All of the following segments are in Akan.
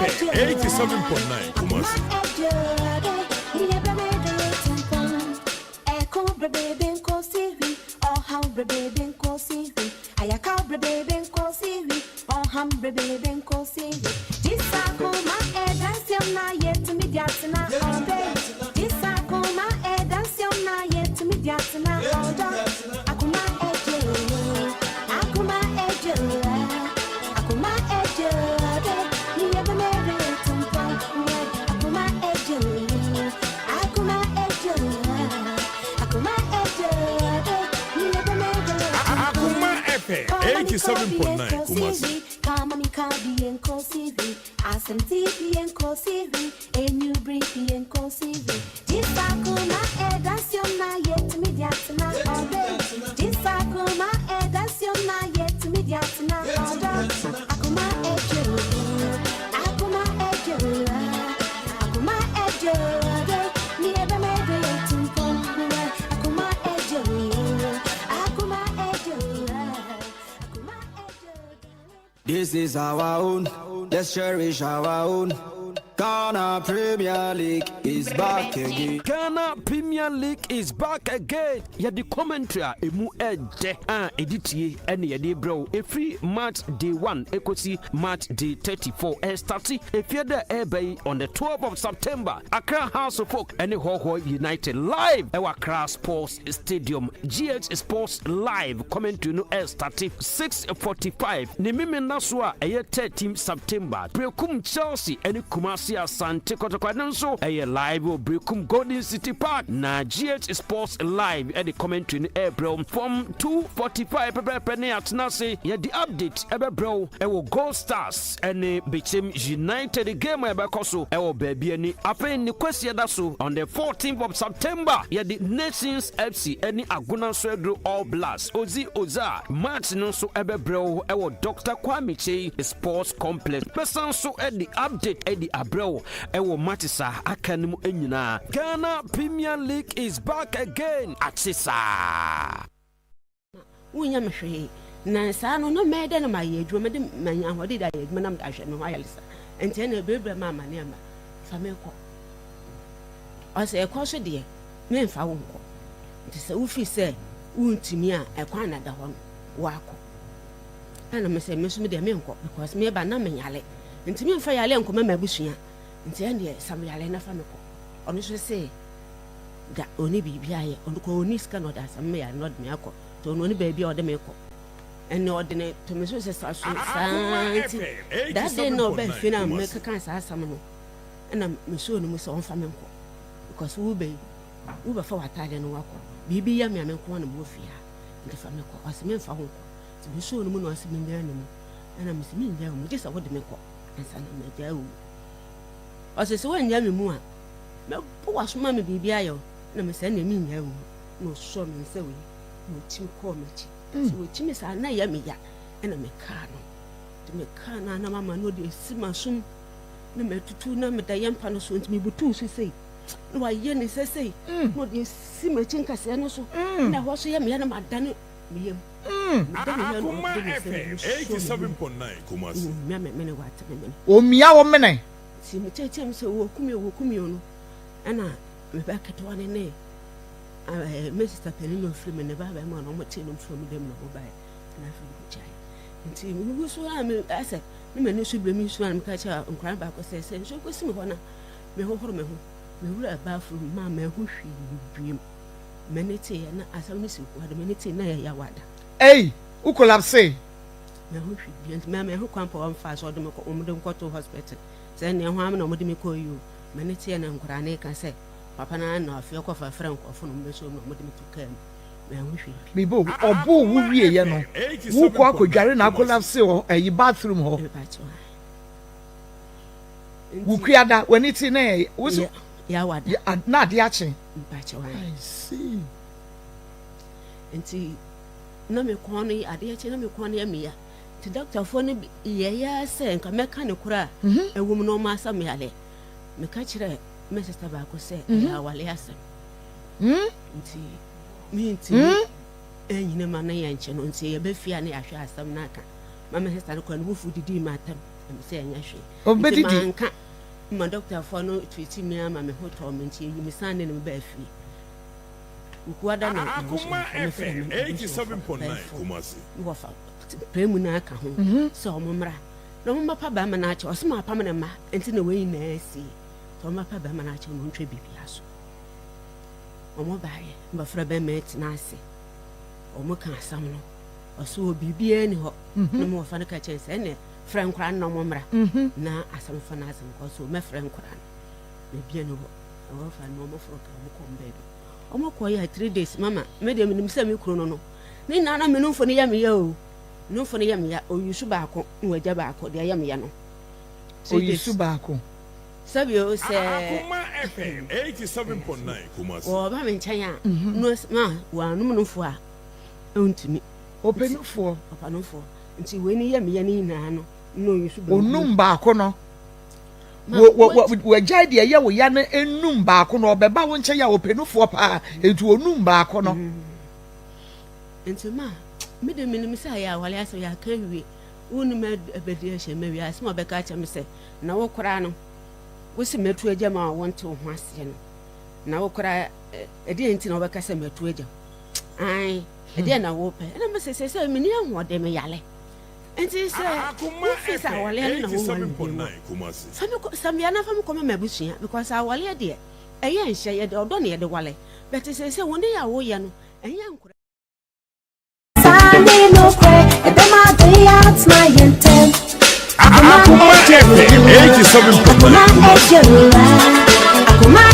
FM 87.9 Kumasi. Akuma FM 87.9 Kumasi. This is our own, let's cherish our own. Ghana Premier League is back again. Ghana Premier League is back again. Yɛde commentary a emu ɛdɛ a ɛdi tie ɛne yɛde brɛ wo ɛfiri match day 1 ɛkɔsi match day 34. Ɛstart efie dɛ ɛɛba yi on the 12th of September, Accra Hearts of Oak ɛne Hohoe United, live ɛwɔ Accra Sports Stadium. GH Sports Live commentary no ɛstart 6:45. Ne mimi nna so a ɛyɛ 13 September, Brekum Chelsea ɛne Kumasi Asante Kɔtɔkɔ no nso ɛyɛ live wɔ Brekum Golden City Park, na GH Sports Live ɛde commentary no ɛrebrɛ wo from 2:45 pɛpɛɛpɛ. Ne atena ase yɛde update ɛbɛbrɛ wo ɛwɔ Gold Stars ɛne Bechem United game a ɛbɛkɔ so ɛwɔ baabi ani. Afei ne kwasi ɛda so on the 14th of September, yɛde Nations FC ɛne Agona Swedru All Blacks Ozi Oza match no nso ɛbɛbrɛ wo ɛwɔ Dr Kwame Kyei Sports Complex. Bɛsan nso ɛde update ɛde abrɛ wo ɛwɔ matches a aka no mu nyinaa. Ghana Premier League is back again, akye saa. Wonyɛ me hwee na saa no na mɛyɛ dɛ na mayɛ adwuma, mɛde manya ahoɔden de ayɛ adwuma na mede ahwɛ me ho ayɛlesa. Nti ɛna bebree ma amane ama fa me kɔ. Ɔsɛ ɛkɔ so deɛ, memfa wo nkɔ. Nti sɛ wofii sɛ wontumi a, ɛkwan na da hɔ no woakɔ. Ɛna me sɛ me nso me deɛ menkɔ because meba na menyale, nti memfa yale nkɔma m'abusua. Nti ɛneɛ sam yale na fa me kɔ. Ɔno nso sɛ da ɔne biribi ayɛ, ɔno kɔ ɔni sika na ɔde asam me yare na ɔde me akɔ. Nti ɔno ɔne baabi a ɔde me kɔ, ɛne ɔde ne to me so sɛ sa so saa. Nti that day na ɔbaa fie no a mekeka saa asɛm no, ɛna mesuo no mu sɛ ɔmfa me nkɔ because wobɛyi wobɛfa w'atadeɛ no wakɔ, biribi yɛ me a, me nko na mewɔ fie ha, nti fa me kɔ. Ɔsɛ memfa wo nkɔ. Nti mesuo no mu na ɔsɛ mengyaa ne mu, ɛna mesɛ mengyaa wo mu gye sɛ wode me kɔ ansa na magyaa wo mu. Ɔsɛ sɛ woangyaa me mu a, mɛbɔ w'asoma me biribi ayɛ wo. Na mesɛ ɛnea mengyaa wo mu. Na ɔsɔ me nsa wei na ɔkyim kɔɔ m'akyi. Sɛ wɔkyimi saa na ɛyɛ me ya, ɛna mekaa no. Nti mekaa no a, na mama no ɔde asi m'asom na matutu na meda yɛ mpa no so. Nti mebutuu so sei na wayɛ ne sɛ sei na ɔde asi m'akyi nkasɛɛ no so na ɛhɔ so yɛ meya na madane meyam meda me yam na Akuma ɔde ne sɛ FM me sɔ me mu. 87.9 Kumasi. Ɔmia me mene wate me mene. Omia wɔ mene. Nti mekyerɛkyerɛ m sɛ wɔkum o, wɔkum o no, ɛna meba ketewa no ne me sister panin no ɔfiri me ne ba bɛma na ɔmɔtee no mfiri ɔmo dɛm na ɔmobaeɛ na afei mekɔgyae. Nti megugu so a me asɛ ne m'ani so berɛ me nsuo a, meka kyerɛ nkwaraa no baako sɛ nsuo kɔsi me hɔ na mehohoro me ho. Mewura bathroom ma mahu hwee wiem. M'ani teeɛ na asɛm no si wade, m'ani tee na yɛyɛ wada. Ei, wo collapse. Mahu hwee bio. Nti mahu kwan pa wɔmfa so ɔde me kɔ, wɔmde me kɔto hospital sɛ nea ho am na wɔde me kɔɔ yi o. M'ani teɛ na nkwaraa no ka sɛ papa no na afei ɔkɔfa frɛ nkurɔfo na ɔmbɛsɔ mu na wɔde me to kaa mu. Mahu hwee. Bibo ɔbo wo wieɛ no, wokɔ akɔdware na acollapse wɔ ɛyi bathroom hɔ. Mepa kyɛw. Wukuada w'ani ti na yɛ wosi. Yɛawada. Na ade akye. Mepa kyɛw. I see. Nti na me kɔn no adeɛ kye na me kɔn no yɛ meya. Nti dɔktafoɔ no yɛyɛ sɛ nka mɛka ne kora a ɛwɔ mu na ɔma asa me yale. Meka kyerɛ me sister baako sɛ ɛyɛ awale asɛm nti mentumi ɛnyina ma no yɛ nkyɛ no. Nti yɛbɛfie a ne yɛahwɛ asɛm no aka ma me sister no kora no wofu didii ma atam. Ɛmi sɛ ɛnyɛ hwee. Ɔbɛdidi. Nti manka ma dɔktafoɔ no treat me ama me ho tɔɔ me nti eyi me san ne no baa fie. Wukuada na Akoma mefrɛ FM me abusuafoɔ 87.9 bɛyɛ Kumasi. me wɔfa pɛɛ mu na aka ho sɛ ɔmo mmra na ɔmo mmɛpa bɛrima no akyɛ ɔsɛ ma apam ne mma nti na wei nyinaa asi nti ɔmo mmɛpa bɛrima no akyɛ na ɔntwa biribiara so. Ɔmo baeɛ mbɛfrɛ bɛrima yi tena ase ɔmo ka asɛm no ɔsɛ wɔ biribiara ni hɔ na mo wɔfa no ka kyɛn sɛ ɛnɛ frɛ nkora no na ɔmo mmra na asɛm fa no asɛm kɔ so mɛfrɛ nkora no na bia ni hɔ na wɔfa no ɔmo foro ka ɔmo kɔ ɔmo baabi ɔmo kɔ yɛ 3 days mama me deɛ menim sɛ me kuro no no ne nyinaa na me nomfo no yɛ me yɛ o nomfo no yɛ me ya oyi so baako na wagya baako deɛ ɛyɛ me ya no 3 days Oyisu baako. Sɛbi o sɛ Akoma FM 87.9 Kumasi. wɔba me nkyɛn a no ma wɔanom nofo a ɔntumi Ɔpɛ nufoɔ. ɔpa nofoɔ nti wei ne yɛ me ya ne nyinaa no na oyi so benkum. Onum baako no. Ma Wagyae deɛ ɛyɛ wo ya no enum baako no ɔbɛba wo nkyɛn a ɔpɛ nufoɔ paa nti onum baako no. Nti ma me de menim sɛ ayɛ awale asɛm yɛaka awie wonim abɛdi ahyɛ ma wie asɛm a ɔbɛka akyerɛ me sɛ na wo koraa no wo se matu agya ma a wonte wo ho aseɛ no na wo koraa ɛdeɛ nti na wobɛka sɛ matu agya ae ɛdeɛ na wopɛ ɛna mesɛ sɛ sɛ menni ahoɔden meyale nti sɛ Akoma wofi sɛ FM awaleɛ no na wonwale me bio mu a 87.9 Kumasi. fa me kɔ sɛ na fa me kɔma m'abusua because awaleɛ deɛ ɛyɛ nhyɛ yɛde ɔdɔ na yɛde wale bɛte sɛ sɛ wo ne yɛ a woyɛ no ɛnyɛ nkora Akoma FM 87.9 Kumasi.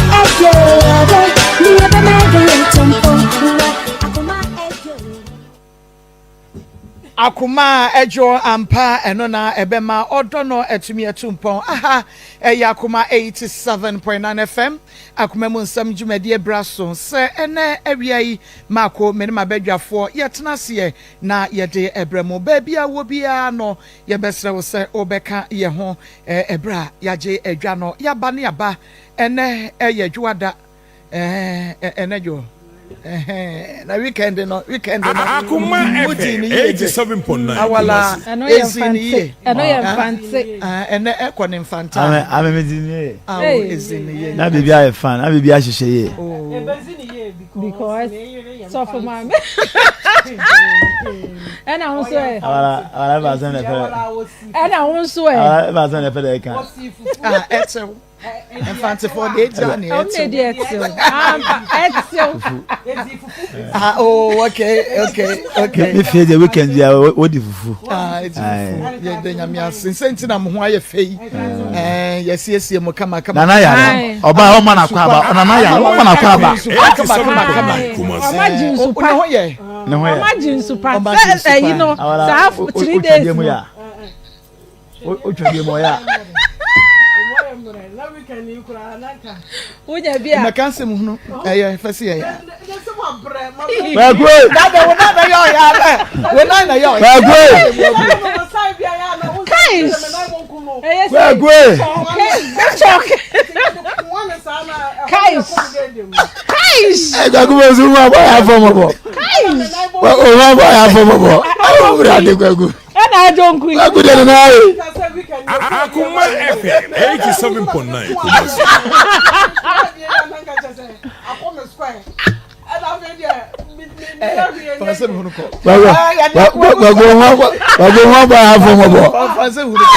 Akoma a ɛdwo ampa ɛno na ɛbɛma ɔdɔ no atumi atu mpɔn. Aha ɛyɛ Akoma 87.9 FM Akoma mu nsɛm dwumadie bra so sɛ ɛnɛ awia yi maako me ne m'abadwafoɔ yɛtena aseɛ na yɛde ɛbrɛ mo. Baabi a wɔ biara no yɛbɛsrɛ wo sɛ wobɛka yɛ ho ɛberɛ a yɛagye adwa no yɛaba ne aba. Ɛnɛ ɛyɛ dwoada ɛnɛ dwo na weekend no weekend no Akoma wodi FM ne yie de 87.9 awala Kumasi. Ɛno yɛ ezi ne mfante. yie Ɛno yɛ mfante. ɛnɛ ɛkɔ ne mfanta Ame ame mi di ni ye. awo Hey. ezi ne yie Na biribi ayɛ fan, na biribi ahyehyɛ yie. Because sɔfo maame. Ɛna ho nso ɛ. Awala awala ɛba asɛm na ɛfɛ. Ɛna ho nso ɛ. Awala ɛba asɛm na ɛfɛ dɛ ɛka. Ɛtew mfantefoɔ de egya ne Ɔmo na ɛtew edi ɛtew. Ampa ɛtew. ah oh okay okay okay Me fie deɛ weekend bi a wo di fufu. ah eti fufu yɛ de nyame ase nsɛ nti na mo ho ayɛ fɛ yi ɛɛ yɛsiesie mo kama kama Nana yare. Aye. Ɔba ɔma na kɔ aba. Nana yare ɔma na kɔ aba. Supa kama kama kama Aye. Kumasi. Ɔma gye o nsu ne pa. ho yɛ Ne ho yɛ. Ɔma gye nsu pa. Ɔma gye Sɛ nsu pa. ɛyi no Awala saa o 3 o twa days deɛ mu no. ya. O twa deɛ mu ɔya. Wonya bi a. mmɛka nsɛm hunu ɛyɛ fɛ si yɛ ya Kwaku. dada wo nan na yɛ ɔyɛ abɛ wo nan na yɛ ɔyɛ Kwaku. Kaish. Ɛyɛ sɛ. Kwaku. Kyɔk. Kaish. Kaish. Ɛ kwaku bɛ sun mu abɔ yà fɔ mɔbɔ. Kaish. O ma bɔ yà fɔ mɔbɔ. Awo wura de kwaku. Ɛna adwo nku yi. Kwaku de nana ye. Akoma FM 87.9 Kumasi. fa nsɛm hunu kɔ Kwaku kwaku kwaku ho abɔ yà fɔ mɔbɔ. fa nsɛm hunu kɔ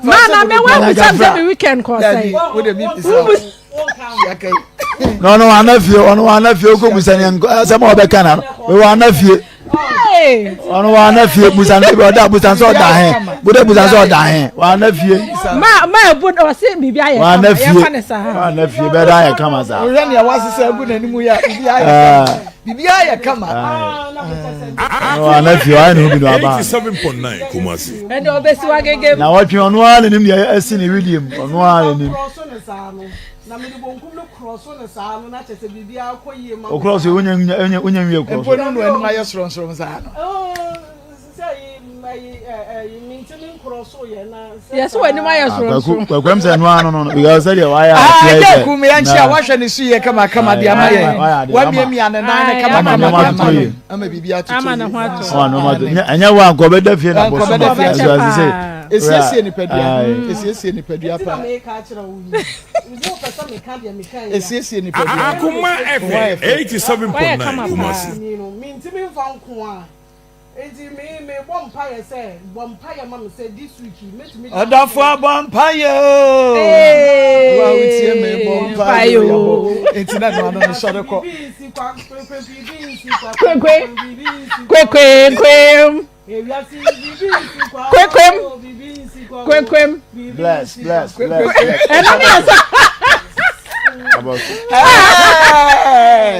Maa na mɛ wa Nana bisa mi sɛ Jafra. mi weekend kɔ dabi sɛn. wo de mi bisa wo yaka yi Na ɔno wa ana fie ɔno wa ana fie oko busa ni asɛm a ɔbɛka na no wa ana fie Hey. ɔno wa ana fie busa no ebi ɔda busa nso ɔda hɛn bude busa nso ɔda hɛn wa ana fie Ma ma ebu ɔsi biribi ayɛ wa kama ana fie yɛfa ne saa. wa ana fie bɛda ayɛ kama saa. wohwɛ nea wasesa agu n'anim yi a biribi ayɛ Ɛɛ, biribi ayɛ kama ɔno wa ana fie ɔayɛ ne ho bi na waba. 87.9 Kumasi. Ɛnna ɔbɛsi wa gege mu. Na wɔtwe ɔno ara n'anim deɛ ɛsi ne widie mu ɔno ara n'anim. Okorɔ so wonya wonya wonya nwie korɔ mpo so. no no anim ayɛ sorɔnsorɔn saa no Yɛsɛ wɔ anim ayɛ Ah, Kwaku sorɔnsorɔn. kwaku ɛm sɛ ɛno ara no no because sɛdeɛ wayɛ a Ah, ɔteɛ ɛgya sɛ kum yɛn nkyɛn a wahwɛ ne so yie kama kama de ama Wayɛ yɛn ade, wamiamia ne nan ne kama Ama kama nneɛma de ama atotɔ no yie. ama biribi atotɔ Ama ne yie ho atɔ. Ɔma nneɛma atotɔ. Ɛnyɛ wo a nkɔ bɛda fie na Nkɔ bɔsoma bɛda fie. ɛso ase sɛ Paa. Esiesie nipadua. Esiesie nipadua paa. Esiesie nipadua. Akoma FM 87.9 Kumasi. Ɔdɔfo abɔ mpaeɛ o. Wa wotie me bɔ mpaeɛ o. Enti na ɛno ano no sɔre kɔ. Kwekwe kwekwem kwekwem kwekwem. Bless bless bless. Ɛno ne ɛsɛ.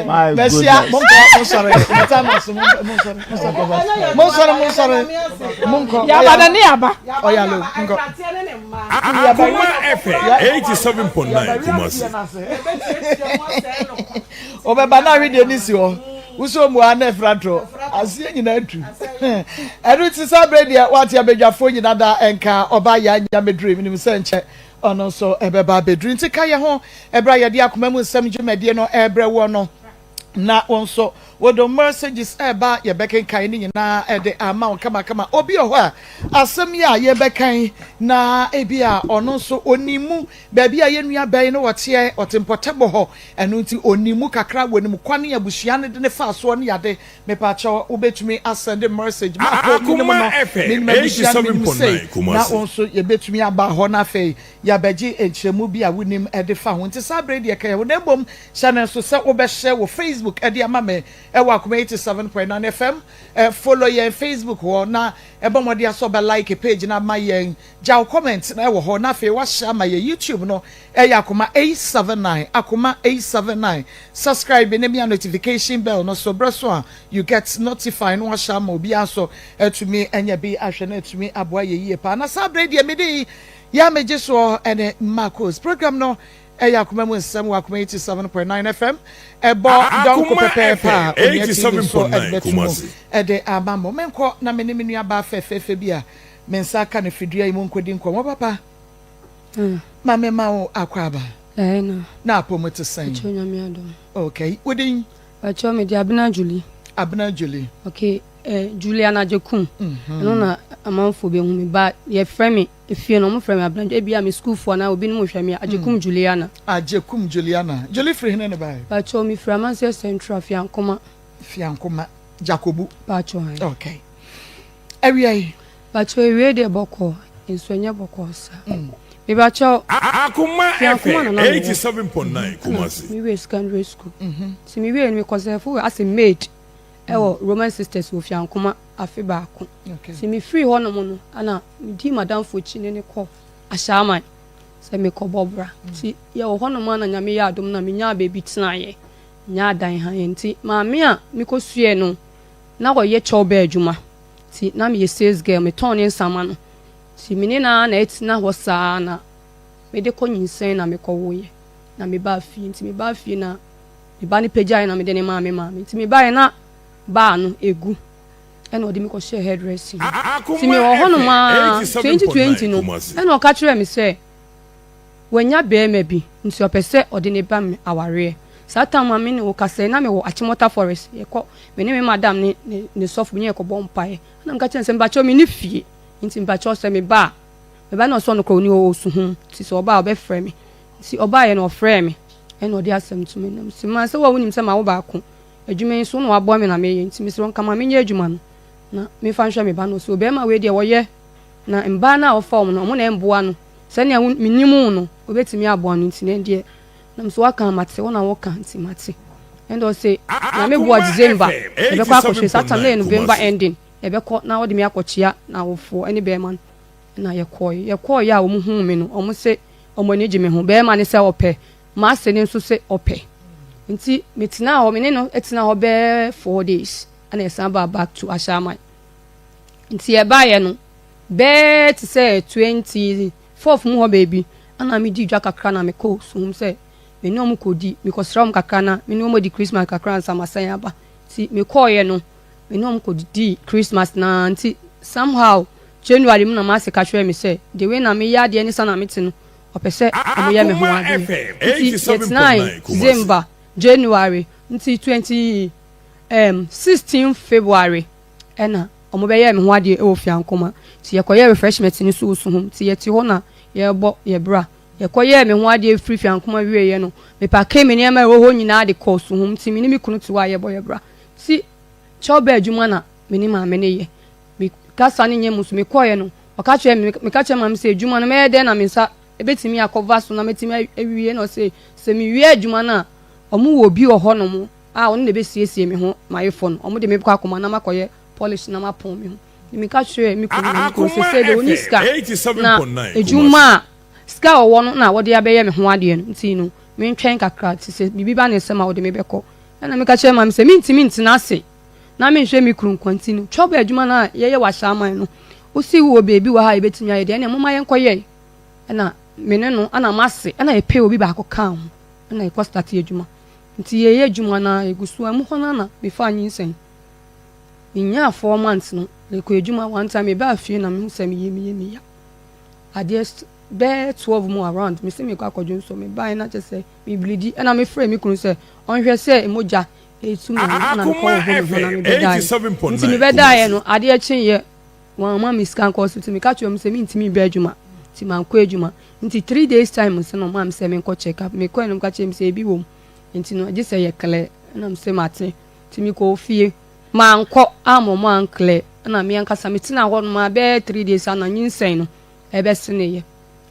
My Bɛhyia goodness. monkɔ monsɔre mɔtama so monsɔre monsɔre monsɔre monkɔ. Yaba na ne yaba. Ɔyalo nkɔ. Akoma FM 87.9 Kumasi. Ɔbɛba na awedeɛ ne si hɔ wosɛ mu a na ɛfra ntorɔ aseɛ nyinaa atu ɛno nti saa berɛ deɛ wate abadwafoɔ nyina da ɛnka ɔba yɛ anya mɛduru menim sɛ nkyɛ ɔno nso ɛbɛba abɛduru nti ka yɛ ho ɛberɛ a yɛde akoma mu nsɛm dwumadie no ɛrebrɛ woɔ no na wo nso wode messages ɛreba yɛbɛkenkan ne nyinaa ɛde ama wo kamakama obi wɔ hɔ a asɛm yi a yɛbɛkan na ebi a ɔno nso ɔnim mu baabi a yɛn nua bɛn no ɔteɛ ɔte mpɔtɛbɔ hɔ ɛno nti ɔnim mu kakra wɔnim kwan abusua no de ne fa soɔ ne yade mepaakyɛw wobɛtumi asɛnde message maako menim no Akoma FM menim abusua no menim sei 87.9 na Kumasi. wo nso yɛbɛtumi aba hɔ na afei yɛabɛgye nkyerɛmu bi a wonim de fa ho nti saa berɛ deɛ ka yɛ wo na mmom hyɛ no nso sɛ wobɛhyɛ wɔ Facebook de ama me ɛwɔ Akoma 87.9 FM eh, follow yɛn Facebook hɔ na ɛbɔ mmɔden asɛ ɔbɛ like page no ama yɛn gya wo comment na ɛwɔ hɔ na afei wahyɛ ama yɛn YouTube no ɛyɛ Akoma 879 Akoma 879 subscribe ne mia notification bell no so berɛ so a you get notify no wahyɛ ama obiara nso atumi anya bi ahwɛ na atumi aboa yɛ yie paa na saa berɛ deɛ mede yi yɛ a megye soɔ ɛne Marcos program no ɛyɛ akoma mu nsɛm wɔ Akoma 87.9 FM ɛbɔ dɔnko Akoma pɛpɛɛpɛ a FM Onua TV so ɛde 87.9 bɛto mu Kumasi. ɛde ama mo menkɔ na me ne me nua baa fɛfɛɛfɛ bi a me nsa aka no fidua yi mu nkɔdi nkɔmmɔ papa ma me ma wo akɔ aba Ɛna. na apɔ te sɛn Ɛkyɛ Nyame adom. okay wodin Ɛkyɛ me de Abena Julie. Abena Julie. Okay, eh, Juliana Jekum. Ɛno na amanfoɔ bɛhu me ba yɛfrɛ me efie no ɔmo frɛ me Abena ebi a me sukuufoɔ anaa obinom hwɛ me Agyekum Juliana. Agyekum Juliana. Julie firi hene ne bae? Pakyɛ me firi Amanseɛ Central Fiankoma. Fiankoma Jakobu. Pakyɛ. Okay. Awia yi. Pakyɛ ewie deɛ bɔkɔ nso ɛnyɛ bɔkɔ sa. Mebakyɛ Akoma Fiankoma FM na na mewɔ. 87.9 Kumasi. Me wie secondary school. Nti me wie no mekɔ sɛfo as a maid ɛwɔ Roman Sisters wɔ Fiankoma afe baako. Okay. Nti mefiri hɔnom no ana medi madamfo akyi ne ne kɔ Ahyɛaman sɛ mekɔbɔ bra. Nti yɛwɔ hɔnom a na Nyame yɛ adom na menyaa baabi tenaeɛ. Nyaa dan ha yɛ nti maame a mekɔsuɛ no na ɔyɛ kyɛw bɛɛ adwuma. Nti na meyɛ sales girl metɔn ne nsama no. Nti me ne naa na ɛtena hɔ saa na mede kɔ nyinsɛn na mekɔwoeɛ na mebaa fie. Nti mebaa fie na me ba no pagyaeɛ na mede ne maa me maame. Nti mebaeɛ na baa no egu ɛna ɔde me kɔhyɛɛ hairdressing mu. Nti Akoma mewɔ hɔnom FM a 2020 87.9 no Kumasi. ɛna ɔka kyerɛɛ me sɛ wanya bɛrima bi nti ɔpɛ sɛ ɔde ne ba me awareɛ. Saa time a me ne wo kasa yi na mewɔ Achimota Forest yɛkɔ me ne me madam ne ne ne sɔfo bi ne yɛkɔbɔ mpaeɛ. Ɛna meka kyerɛ no sɛ mepakyɛw menni fie nti mepakyɛw sɛ meba a meba na ɔsɛ ɔno koraa ɔni hɔ ɔwɔ suhum nti sɛ ɔba a ɔbɛfrɛ me. Nti ɔbaeɛ no ɔfrɛɛ me ɛna ɔde asɛm to m'anim. Nti maa sɛ wo a wonim sɛ mawo baako adwuma yi nso wo na waboa me na meyɛ nti mesrɛ wo nka ma menyɛ adwuma no na memfa nhwɛ me ba no. Ɔsɛ ɔbarima wei deɛ wɔyɛ na mbaa no a ɔfa wɔn no ɔmo na ɛmboa no sɛnea wo menim wo no obɛtumi aboa no nti na ɛdeɛ nam so waka mate wo na woka nti mate. Ɛnna ɔsɛ Nyame boa Akoma December FM yɛbɛkɔ akɔhwɛ saa time na yɛ 87.9 November Kumasi. ending yɛbɛkɔ na ɔde me akɔkyea n'awofoɔ ɛne bɛrima no na yɛkɔe yɛkɔeɛ a wɔn huu me no wɔn se wɔn ani gye me ho bɛrima no sɛ ɔpɛ m'ase no nso sɛ ɔpɛ nti metenaa hɔ me ne no tena hɔ bɛɛ 4 days ɛna yɛsan baa back to Ahyɛaman. Nti yɛbaeɛ no bɛɛ te sɛ 24th mu hɔ baabi ɛna medi dwa kakra na mekɔ suhum sɛ me ne wɔn kɔdi mekɔsra wɔn kakra na me ne wɔn adi Christmas kakra ansa masan aba. Nti mekɔɔeɛ no me ne wɔn kɔdidi Christmas na nti somehow January mu na m'ase ka kyerɛ me sɛ the way na meyɛ adeɛ ne sa na mete no ɔpɛ sɛ ɔmo yɛ me ho Akoma adeɛ. FM Nti yɛtenae 87.9 Kumasi. December, January nti 20 16 February ɛna ɔmo bɛyɛɛ me ho adeɛ ɛwɔ Fiankoma. Nti yɛkɔyɛɛ refreshment no nso wɔ Suhum. Nti yɛte hɔ na yɛrebɔ yɛ bra. Yɛkɔyɛɛ me ho adeɛ firi Fiankoma wieeɛ no, mepakee me nneɛma a ɛwɔ hɔ nyinaa de kɔɔ Suhum. Nti me ne me kunu te hɔ a yɛrebɔ yɛ bra. Nti kyɛw bɛɛ adwuma na me ne maame no yɛ. Me kasa no nyɛ mu nso mekɔeɛ no, ɔka kyerɛɛ me, meka kyerɛɛ maame sɛ adwuma no mɛyɛ dɛn na me nsa bɛtumi akɔva so na mɛtumi awie na ɔse sɛ mewie adwuma no a, wɔwɔ obi wɔ hɔnom a ɔno na ɛbɛsiesie me ho m'ayefo no, wɔde me bɛkɔ akoma na makɔyɛ polish na mapɔn me ho. Nti meka kyerɛɛ me kunu na me kunu sɛ sɛ deɛ ɔni sika na adwuma a sika a ɔwɔ no na wɔde abɛyɛ me ho adeɛ no nti no mentwɛn kakra nti sɛ biribi ba ne nsam a ɔde me bɛkɔ. Ɛna meka kyerɛɛ maame sɛ mentumi ntena ase na menhwɛ me kunu nko nti no twɔba adwuma no a yɛyɛ wɔ Ahyɛaman no wosi wɔ baabi wɔ ha a yɛbɛtumi ayɛ deɛ ɛneɛ momma yɛnkɔyɛ ɛna me ne no ɛna m'ase ɛna yɛpɛ obi baako kaa ho ɛna yɛkɔ starte adwuma nti yɛyɛ adwuma no a yɛgu so ɛmu hɔ no na mefaa nyinsɛn menyaa 4 months no mekɔ adwuma one time mebaa fie na mehu sɛ meyɛ meyɛ meya adeɛ bɛyɛ 12 mu around mese mekɔ akɔdwo nso mebaeɛ na kyɛ sɛ mebilidi ɛna mefrɛ me kunu sɛ ɔnhwɛ sɛ mogya Etu me ano na mekɔ Akoma wɔ hɔ me ho na FM mebɛdaeɛ. Nti 87.9 mebɛdaeɛ Kumasi. no, adeɛ kyeeɛ, wɔamma me sika nkɔ hospital. Meka kyerɛɛ wɔn sɛ mentumi mba adwuma, nti mankɔ adwuma. Nti 3 days time nso na wɔmaa me sɛ menkɔ check up. Mekɔɛ no wɔka kyerɛɛ me sɛ ebi wɔ mu, nti no gye sɛ yɛ clear. Ɛna mese mate. Nti mekɔɔ fie. Mankɔ amma wɔn anclear. Ɛna me ankasa metenaa hɔ nom ara bɛyɛ 3 days ana nyinsɛn no ɛbɛseneeɛ.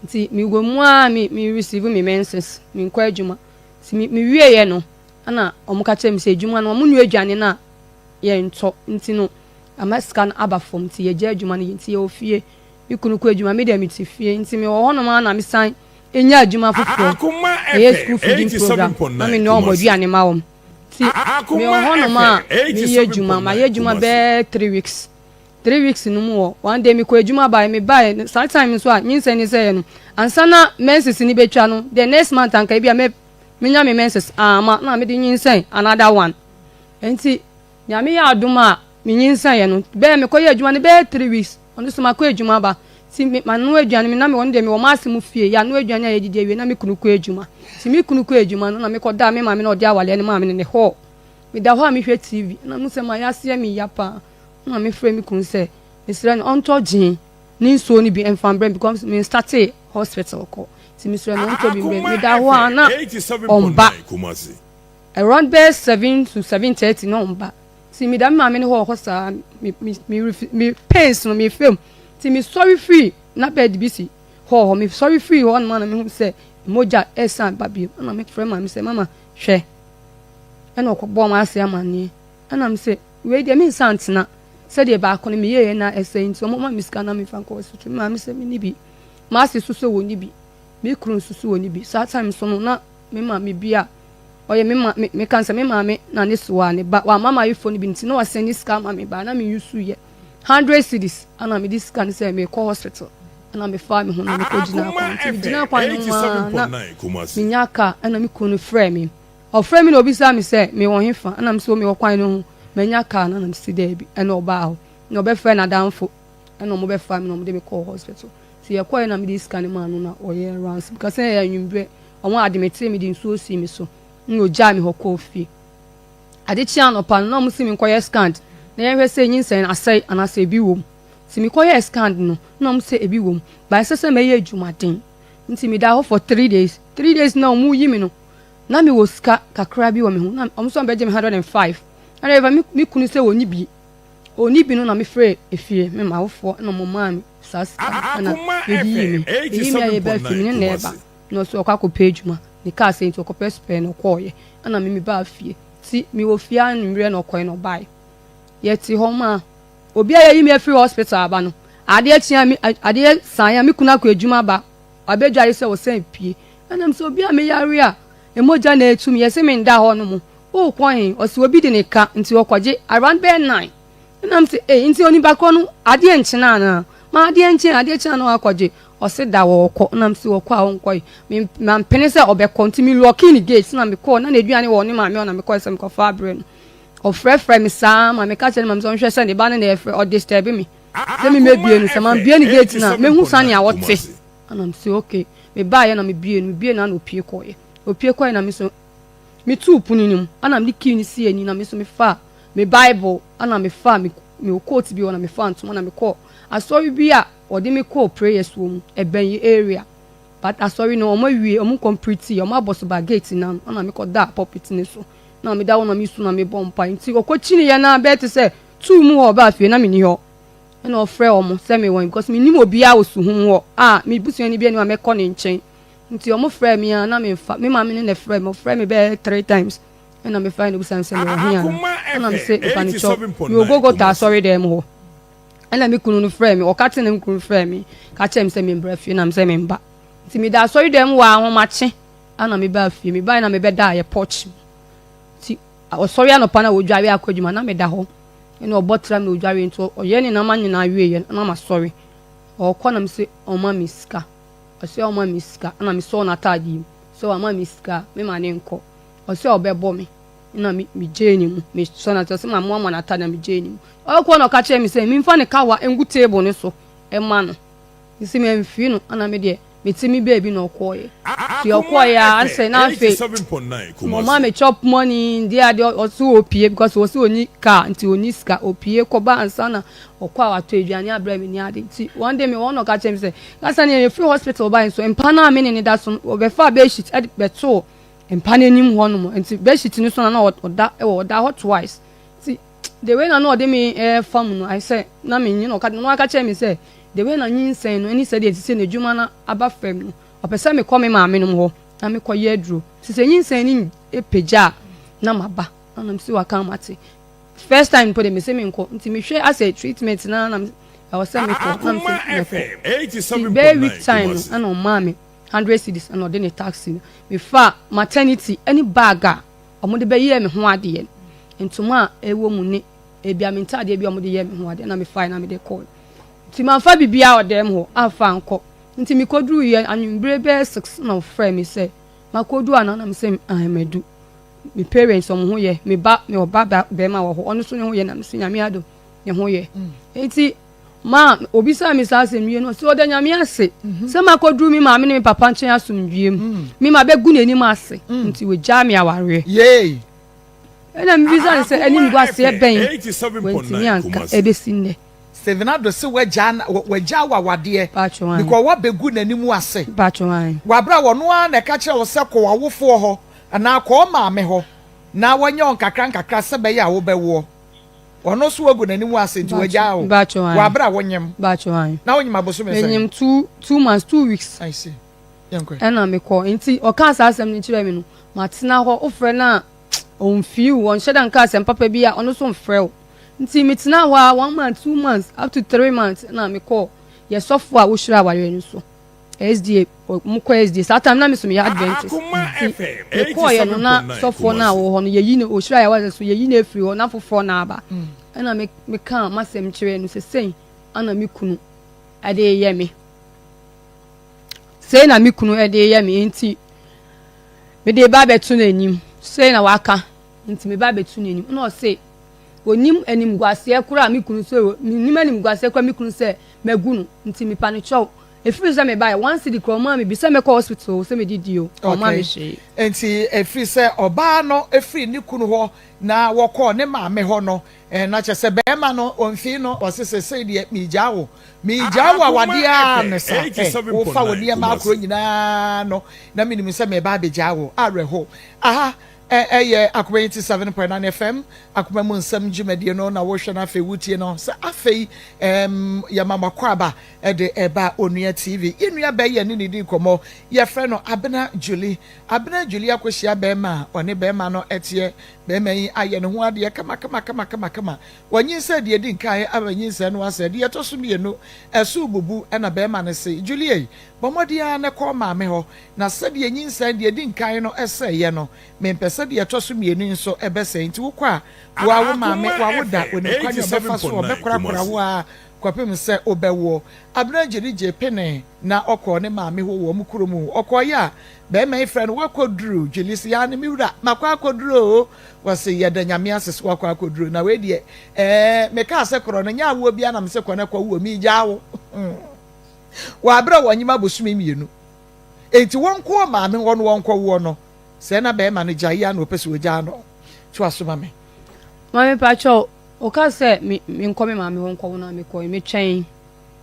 Nti mewɔ mu ara me me receive me menses, menkɔ adwuma. Nti me mewieeɛ no, Ɛna wɔn ka kyerɛɛ me sɛ adwuma no wɔn nua aduane no a yɛntɔ nti no ama sika no aba fam nti yɛgyae adwuma no yɛ nti yɛwɔ fie. Me kunu kɔ adwuma me deɛ mete fie nti mewɔ hɔnom ara na mesan nya adwuma foforɔ Akoma ɛyɛ FM school feeding program na 87.9 menoa wɔn Kumasi. aduane ma wɔn nti mewɔ Akoma hɔnom a FM meyɛ adwuma mayɛ 87.9 adwuma Kumasi. bɛyɛ 3 weeks 3 weeks no mu wɔ one day mekɔ adwuma baeɛ mebaeɛ no saa time nso a nyinsɛn ne sɛeɛ no ansa na menses no bɛtwa no the next month anka ebi a mɛ Menya me menses amma na mede nyinsɛn another one nti Nyame yɛ adom a me nyinsɛn yɛ no bɛyɛ mekɔ yɛ adwuma no bɛyɛ 3 weeks ɔno so makɔ adwuma aba nti me manoa aduane me na me ɔno deɛ mewɔ m'ase mu fie yɛanoa aduane a yɛdidi awie na me kunu kɔ adwuma nti me kunu kɔ adwuma no na mekɔ da me maame na ɔde awaleɛ no maa me no ne hɔ meda hɔ a mehwɛ TV na mu sɛ mayɛ aseɛ meya paa na mefrɛ me kunu sɛ mesrɛ no ɔntɔ gyen ne nsuo no bi mfa mbrɛ me because me startee hospital kɔ nti mesrɛ no ɔntɔ bi mbrɛ me Akoma meda hɔ a FM na ɔmba 87.9 Kumasi. around bɛyɛ 7 to 7:30 na ɔmba nti meda me maame no hɔ wɔ hɔ saa me me me refi me pains no me fam nti me sɔre firi na bed bi si hɔ hɔ me sɔre firi hɔ nom a na mehu sɛ mogya ɛsan ba bio ɛna mefrɛ maame sɛ mama hwɛ ɛna ɔkɔbɔɔ m'ase amanneɛ ɛna me sɛ wei deɛ mensan ntena sɛdeɛ baako no meyɛeɛ na ɛsɛe nti ɔmo ma me sika na memfa nkɔ hospital. Me maame sɛ menni bi, m'ase nso sɛ wɔnni bi, me kunu nso so wɔnni bi. Saa time so no na me maame bi a ɔyɛ me ma me meka sɛ me maame na ne so a ne ba wamma m'ayeforɔ no bi nti na wasɛn ne sika ama me ba na me use yɛ 100 cedis ana mede sika no sɛ mekɔ hospital ɛna mefaa me ho na mekɔ gyina Akoma kwan nti megyina FM kwan no mu a na 87.9 Kumasi. menya kaa ɛna me kunu no frɛ me. Ɔfrɛ me na obisa me sɛ mewɔ hefa ɛna me sɛ mewɔ kwan no ho manya kaa no na mese daabi ɛna ɔbaa hɔ na ɔbɛfrɛ n'adamfo ɛna ɔmo bɛfa me na ɔmo de me kɔɔ hospital nti yɛkɔɛ na mede sika no maa no na ɔyɛ rounds because sɛ ɛyɛ anwummerɛ ɔmo admit me de nsuo sii me so na ogyaa me hɔ kɔɔ fie. Ade kye anɔpa no na ɔmo si me nkɔyɛ scan na yɛhwɛ sɛ nyinsɛn asɛe anaasɛ ebi wɔ mu. Nti mekɔyɛɛ scan no na ɔmo sɛ ebi wɔ mu but ɛsɛ sɛ mɛyɛ adwumaden nti meda hɔ for 3 days. 3 days na ɔmo yi me no na mewɔ sika kakra bi wɔ me ho na ɔmo nso bɛgye me 105 ɛna ɛfa me kunu sɛ wɔni bi ɔni bi no na mefrɛ efie me ma awofoɔ ɛna ɔmo maa me saa sika no ɛna Akoma yɛde yi me FM eyi me a yɛba fie me ne na 87.9 ɛba Kumasi. na ɔso ɔkɔ akɔpɛ adwuma ne kaa sɛ nti ɔkɔpɛ spare na ɔkɔɔyɛ ɛna me me baa fie ti mewɔ fie a mmerɛ na ɔkɔɛ na ɔbaeɛ yɛte hɔ ma obi a yɛyi me afiri hospital aba no adeɛ kyea me adeɛ san a me kunu akɔ adwuma ba wabɛdware sɛ ɔsɛn pie ɛnam sɛ obi a meyare a emogya na etu mi yɛsɛ me nda hɔ no mu wokɔ he ɔsɛ obi de ne ka nti ɔkɔgye around bɛyɛ 9 ɛnam sɛ ee nti onipa korɔ no adeɛ nkyena anaa ma adeɛ nkyɛn adeɛ kyena na wakɔgye ɔsɛ da wɔkɔ ɛnam sɛ ɔkɔ a ɔnkɔ yi me mampene sɛ ɔbɛkɔ nti me lock ne gate na mekɔɔ na n'aduane wɔ ne maame hɔ na mekɔɔ sɛ mekɔfa abrɛ no ɔfrɛfrɛ me saa ma meka kyerɛ ne maame sɛ ɔnhwɛ sɛ ne ba no na ɛfrɛ ɔdisturb me sɛ me mɛbie no sɛ mambie ne gate no a mehu sane a wɔte Kumasi. Ɛna me sɛ okay mebaeɛ na mebie no mebie no ana opie kɔɔyɛ opie kɔɔyɛ na me so metuu pono no mu ɛna mede key no si ani na me so mefaa me Bible ɛna mefaa me mewɔ coat bi wɔ na mefaa ntoma na mekɔɔ asɔre bi a wɔde me kɔɔ prayers wɔ mu ɛbɛn yɛ area but asɔre no wɔn awie wɔn complete wɔn abɔ so ba gate no ano ɛna mekɔ daa pulpit no so na meda hɔ na mesu na mebɔ mpae nti ɔkɔkyini yɛ na bɛyɛ te sɛ tuu mu hɔ ɔbaa fie na menni hɔ ɛna ɔfrɛ wɔn sɛ mewɔ because menim obiara wɔ suhum hɔ a me busuani bi anim a mɛkɔ ne nkyɛn nti wɔn frɛ me a na memfa me maame ne na frɛ me ɔfrɛ me bɛyɛ three times ɛna mefa ne busa sɛ mewɔ he ana ɛna me se mefa ne kyɛw mewɔ Golgotha asɔre dɛm hɔ ɛna me kunu no frɛ me ɔka te ne kunu frɛ me ka kyerɛ me sɛ membra fie na me sɛ memba nti meda asɔre dɛm wɔ ahomakye ɛna mebaa fie mebae na mebɛda yɛ porch mu nti ɔsɔre anɔpa na wɔdware akɔ adwuma na meda hɔ ɛna ɔbɔ tram na ɔdware nti ɔyɛ ne nama nyinaa wieɛ na masɔre ɔkɔ na me se ɔma me sika ɔsɛ ɔma me sika ɛna mesɔɔ n'ataadeɛ mu sɛ wama me sika mema ne nkɔ Ɔse ɔbɛbɔ me na me gyee ne mu me sɔ na ɔse ma moamoa n'atade na me gyee ne mu ɔkɔ na ɔka kyerɛ me sɛ memfa ne kawa ngu table ne so ɛma no nti mamfiri no ana me deɛ mete me baabi na ɔkɔɔyɛ nti ɔkɔɔyɛ a ansɛ na afei ɔma me chop money deɛ adeɛ ɔse ɔpie because ɔse ɔni car nti ɔni sika ɔpie kɔba ansa na ɔkɔ a watɔ aduane abrɛ me ne ade nti one day me wɔn na ɔka kyerɛ me sɛ kasa ne yɛfiri hospital bae nso mpa no a me ne ne da so ɔbɛfa bedsheet ɛde bɛtoo mpa no anim hɔ nom nti bedsheet no so na na ɔda wɔ ɔda hɔ twice nti the way na na ɔde me ɛɛfa mu no ayɛ sɛ na me nye na ɔka na ɔka kyerɛ me sɛ the way na nyinsɛn no ɛne sɛdeɛ ɛte sɛ n'adwuma no aba fam no ɔpɛ sɛ mekɔ me maame nom hɔ na mekɔ yɛ aduro nti sɛ nyinsɛn no pagya a na maba na nam si waka mate first time mpo de mese menkɔ nti mehwɛ asɛ treatment na na ɛwɔ sɛ mekɔ na mese mɛkɔ nti bɛyɛ week time no ɛna ɔmaa me hundred cedis ɛna ɔde ne taxi no mefaa maternity ɛne bag a wɔde bɛyɛɛ me ho adeɛ ntoma a ɛwɔ mu ne ebia me ntaadeɛ bi a wɔde yɛɛ me ho adeɛ na mefae na mede kɔɔ nti mamfa biribiara wɔ dɛm hɔ amfa ankɔ nti mekɔduru yɛ anwummere bɛyɛ six na ɔfrɛ me sɛ makɔdu ana na mesɛ ahe madu me parents wɔn ho yɛ me ba me ɔba bɛrima wɔ hɔ ɔno nso ne ho yɛ na mesɛ nyame adom ne ho yɛ nti Ma obisaa me saa asɛm yi no, ɔse ɔda Nyame ase mhm. sɛ makɔduru me maame ne me papa nkyɛn asomdwie mu. Mm. Me ma bɛgu n'anim ase mm. nti wɔgyaa me awareɛ. Ɛna mebisa no sɛ anim gu aseɛ bɛn wantumi anka ɛbɛsi nnɛ. Stephen Addo se wagyaa wagyaa wawadeɛ because wabɛgu n'anim ase. Wabra wɔn ara na ɛka kyerɛ wo sɛ kɔ w'awofoɔ hɔ anaa kɔ wo maame hɔ na wɔnyɛ wo nkakra nkakra sɛ bɛyɛ a wobɛwoɔ. Ɔno nso wagu n'anim ase nti wagyaa wo wɔ abere a wonyem. Na wonyem abosome sɛn? Menyem two two months two weeks. I see. Yɛnkɔ. Ɛna mekɔ nti ɔkaa saa asɛm no kyerɛɛ me no matena hɔ wofrɛ no a ɔmfii wo ɔnhyɛ da nka asɛm papa bi a ɔno nso mfrɛ wo nti metena hɔ a one month two months up to three months na mekɔ yɛ sɔfo a wohyira awareɛ no so. SDA ɔmo kɔ SDA saa time na me so meyɛ Adventist nti mekɔɔyɛ no na sɔfoɔ no a ɔwɔ hɔ no yɛyi no ɔhyira yɛ awɔ so yɛyi no afiri hɔ na foforɔ na aba mm. ɛna me meka m'asɛm kyerɛ no sɛ sɛn ana me kunu ɛde yɛ me sei na me kunu ɛde yɛ me nti mede ba abɛto n'anim sei na waka nti me ba abɛto n'anim na ɔse onim animguaseɛ koraa me kunu sɛ menim animguaseɛ koraa me kunu sɛ magu no nti mepa no kyɛw Ɛfiri sɛ mebaeɛ, one cedi koraa ɔmmaa me bi, sɛ mɛkɔ hospital o, sɛ medidi o, ɔmmaa me hwee. Enti ɛfiri sɛ ɔbaa no firii ne kunu hɔ na wɔkɔɔ ne maame hɔ no, na kyerɛ sɛ barima no ɔmfii no, ɔse sesei deɛ meregyaa wo, meregyaa wo awadeɛ ara ne sa, ɛ, wofa wo nneɛma akorɔ nyinaa no, na menim sɛ mereba abɛgyaa wo, awerɛho. Aha ɛyɛ Akoma 87.9 FM, Akoma mu nsɛm dwumadie no na wohwɛ no afei wotie no, sɛ afei ɛm, yɛma mo akwaaba de reba Onua TV. Yɛn nua baa yi a yɛne no redi nkɔmmɔ, yɛfrɛ no Abena Julie. Abena Julie akɔhyia barima a ɔne barima no teɛ. Barima yi ayɛ ne ho adeɛ kamakamakamakama. Wanyinsɛn deɛ ɛdi nkan aba nyinsɛn no asɛe. Deɛ ɛtɔ so mmienu, ɛso rebubu ɛna barima no se, Julie ei, bɔ mmɔden ara na kɔ maame hɔ na sɛdeɛ nyinsɛn deɛ ɛdi nkan no sɛeɛ no, mempɛ sɛ deɛ ɛtɔ so mmienu yi nso bɛsɛe. Nti wokɔ a, wo ara wo maame, w'awoda, ɔnim kwan a ɔbɛfa so a ɔbɛkorakora wo ara kɔpem sɛ wobɛwoɔ. Abena Gyedi gyee pene na ɔkɔɔ ne maame hɔ wɔ wɔn kuro mu. Ɔkɔeɛ a, barima yi frɛɛ no, Woakɔduru? Gyeli se, Aane me wura, makɔ akɔduru oo. Ɔse, Yɛda Nyame ase sɛ woakɔ akɔduru. Na wei deɛ, ɛɛ, mekaa sɛ korɔ no, nyɛ awoɔ biara na mese kɔ na kɔwo o, meegyaa wo. Wɔ aberɛ a wɔnyem abosome mmienu. Enti wɔnkɔ wɔn maame hɔ na wɔnkɔwoɔ no, sɛɛ na barima no gyae a na ɔpɛ sɛ ɔgyaa no. Toa so ma me. Maame pakyɛw. Ɔka sɛ me menkɔ me maame hɔ nkɔwo no a mekɔe. Metwɛn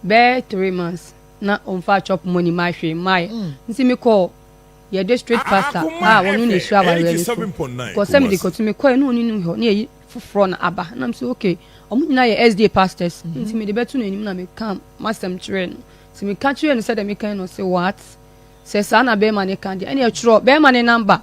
bɛyɛ 3 months na ɔmfa chop money ma hwee mmaeɛ. Nti mekɔɔ yɛ district pastor Akoma a wɔno na FM ɛhyira awareɛ no so. 87.9 Kɔ sɛ mede Kumasi. kɔto mekɔe na ɔne no hɔ na yɛyi foforɔ na aba. Na m sɛ okay, ɔmo nyinaa yɛ SDA pastors. Nti mede bɛto n'anim na meka m'asɛm kyerɛɛ no. Nti meka kyerɛɛ no sɛdeɛ meka no, ɔse what? Sɛ saa na bɛrima ne ka deɛ, ɛne ɛtwerɛ bɛrima ne number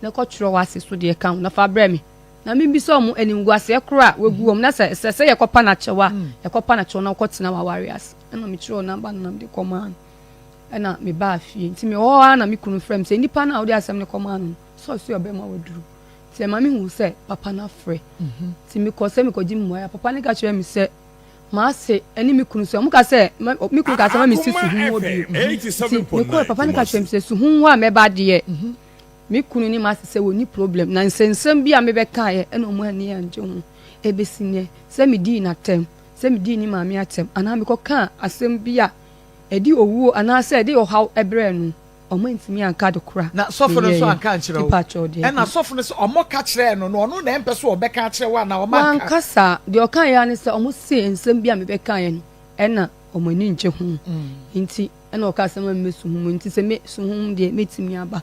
na ɛkɔtwerɛ w'ase so deɛ ka ho na fa brɛ me. Na mebisa ɔmo animguaseɛ korɔ a wagu wɔm na sɛ ɛsɛ sɛ yɛkɔpa n'akyɛw a, yɛkɔpa n'akyɛw na ɔkɔtena w'awareɛ ase. Ɛna metwerɛ number no na mede kɔmaa no. Ɛna mebaa fie. Nti mewɔ hɔ ara na me kunu frɛ me sɛ nipa no a wode asɛm no kɔmaa no no, sɛ ɔse ɔbɛma waduru. Nti ɛma mehu sɛ papa no afrɛ. Nti mekɔ sɛ mekɔgye mmuaeɛ a, papa no ka kyerɛ me sɛ maase ɛne me kunu sɛ ɔmo ka sɛ me kunu ka sɛ ma mesi Akoma suhum hɔ bio. FM Nti mekɔɛ 87.9 papa no ka kyerɛ me Kumasi. sɛ suhum hɔ a mɛba deɛ, me kunu ne m'ase sɛ wɔnni problem na nsɛnsɛm bi a mebɛkaeɛ ɛna ɔmo ani angye ho. Ɛbɛsi nnɛ sɛ medii n'atɛm, sɛ medii ne maame atɛm anaa mekɔkaa asɛm bi a ɛde owuo anaasɛ ɛde ɔhaw ɛbrɛɛ no, ɔmo antumi anka de kora Na sɔfo no nso meyɛeɛ. anka ankyerɛ wo? Mepa kyɛw deɛ. Ɛna sɔfo no sɛ ɔmo ka kyerɛɛ no na ɔno na ɛmpɛ sɛ ɔbɛka akyerɛ wo anaa ɔmo anka? Wanka saa. Deɛ ɔkaeɛ ara ne sɛ ɔmo see nsɛm bi a mebɛkaeɛ no ɛna ɔmo ani ngye ho. Nti ɛna ɔkaa sɛ ma memmɛsu ho mu. Nti sɛ me su ho mu deɛ mɛtumi aba.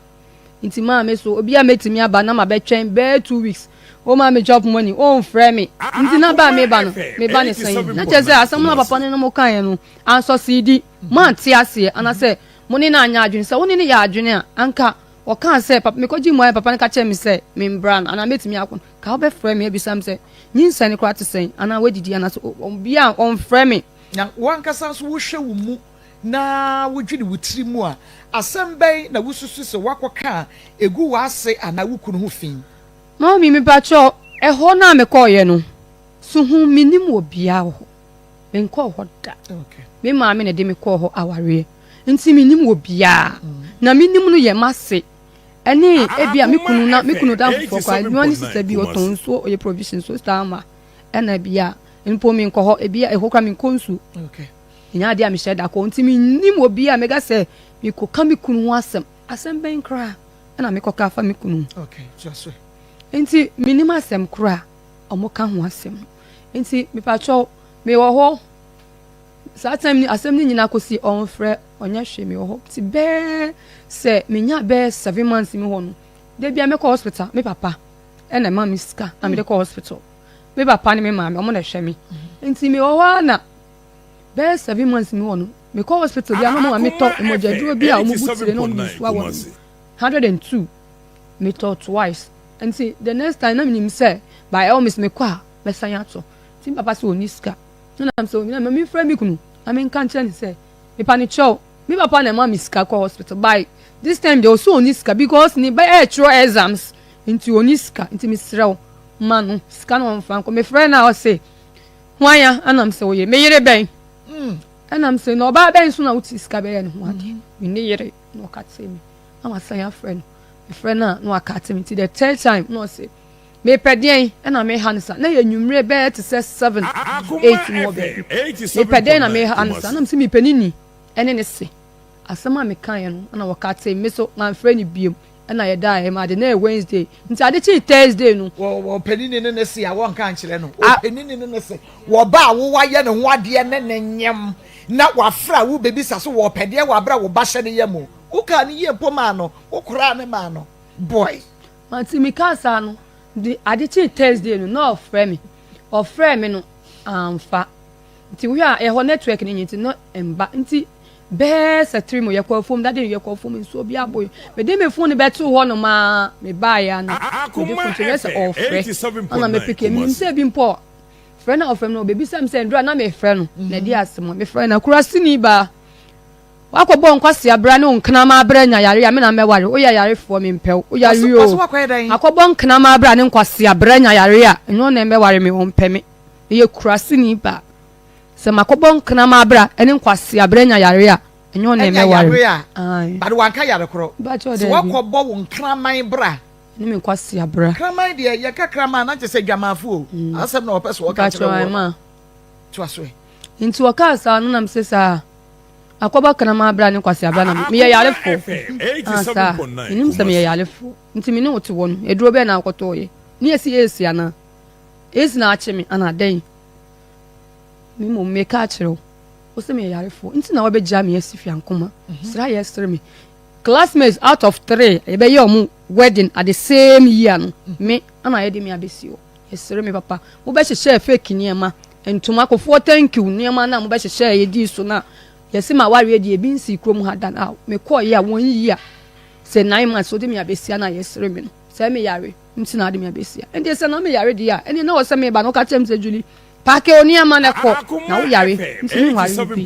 Nti maa me so obi a mɛtumi aba na mabɛtwɛn bɛyɛ 2 weeks. O maa me chop money, ɔmfrɛ me. Nti na ba a Akoma meba no, FM meba ne sɛn? Na kyerɛ sɛ asɛm no a 87.9 papa Kumasi. no ne mo kaeɛ no ansɔ seedi. Moante aseɛ anaasɛ mo ne no anyɛ adwene. Sɛ wo ne no yɛ adwene a, anka ɔkaa sɛ papa mekɔgye mmuaeɛ papa no ka kyerɛɛ me sɛ membra no anaa mɛtumi akɔ no, ka wobɛfrɛ me abisa me sɛ nyinsɛn no koraa te sɛn anaa woadidi anaasɛ obiara ɔmfrɛ me. Na w'ankasa nso wohwɛ wo mu na wodwene wo tiri mu a, asɛm bɛn na wususu sɛ woakɔka a egu w'ase anaa wo kunu ho fi? Mummy mepakyɛw, ɛhɔ no a mekɔeɛ no, so ho mennim obiara wɔ hɔ. Menkɔɔ hɔ da. Me maame na ɛde me kɔɔ hɔ awareɛ. Nti mennim obiara. Na menim no yɛ m'ase ɛne ebia me kunu na me kunu damfofoɔ koraa. Noa ne sista bi ɔtɔn nsuo, ɔyɛ provision nsuo star ama. Ɛna ebia mpo menkɔ hɔ, ebia ɛhɔ koraa menkɔ nsuo. Ɛnyɛ adeɛ a mehyɛ da kɔ. Nti mennim obiara a mɛka sɛ mekɔka me kunu ho asɛm. Asɛm bɛn koraa ɛna mekɔka afa me kunu ho? Nti mennim asɛm koraa a wɔka ho asɛm. Nti mepakyɛw mewɔ hɔ saa time ni asɛm no nyinaa kɔsi ɔmfrɛ ɔnyɛ hwee mewɔ hɔ. Nti bɛɛ sɛ menya bɛɛ 7 months mi hɔ no, da bia mɛkɔ hospital, me papa ɛna ɛma me sika na mede kɔ hospital. Me papa ne me maame ɔmo na ɛhwɛ me. Nti mewɔ hɔ a na bɛyɛ 7 months mi hɔ no, mekɔ hospital bi a na ɔmo ma metɔ Akoma mogyaduro FM bi a ɔmo bu tire na ɔmo de 87.9 nsuo awɔ no Kumasi. 102 metɔ twice. Nti the next time na menim sɛ by all means mekɔ a mɛsan atɔ. Nti me papa sɛ ɔnni sika na nam sɛ ɔnyina ma memfrɛ me kunu na menka nkyerɛ ne sɛ mepa ne kyɛw, me papa na ɛma me sika kɔ hospital by this time deɛ ɔsɛ ɔnni sika because ne ba ɛɛtwerɛ exams nti ɔnni sika, nti mesrɛ wo ma no sika na ɔmfa nkɔ. Mefrɛ no a ɔse hwan a ɛnam sɛ woyɛ me yere bɛn ɛnam sɛ na ɔbaa bɛn so na wote sika bɛyɛ ne ho adeɛ me ne yere na ɔka kyerɛ me na wasan afrɛ no. Mefrɛ no a na waka kyerɛ me. Nti the third time na ɔse mepɛ deɛn ɛna meha no sa na yɛ nwummerɛ bɛyɛ te sɛ 7 Akoma 8 mu wɔ FM baabi. Mepɛ dɛn na meha no sa 87.9 na mesɛ mepɛ ne ni ɛne ne se. Asɛm a mekaeɛ no ɛna wɔka kyerɛ me so mamfrɛ no biom ɛna yɛdaeɛ ma ade na yɛ Wednesday nti ade kyee Thursday no. Wɔ ɔpanini ne ne se a wɔnka nkyerɛ no. Ɔpanini ne ne se wɔba a wowayɛ ne ho adeɛ ne ne nyɛm na wafrɛ a wobɛbisa so wɔ ɔpɛdeɛ wɔ aberɛ a wo ba hyɛ ne yam o. Wokaa ne yie mpo maa no, wokoraa ne maa no. Boy. Nti mekaa saa no de ade kyee Thursday no na ɔfrɛ me. Ɔfrɛ me no amfa. Nti wohwɛ a ɛhɔ network no nyɛ nti no mba. Nti bɛɛ sɛ 3 mu yɛkɔ afuom dade no yɛkɔ afuom nsuo bi abɔ yi. Mede me phone bɛtoo hɔ nom a mebaeɛ a na mede Akoma phone to nyɛ sɛ FM ɔfrɛ. Ana 87.9 mepeke menim Kumasi. sɛ bi mpo frɛ na ɔfrɛ me no ɔbɛbisa me sɛ ndura na mefrɛ no na ɛde asɛm a mefrɛ no akuraseni baa. Wakɔbɔ nkwasea bra ne wo nkraman bra nya yare a me na mɛware wo yɛ yarefoɔ mempɛ wo wo yare Ɔse oo wakɔyɛ dɛn? Akɔbɔ nkraman bra ne nkwasea bra nya yare a ɛnyɛ ɔna ɛmɛware me ɔmpɛ me meyɛ kuraseni baa sɛ makɔbɔ nkraman bra ne nkwasea bra nya yare a ɛnyɛ ɔna Ɛnya ɛmɛware yare a ae but wanka yare korɔ. Mpakyɛw Sɛ daabi. wakɔbɔ wo nkraman bra. Ne me nkwasea bra. Kraman deɛ yɛka kraman a na kyerɛ sɛ adwamanfo o. Asɛm na ɔpɛ sɛ ɔka Mpakyɛw kyerɛ ae woɔ. ma. Toa so ɛ. Nti wɔkaa saa no na mese saa akɔbɔ kraman bra ne nkwasea bra na meyɛ Akoma yarefoɔ. FM Ah saa 87.9 menim sɛ meyɛ Kumasi. yarefoɔ nti me ne wo te hɔ no aduro bɛn na wokɔtɔɔyɛ ne yɛsi ɛɛsi anaa? AIDS na akye me anaa dɛn? Me mmom meka akyerɛ wo, wo sɛ meyɛ yarefoɔ nti na wabɛgyaa me asi Fiankoma. Sra yɛ sere me. Classmates out of three yɛbɛyɛ ɔmo wedding at the same year no, me ana yɛde me abɛsi hɔ. Yɛsere me papa. Mobɛhyehyɛɛ fake nneɛma, ntoma, kofoɔ thank you nneɛma no a mobɛhyehyɛɛ yɛdii so no a yɛse m'awareɛ deɛ ebi nsii kurom ha da no a mekɔeɛ a wɔn year sɛ 9 months wode me abɛsi a na yɛsere me no sɛ meyare nti na ade me abɛsi a ɛndeɛ sɛ na meyare deɛ a ɛndeɛ na wɔ sɛ meba no woka kyerɛ me sɛ Julie pack wo nneɛma no kɔ na woyare nti menware wo bi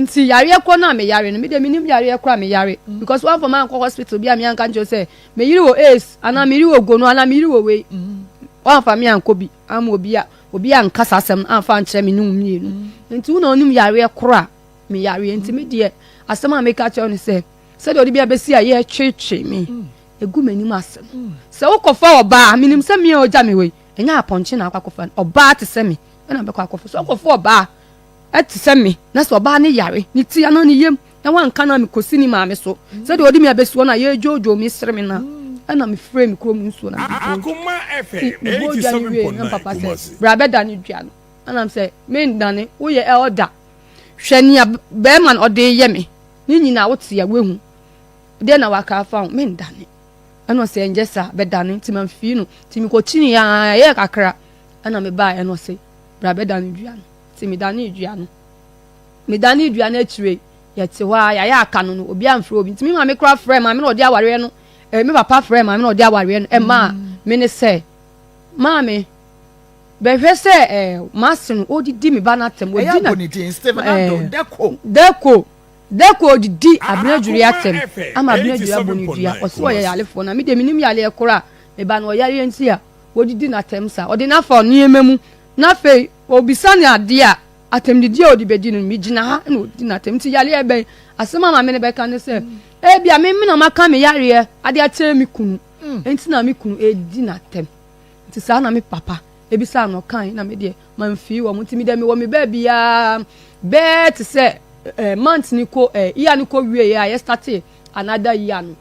nti yareɛ korɔ no a meyare no medeɛ menim yareɛ korɔ a meyare because woamfa ma ankɔ hospital bi a meanka nkyerɛ sɛ meyere wɔ AIDS anaa meyere wɔ gono anaa meyere wɔ wei woamfa me ankɔ bi ama obi a obi anka saa asɛm no amfa ankyerɛ me ne wo mmienu nti wo na wonim yareɛ korɔ a meyareɛ nti me deɛ asɛm a meka kyerɛ wo ne sɛ sɛdeɛ ɔde bi abɛsi a yɛtwetwe me egu m'anim ase no sɛ wokɔfa ɔbaa menim sɛ mmea a ɔgya me hɔ yi ɛnyɛ apɔnkye na akɔ akɔfa no ɔbaa te sɛ me ɛna bɛkɔ akɔfa so ɔkɔfa ɔbaa ɛte sɛ me na sɛ ɔbaa ne yare ne ti anaa ne yam na wanka na mekɔsi ne maame so sɛdeɛ ɔde me abɛsi hɔ no a yɛdwoodwoo me sere me no a ɛna mefrɛ me kurom nsuo na mede bɔɔ mebɔɔ dwa no wie na papa sɛ bra bɛda ne dua no ɛnam sɛ mendane woyɛ elder hwɛ nea bɛrima no ɔde yɛ me ne nyinaa wote a woahu deɛ na waka afa ho mendane ɛna ɔsɛ ɛnyɛ saa bɛdane nti mamfii no nti mekɔkyini a ɛyɛ kakra ɛna mebaa ɛna ɔsɛ bra bɛdane dua no nti medane dua no medane dua no akyire yɛte hɔ a yɛayɛ aka no no obi amfrɛ obi nti me maame koraa frɛ maame na ɔde awareɛ no eh, me papa frɛ maame na ɔde awareɛ no ɛmaa me ne sɛ maame bɛhwɛ sɛ eh, maase no ɔdidi me ba no atɛm ɔdi na eh, Deko Deko Deko odidi Abena Dwiri atɛm ama Abena Dwiri abɔ ne dua ɔsɛ ɔyɛ yarefoɔ na me deɛ menim yareɛ koraa me ba no ɔyareɛ nti a wɔdidi n'atɛm saa ɔde n'afa nneɛma mu na afei obisa ne adeɛ a atɛmdidi a ɔde bɛdi no megyina ha na ɔdi n'atɛm nti yareɛ bɛn asɛm a maame no bɛka ne sɛ ebi a me na maka me yareɛ ade akyerɛ me kunu nti na me kunu edi n'atɛm nti saa na me papa ebisa no kan na me deɛ mamfii wɔn nti me deɛ mewɔ me baabiara bɛɛ te sɛ ɛɛ month ni ko ɛɛ year ni ko wie yɛ a yɛ start another year no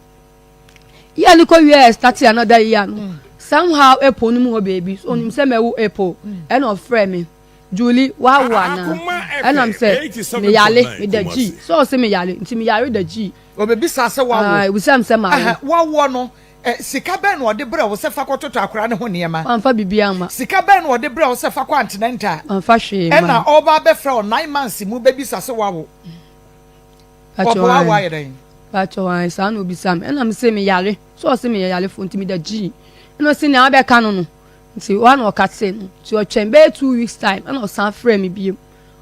year ni ko wie yɛ start another year no somehow April no mu hɔ baabi so onim sɛ mɛwo April ɛna ɔfrɛ me Julie wawo ana ɛnam sɛ meyale meda gyi so ɔsɛ meyale nti meyare da gyi. Obebisa sɛ wawo. Ah, ebisa m sɛ mawo. Wawoɔ no, sika bɛn na ɔde brɛ wo sɛ fa kɔtotɔ akwaraa ne ho nneɛma? Wamfa biribi amma. Sika bɛn na ɔde brɛ wo sɛ fa kɔ antenatal? Wamfa hwee ma. Ɛna ɔba abɛfrɛ wo 9 months mu bɛbisa sɛ wawo. Ɔpɛ wawo ayɛ dɛn? Pakyɛ wan saa na obisa me. Ɛna me sɛ meyare. So ɔsɛ meyɛ yarefo nti meda gyi. Ɛna ɔsɛ nea wabɛka no no. Nti wa na ɔka te no. Nti ɔtwɛn bɛyɛ 2 weeks time ɛna ɔsan frɛ me biem.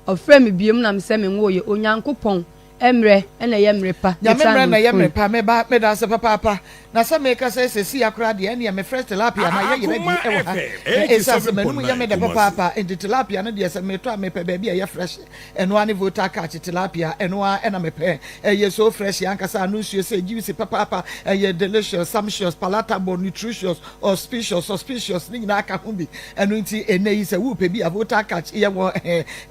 Ɔfrɛ me biem na me sɛ menwo yɛ Onyankopɔn mmerɛ ɛna ɛyɛ mmerɛ pa. Nyame mmerɛ na ɛyɛ mmerɛ pa. Meba meda ase papaapa. Na sɛ meka sɛ sɛsi akora deɛ ɛneɛ me fresh tilapia na yɛyɛ ready ɛwɔ ha. Na ɛsiane sɛ m'anum yɛ me dɛ papaapa nti tilapia no deɛ sɛ metɔ a mepɛ baabi a ɛyɛ fresh. Ɛno ara ne Volta catch tilapia ɛno ara ɛna mepɛ. Ɛyɛ so fresh ankasa ano nsuo sɛ juicy papaapa. Ɛyɛ delicious, sumptuous, palatable, nutritious, auspicious, suspicious ne nyinaa ka ho bi. Ɛno nti ɛnɛ yi sɛ wopɛ bi a Volta catch yɛ wɔ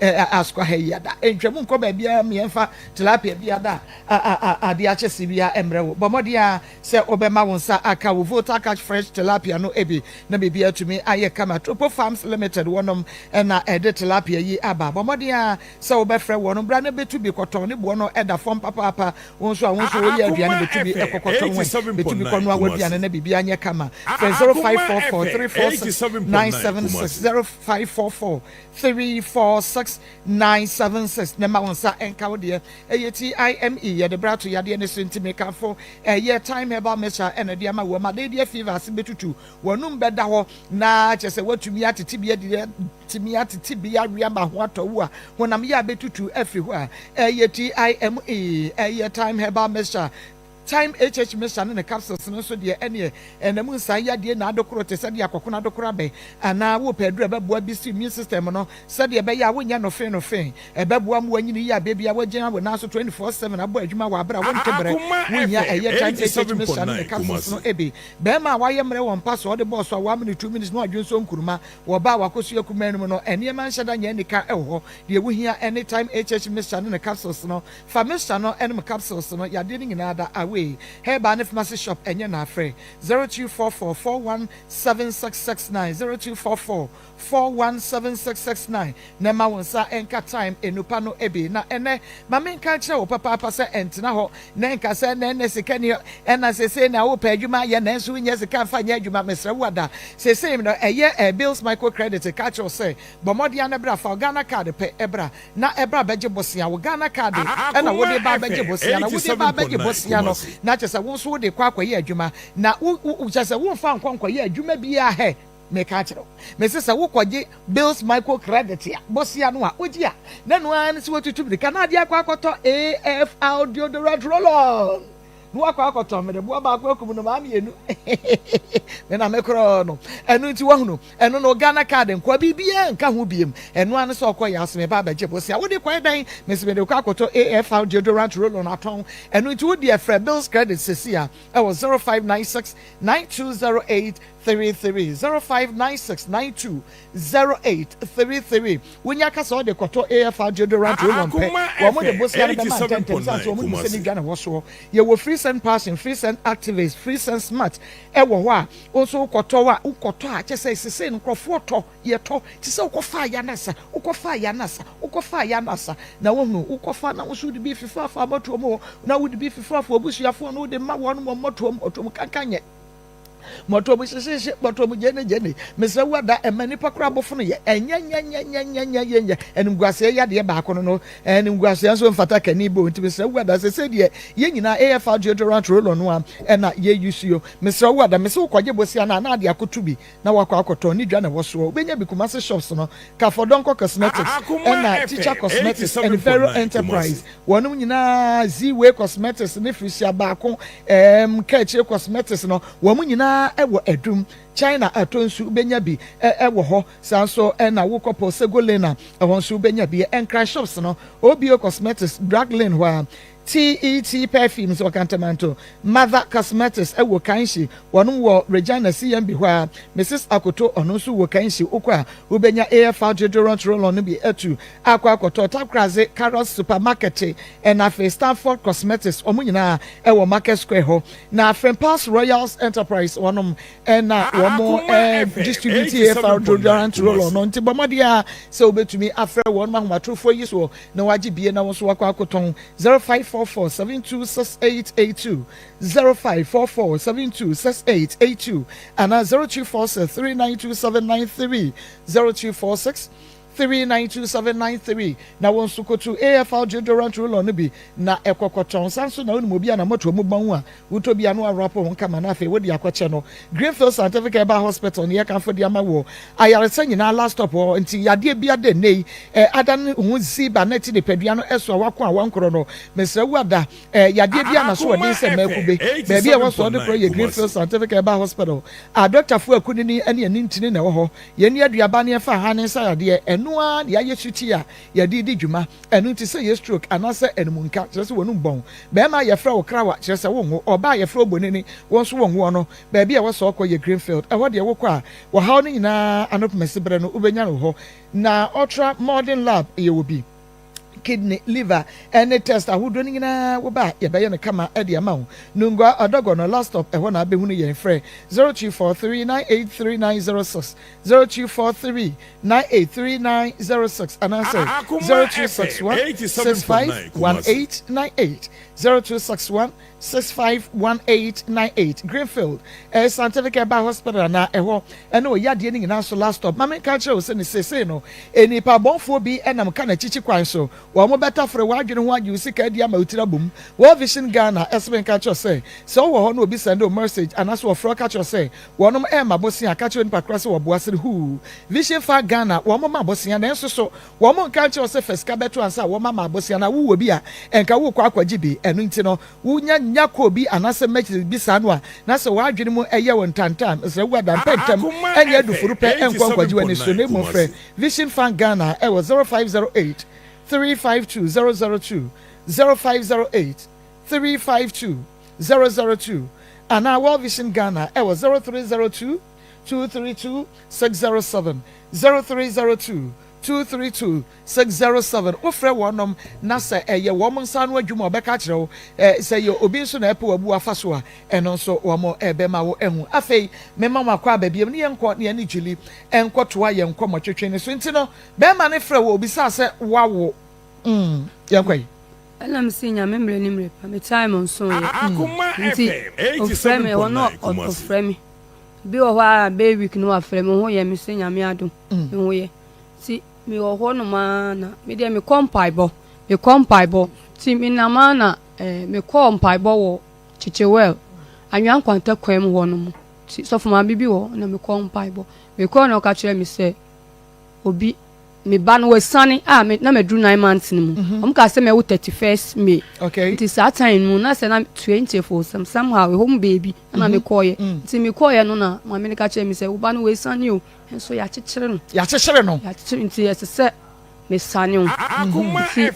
ɛɛ asokwa ha yi ada. Ntwam nkɔ baabiara mmiɛnfa tilapia bi ada a adeɛ akyɛ se bia mmerɛ wo. Bɔ mmɔden a sɛ wobɛma wo nsa aka wo Volta catch fresh tilapia no bi na biribi atumi ayɛ kama. Tropo Farms Limited wɔnom ɛna ɛde tilapia yi aba. Bɔ mmɔden a sɛ wobɛfrɛ wɔn bra na bɛtu bi kɔtɔn ne boɔ no ɛda fam papaapa. Wo nso a wo nso woyɛ aduane bɛtu bi ɛkɔkɔtɔn wɔn bɛtu bi kɔnoa w'aduane na biribi anyɛ kama. Frɛ 0544 346 976 0544 346 976 na ma wo nsa nka wo deɛ. Ɛyɛ TIME yɛde bra to yadeɛ ne so nti mekamfo ɛyɛ Thyme Herbal Mixture ɛna de ama wo malaria fever ase bɛtutu wɔnum bɛda hɔ na kyerɛ sɛ woatumi atete bi adi tumi atete bi awe ama ho atɔ wo a honam yɛ a bɛtutu afiri hɔ a ɛyɛ TIME ɛyɛ Thyme Herbal Mixture. Thyme HH Mixture ne ne capsules no nso deɛ ɛneɛ ɛnam nsan yadeɛ na adokoro te sɛ deɛ akɔkono adokoro abɛn anaa wopɛ aduru a ɛbɛboa bi si immune system no sɛdeɛ ɛbɛyɛ a wonyɛ nɔfe nɔfe ɛbɛboa ma wanyini yie a baabi a wagyina wo nan so 24/7 abɔ adwuma wɔ abere a wonte berɛ wohia ɛyɛ Thyme HH Mixture ne ne capsules no ebi. Bɛrima a wayɛ mmerɛ wɔ mpa so ɔde bɔɔ so a 1 minute 2 minutes na wadwe nso nkuruma wɔ ba a wakɔsua kumaa no mu no nneɛma nhyɛ da nyɛ anika wɔ hɔ. Deɛ wohia ɛne Thyme HH Mixture ne ne capsules no. Fa mixture no nom capsules no yadeɛ no nyinaa da away. Highway, Herbal ne Pharmacy Shop ɛnyɛ na afrɛ 0244 41 7669, 0244 41 7669 na ɛma wo nsa nka Thyme nnupa no bi. Na ɛnnɛ, ma menka nkyerɛ wo papaapa sɛ ɛntena hɔ na ɛnka sɛ ɛnnɛ ɛnnɛ sika nni hɔ, ɛna seesei na wopɛ adwuma ayɛ nanso wonnya sika mfa nyɛ adwuma. Mesrɛ wo ada, seesei no ɛyɛ Bills Micro Credit ka kyerɛ wo sɛ bɔ mmɔden ara na bra fa wo Ghana card pɛ bra na ɛbra bɛgye bosea, wo Ghana card ɛna wode ba abɛgye bosea, na wode ba abɛgye bosea no na kyerɛ sɛ wo nso wode kɔ akɔyɛ adwuma, na wo wo kyerɛ sɛ womfa nkɔ nkɔyɛ adwuma biara hɛ. Meka akyerɛ wo, mese sɛ wokɔgye Bills Micro Credit a, bosea no a wogye a, na ɛno ara ne sɛ woatutu mmirika na ade akɔ akɔtɔ AFR deodorant roll-on na wakɔ akɔtɔ. Mede boa baako akum nnomaa mmienu, me na mekorɔ no. Ɛno nti wahunu, ɛno no Ghana card nkoa, biribiara nka ho biem. Ɛno ara ne sɛ ɔkɔ yɛ ase meba abɛgye bosea. Wode kɔɛ dɛn? Mese mede kɔ akɔtɔ AFR deodorant roll-on atɔn. Ɛno nti wodeɛ frɛ Bills Credit seesei a ɛwɔ 0596 9208 33 0596 92 08 33 Wonya ka sɛ ɔde kɔtɔ AFR deodorant roll-on pɛ, Akoma wɔn de FM bosea no bɛma ntɛmntɛm sane sɛ 87.9 wɔn nim sɛ ne Kumasi. dwa na ɛwɔ soɔ. Yɛwɔ Free Send Passion, Free Send Activist, Free Send Smart ɛwɔ hɔ a wo nso wokɔtɔ a wokɔtɔ a kyɛ sɛ sesei no nkurɔfoɔ tɔ, yɛtɔ te sɛ wokɔfaa Yanasa, wokɔfaa Yanasa, wokɔfaa Yanasa na wohunu wokɔfa na wo nso wode bi fefaafa mmɔtoam hɔ na wode bi fefaafa w'abusuafoɔ na wode ma wɔn wɔ mmɔtoam mmɔtoam kankan nyɛ Mɔtɔ mu hyehyeehye, mɔtɔ mu gyene gyene. Mesrɛ wo ada, ɛma nipa koraa bofono yɛ. Ɛnyɛ nyɛ nyɛ nyɛ nyɛ nyɛ yɛ nyɛ. Animguaseɛ yadeɛ baako no no. Animguaseɛ nso mfata kani bo. Nti mesrɛ wo ada, sesei deɛ yɛn nyinaa AFR deodorant roll-on no a ɛna yɛ use yo. Mesrɛ wo ada, mese wo kɔgye bosea no a na ade akoto bi na wakɔ akɔtɔn ne dwa na ɛwɔ soɔ. Wobɛnya bi Kumasi shops no, Kafɔdɔnkɔ Cosmetics Akoma ɛna Teacher FM Cosmetics ɛne Vero 87.9 Enterprise. Kumasi. Wɔnom nyinaa Z-way Cosmetics ne Frisia baako ɛɛm Kaakyire Cosmetics no wɔn nyinaa wɔ Adum, China atɔ nsu wobɛnya bi wɔ hɔ. Saa nso na wokɔ Pɔsego Lane a ɛhɔ nso wobɛnya bi. Nkran Shops no OBO Cosmetics, Drug Lane hɔ ara, TET Perfumes wɔ Kantamanto, Mother Cosmetics wɔ Kanshi, Wɔnom wɔ Regina CMB hɔ ara. Mrs Akoto ɔno nso wɔ Kanshi, wokɔ a wobɛnya AFR deodorant roll-on no bi atu akɔ akɔtɔ. Takoradi Carrots Supermarket ɛna afei Stanford Cosmetics wɔn nyinaa ɛwɔ Market Square hɔ. Na Frimpals Royals Enterprise wɔnom ɛna wɔn Akoma FM distribute AFR 87.9 deodorant roll-on Kumasi. no. Nti bɔ mmɔden ara sɛ wobɛtumi afrɛ wɔnom ahomatorofoɔ yi soɔ na wagye bie na wo nso wakɔ akɔtɔn. 0544 726882. 0544 72 6882 anaa 0246 392 793, 0246 392 793 na wo nso kɔtu AFL deodorant roll-on no bi na ɛkɔ kɔtɔn. San nso na wonim obi a na moto mu bɔn a wotɔ bi a na warapo ho kama na afei wode akɔkyɛ no. Greenfield Scientific Herbal Hospital ne yɛkamfo de ama wɔ ayaresa nyinaa last stop hɔ nti yadeɛ bi ada nnɛ yi eh, ada ne ho ziba na ɛte nipadua no ɛso a wako a wankorɔ no mesrɛ wo ada Eh, yadeɛ bi a Akoma n'asoɔden sɛ mmaa FM kube. Baabi a ɛwɔ soɔ no korɔ 87.9 yɛ Greenfield Kumasi. Scientific Herbal Hospital a dɔktafoɔ akunini ne anintini na ɛwɔ hɔ. Yɛn nni aduaba ne ɛfa ha ne nsa yadeɛ. Ɛno ara na yɛayɛ suti a yɛde redi dwuma. Ɛno nti sɛ ɛyɛ stroke anaasɛ animunka, kyerɛ sɛ w'anum bɔn. Barima a yɛfrɛ wo krawa, kyerɛ sɛ wonwo. Ɔbaa a yɛfrɛ wo bonini, wo nso wonwoɔ no, baabi a ɛwɔ sɛ ɔkɔ yɛ Greenfield. Ɛhɔ deɛ wokɔ a, ɔhaw no nyinaa ano pomasi berɛ no wobɛnya no wɔ hɔ. Na Ultra Modern Lab yɛwɔ bi. Kidney, liver ne test ahodoɔ no nyinaa woba a yɛbɛyɛ no kama de ama wo. Nungua Ɔdɔgɔ no last stop ɛhɔ na abɛhunu yɛn. Frɛ 0243 983906, 0243 983906 anaasɛ Akoma FM 0261 87.9 Kumasi. 651898, 0261 651898. Greenfield ɛyɛ Scientific Herbal Hospital anaa ɛhɔ ɛne ɔyadeɛ no nyinaa so last stop. Ma menka nkyerɛ wo sɛ ne seesei no nnipa bɔnfoɔ bi nam ka n'akyikyi kwan so wɔn bɛtafere w'adwene ho agye wo sika adi ama wo tiri abom. World Vision Ghana ɛse menka nkyerɛ wo sɛ sɛ wowɔ hɔ na obi sɛnde wo message anaasɛ wɔfrɛ wo ka kyerɛ wo sɛ wɔnom ɛrema bosea ka kyerɛ onipa korɔ sɛ wɔboa sere huu Vision Far Ghana wɔn ma bosea nanso so wɔn nka nkyerɛ wo sɛ fa sika bɛto ansa wɔma ma bosea na wowɔ bi a ɛnka wokɔ akɔgye bi ɛno nti no Wunya nya kɔ obi anaasɛ message bi saa no a, na sɛ w'adwene mu yɛ wo ntantan a, mesrɛ wo ada, mpɛ ntɛm Akoma nyɛ FM adufuru pɛ nkɔ nkɔgye w'ani so, 87.9 na mmom frɛ Kumasi. Vision Fund Ghana wɔ 0508 352 002, 0508 352 002, anaa World Vision Ghana wɔ 0302 232 607, 0302. 232 607. Wofrɛ wɔnom na sɛ ɛyɛ wɔn nsa ano adwuma a wɔbɛka akyerɛ wo. Sɛ ɛyɛ obi nso na ɛpɛ w'abu afa so a, ɛno nso wɔn bɛma wo ahu. Afei mema mo akɔ aba biom ne yɛnkɔ ne yɛne Julie nkɔtoa yɛn nkɔmmɔtwetwe no so. Nti no, bɛrima no frɛ wo, obisaa sɛ woawo. Mm, yɛnkɔ yi. Ɛna me se Nyame mmerɛ ne mmerɛ pa, me time nso yɛ. Nti ɔfrɛ me, ɛhɔ no ɔfrɛ me. Bi wɔ hɔ a bɛyɛ week no wafrɛ me, ho yɛ me se Nyame adom, me ho yɛ. Nti me wɔ hɔ nom ara na me deɛ me kɔ mpaebɔ, me kɔ mpaebɔ. Nti me nam ara na eh, me kɔɔ mpaebɔ wɔ Kyekyewɛl, Anwea Nkwanta kwan mu hɔ nom. Nti sɔfo maame bi wɔ hɔ na me kɔɔ mpaebɔ. Me kɔɔ na ɔka kyerɛ me sɛ obi me ba no wasiane a me na maduru 9 months no mu. Wɔn kaa sɛ mɛwo 31st May. Okay. Nti saa time no mu na sɛ na 20th or some somehow ɛhɔ mu baabi na mekɔɔyɛ. Nti mekɔɔyɛ no na maame no ka kyerɛ me sɛ wo ba no wasiane o. Nso yɛakyekyere no. Yɛakyekyere no. Yɛakyekyere nti ɛsɛ sɛ mesane wo. Nti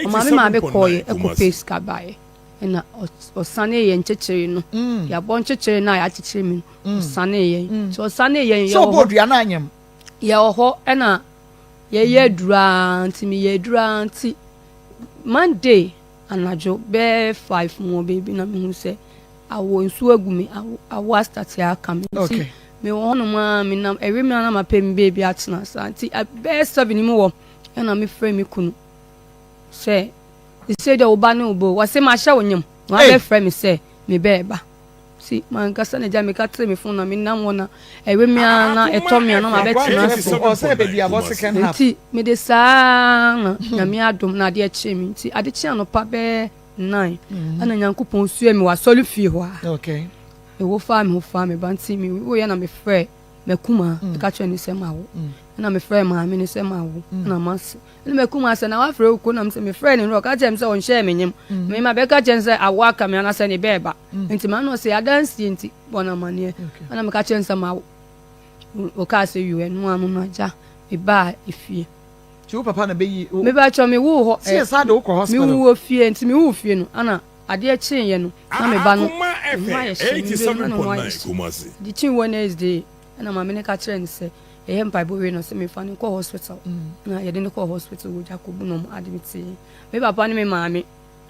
ɔmaa me maame kɔɔeɛ kɔpɛɛ sika baeɛ ɛna ɔsanee yɛn nkyekyere no. Yɛabɔ nkyekyere no a yɛakyekyere me no, ɔsanee yɛn. Nti ɔsanee yɛn Sɛ yɛwɔ ɔbɔɔ hɔ. dua no anyem. Yɛwɔ hɔ ɛna yɛyɛ aduru ara nti meyɛ aduru ara nti Monday anadwo bɛyɛ 5 mu hɔ baabi na mehu sɛ Awo nsuo agu me, awo awo astate aka me nti Okay. mewɔ hɔnom ara menam ɛwe me ara na mapɛ me baabi atena saa nti bɛyɛ 7 mu wɔ ɛna mefrɛ me kunu sɛ sɛ deɛ wo ba ne wo ba o wɔse mahyɛ wo nyam na Hey. wabɛfrɛ me sɛ me bɛɛba nti mankasa na gya meka kyerɛ me phone na menam hɔ na ɛwe me ara na ɛtɔ me a na mabɛtena ase Ɔsɛ baabi a bɔ second half. nti mede saa na Nyame adom na adeɛ kyee me nti ade kye anɔpa bɛyɛ 9 ɛna Nyankopɔn suee me wɔ asɔre fie hɔ a okay. Me wo faa me ho faa me ba nti me wo yɛ na me frɛ m'akumaa mm. ka kyerɛ ne sɛ ma wo mm. ɛna me frɛ maame ne sɛ ma wo mm. ɛna ma se ɛna m'akumaa sɛ na wafrɛ wo ko na me sɛ me frɛ ne no ɔka kyerɛ me sɛ ɔnhyɛ me nyem mm. me ma bɛka kyerɛ ne sɛ awo aka me anasɛ ne bɛɛba mm. nti ma no sɛ adansie nti bɔ no amaneɛ ɛna meka kyerɛ ne sɛ ma wo ɔkaa sɛ yo ɛno ano no agya mebaa efie. Nti wo papa na bɛyi wo. Mepakyɛw me woo hɔ. Sɛ yɛ saa de wokɔ hospital. Me woo fie nti me woo fie no ana adeɛ kyee yɛ no na me ba no ne ho ayɛ hye me wie no na ne ho ayɛ hye de kyee Wednesday ɛna maame no ka kyerɛ no sɛ yɛyɛ mpaebɔ wie no sɛ me fa no nkɔ hospital na yɛde no kɔɔ hospital wɔ Gyakobu na ɔmo admit yɛn me papa ne me maame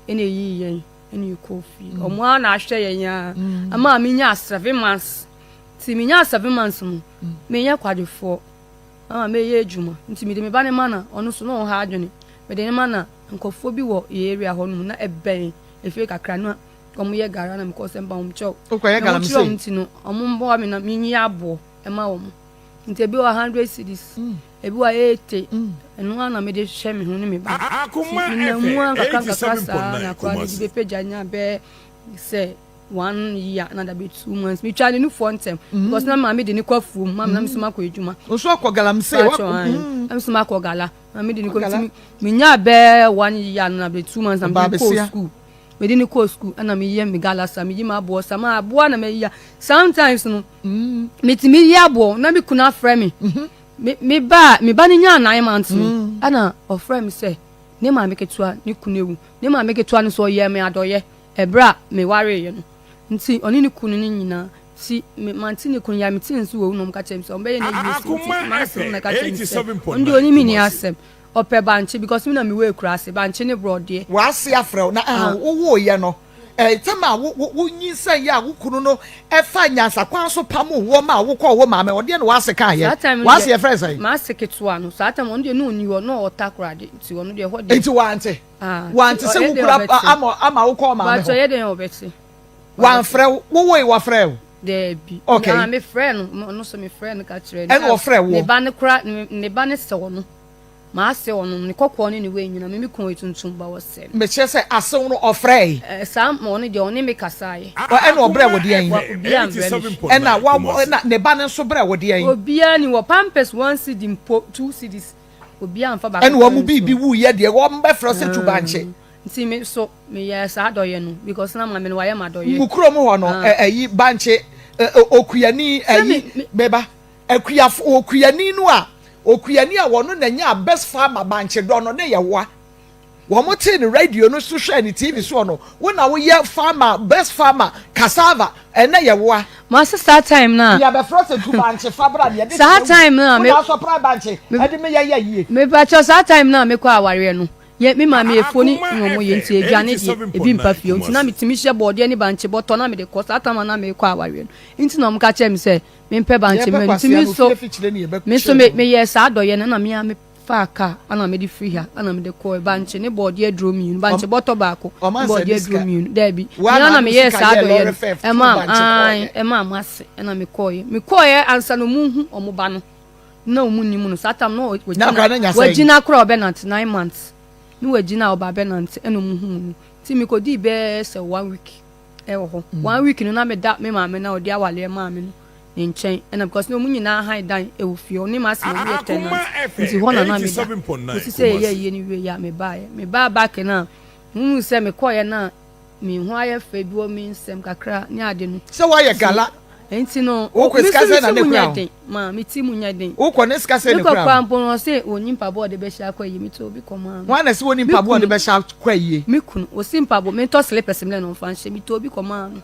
ɛna eyii yɛn ɛna yɛkɔɔ fie ɔmo ara na ahwɛ yɛn ara ama me nyaa 7 months nti me nyaa 7 months no menyɛ kwadwofoɔ. Ama mɛyɛ adwuma nti mede me ba no ma na ɔno nso na ɔha adwene. Mede no ma na nkurɔfoɔ bi wɔ yɛ area hɔ nom na ɛbɛn efie kakra na wɔn yɛ gara na mekɔ sɛ mpa wɔn kyɛw. Wokɔyɛ Na wɔn galamsey? kyerɛ wɔn nti no wɔn mmoa me na menyi aboɔ ɛma wɔn. Nti ebi wɔ 100 cedis, ebi wɔ 80, ɛno ara na mede hwɛ me ho ne me ba. Nti menam mu ara nkakra nkakra saa na akwadaa no de bɛpagya nya bɛyɛ sɛ one year na dabi 2 months. Metwa ne nufoɔ ntɛm because na maame de ne kɔ afuom, maame na me nso makɔ adwuma. Nso akɔ galamsey. Paatwɔ ayi na me nso makɔ gala, maame de ne kɔ nti menya bɛɛ one year na dabi 2 months na mede ne kɔɔ school. Mede ne kɔɔ school ɛna meyɛ me gala sa, meyi m'aboɔ sa, ma aboa na meyi a sometimes no metumi yi aboɔ na me kunu afrɛ me. Me ba me ba no nyaa 9 months no ɛna ɔfrɛ me sɛ ne maame ketewa ne kunu ewu. Ne maame ketewa no nso ɔyɛɛ me adɔyɛ ɛberɛ a mewareeɛ no nti ɔne ne kunu no nyinaa nti me mante ne kunu ya mete nso wɔ wu na ɔmo ka kyerɛ me sɛ ɔmo bɛyɛ no ayie si nti m'ase no na ɛka kyerɛ me sɛ ɔno deɛ ɔne me ni asɛm, ɔpɛ bankye because me na mewɔ akuraase, bankye ne borɔdeɛ. W'ase afrɛ wo na ah wowooyɛ no tɛm a wo wo wonyinsɛn yɛ a wo kunu no ɛfa nyansakwan so pamoo woɔ maa wo kɔɔ wo maame hɔ deɛ na w'ase kaayɛ? Saa time no W'ase deɛ yɛfrɛ no sɛn? M'ase ketewa no saa time ɔno deɛ na ɔnni hɔ na ɔwɔ Takoradi nti ɔno deɛ ɛhɔ deɛ. Nti wante? Ah, Wante sɛ ɔyɛ wo dɛn kura ɔbɛte? ama ama wo kɔɔ maame Bakyɛ hɔ? ɔyɛ dɛn ɔbɛte? Wamfrɛ wo? Wowoe wɔfrɛ wo? Daabi. Okay. Ah, mefrɛ no, ɔno nso mefrɛ no ka kyerɛ no. Ɛna ɔfrɛ woɔ? Ne ba no kora, ne ba no sɛ ɔno. M'ase ɔno, ne kɔkɔɔ ne ne wei nyina, me me kɔn yɛ tuntum ba ɔsɛ no. Mekyerɛ sɛ asew no ɔfrɛe? Eh, saa ma ɔno deɛ ɔne me kasaeɛ. Ɛna ɔbrɛ wo deɛn? Wa, obiara mbrɛ me hwee. Ɛna wa, ɛna ne ba no nso brɛ wo deɛn? Obiara ni wɔ pampers 1 cedi mpo, 2 cedis, obiara mfa baako Ɛna wɔn mu koraa biribi nsuo. wuiɛ deɛ wɔn bɛfrɛ sɛ tu bankye. Nti me so meyɛɛ saa adɔyɛ no because na maame no wayɛ me adɔyɛ. Mo kurom hɔ no, Ah. ɛyi bankye, okuani, Sɛ ɛyi, me, me. meba, akuafo, okuani no a, okuani a wɔn na nya best farmer bankye dɔ no ne yɛ wa. Wɔn tee no radio no so hwɛɛ no TV soɔ no, wo na woyɛ farmer, best farmer, cassava, ɛnɛ yɛ woa. Mase saa time no a. Yɛbɛfrɛ sɛ tu bankye fa bra na yɛde Saa kyerɛ wo. time no a Wo me. na asɔpra bankye ɛde me yɛyɛ yie. Mepakyɛw saa time no a mekɔ awareɛ no, yɛ me maame afuo ne na ɔmo yɛ nti aduane deɛ ebi mpa fie nti na metumi hyɛ bɔɔdeɛ ne bankye bɔtɔ na mede kɔ saa time a na mekɔ awareɛ no nti na ɔmo ka kyerɛ me sɛ mempɛ bankye Yɛpɛ mma no nti kwasea me no nso fie fikyire ne me nso yɛbɛkyerɛ me no. meyɛɛ saa adɔyɛ no na me ara me faa kaa ɛna mede firi ha ɛna mede kɔɛ bankye ne bɔɔdeɛ aduro mmienu bankye bɔtɔ baako ne bɔɔdeɛ aduro mmienu daabi mea na meyɛɛ saa adɔyɛ no ɛmaa ae ɛmaa mo ase ɛna mekɔɔyɛ mekɔɔyɛ ansa na ɔmo hu ɔmo ba no na ɔmo nim no saa tam no wagyina wagyina koraa ɔbɛnante 9 months ne wagyina a ɔba abɛnante ɛna ɔmo hu no nti mekɔdii bɛɛ sɛ one week ɛwɔ hɔ one week no na meda me maame na ɔde awaleɛ maa me no ne nkyɛn ɛna because na ɔmo nyinaa han dan ɛwɔ fie ɔne m'ase na ɔmo yɛ tenant nti hɔ na na meda kɔsi sɛ yɛyɛ ayie no wie yɛ a mebaeɛ mebaa back no a muhu sɛ mekɔeɛ no a me ho ayɛ fɛ bi wɔ me nsɛm kakra ne ade no. Sɛ woayɛ gala. Nti no wokɔ sika sɛ na ne kura den ma me ti mu nyɛ den. Wokɔ ne sika sɛ ne kura. Mekɔ kora mpo no ɔse wɔnni mpaboa ɔde bɛhyɛ akɔ ayie meto obi kɔmaa no. Wɔn na sɛ wɔnni mpaboa ɔde bɛhyɛ akɔ ayie. Me kunu ɔsi mpaboa mentɔ slippers mlɛ na ɔmfa nhyɛ meto obi kɔmaa no.